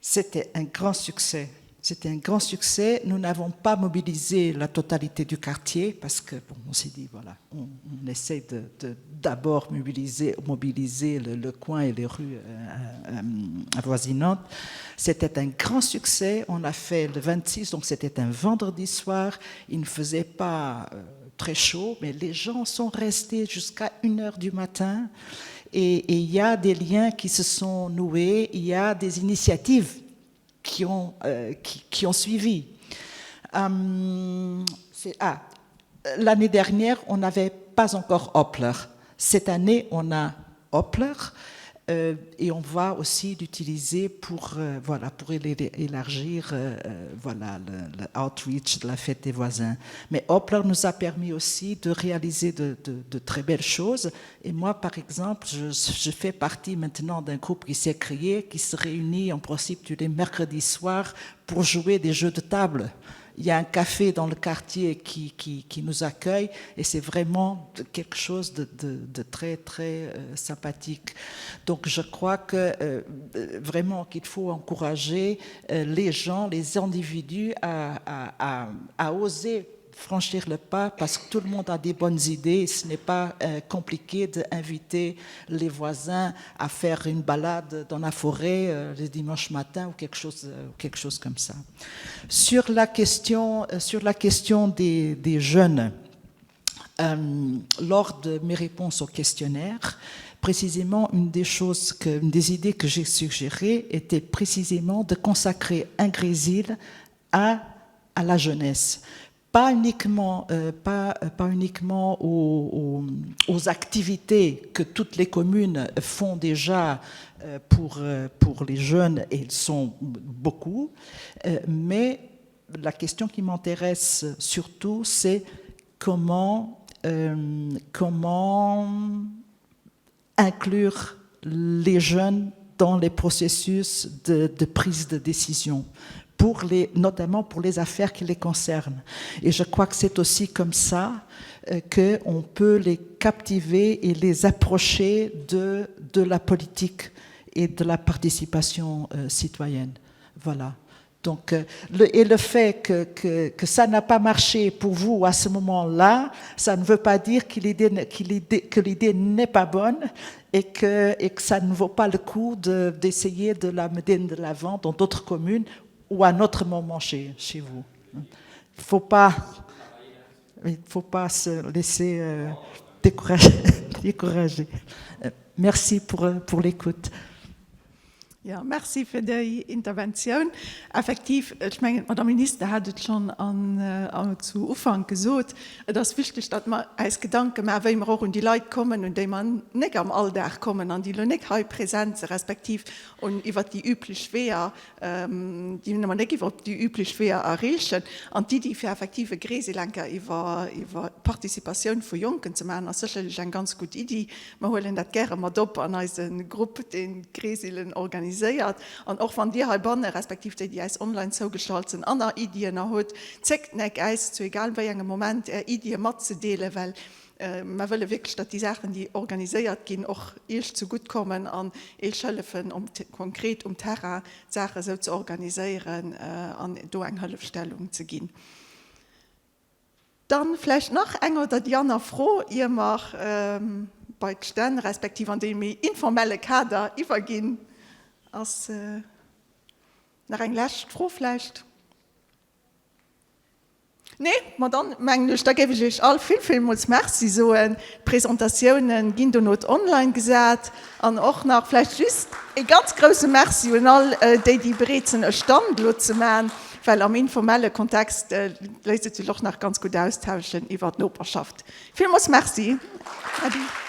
c'était un grand succès C'était un grand succès. Nous n'avons pas mobilisé la totalité du quartier parce que bon, on s'est dit voilà, on, on essaie d'abord de, mobiliser, mobiliser le, le coin et les rues euh, euh, avoisinantes. C'était un grand succès. On a fait le 26, donc c'était un vendredi soir. Il ne faisait pas euh, très chaud, mais les gens sont restés jusqu'à 1 heure du matin. Et il y a des liens qui se sont noués, il y a des initiatives qui ont, euh, qui, qui ont suivi. Euh, ah, L'année dernière, on n'avait pas encore Hoppler. Cette année, on a Hoppler euh, et on va aussi l'utiliser pour, euh, voilà, pour élargir euh, euh, voilà, le, le outreach de la fête des voisins. Mais Hoppler nous a permis aussi de réaliser de, de, de très belles choses. Et moi, par exemple, je, je fais partie maintenant d'un groupe qui s'est créé, qui se réunit en principe tous les mercredis soirs pour jouer des jeux de table. Il y a un café dans le quartier qui, qui, qui nous accueille et c'est vraiment quelque chose de, de, de très très euh, sympathique. Donc je crois que euh, vraiment qu'il faut encourager euh, les gens, les individus à, à, à, à oser franchir le pas parce que tout le monde a des bonnes idées. Ce n'est pas euh, compliqué d'inviter les voisins à faire une balade dans la forêt euh, le dimanche matin ou quelque chose, euh, quelque chose comme ça. Sur la question, euh, sur la question des, des jeunes, euh, lors de mes réponses au questionnaire, précisément une des choses que, une des idées que j'ai suggérées était précisément de consacrer un grésil à, à la jeunesse pas uniquement, euh, pas, euh, pas uniquement aux, aux, aux activités que toutes les communes font déjà euh, pour, euh, pour les jeunes, et ils sont beaucoup, euh, mais la question qui m'intéresse surtout, c'est comment, euh, comment inclure les jeunes dans les processus de, de prise de décision pour les, notamment pour les affaires qui les concernent. Et je crois que c'est aussi comme ça euh, qu'on peut les captiver et les approcher de, de la politique et de la participation euh, citoyenne. Voilà. Donc, euh, le, et le fait que, que, que ça n'a pas marché pour vous à ce moment-là, ça ne veut pas dire que l'idée n'est pas bonne et que, et que ça ne vaut pas le coup d'essayer de, de la mener de l'avant dans d'autres communes ou à un autre moment chez, chez vous. Il ne faut pas, il faut pas se laisser euh, décourager. décourager. Euh, merci pour, euh, pour l'écoute. Ja, merci fir déi Interventioun. Effektiv, ech mengen, d'Madame Minister hat et schonn an, zu Ufank gesot, et ass wichteg, datt mer äis Gedanke maachen, wéi mer och un déi Leit kommen, un déi mer nek am Alldag kommen an déi elo nek hei present si respektiv un iwwert déi üblech Weeër, déi mer nek iwwert déi üblech Weeër erreechen. An d'Iddi, fir effektiv e Greselenker iwwer d'Participatioun vu Jonken ze maachen, ass sécherlech eng ganz gutt Iddi. Mer huelen dat gäre mat op an eise Grupp, deen d'Gresillen organiséiert. An och wann Dir heibanne respektiv déi, déi äis online zougeschalt sinn, aner Iddien hutt, zéckt nek, äis zu egal wéi engem Moment Är Iddie matzedeelen, well mer wëlle wierklech, datt déi Saachen, déi organiséiert ginn, och Iech zegutt kommen an Iech hëllefen, um konkret um Terrain d'Saache sou ze organiséieren an do eng Hëllefstellung ze ginn. Dann vläicht nach eng oder déi aner Fro, ier mer bei d'Stänn respektiv an dee méi informelle Kader iwwerginn. Ass nach eng lescht Fro vläicht? Nee? Ma dann mengen ech, da géif ech Iech all vill, villmools Merci soen. D'Presentatiounen ginn dono online gesat. An och nach vläicht just e ganz grouse Merci un all déi, déi bereet sinn, e Stand elo ze maachen, well am informelle Kontext léisst et sech och nach ganz gutt austauschen iwwer d'Noperschaft. Villmools Merci. Äddi.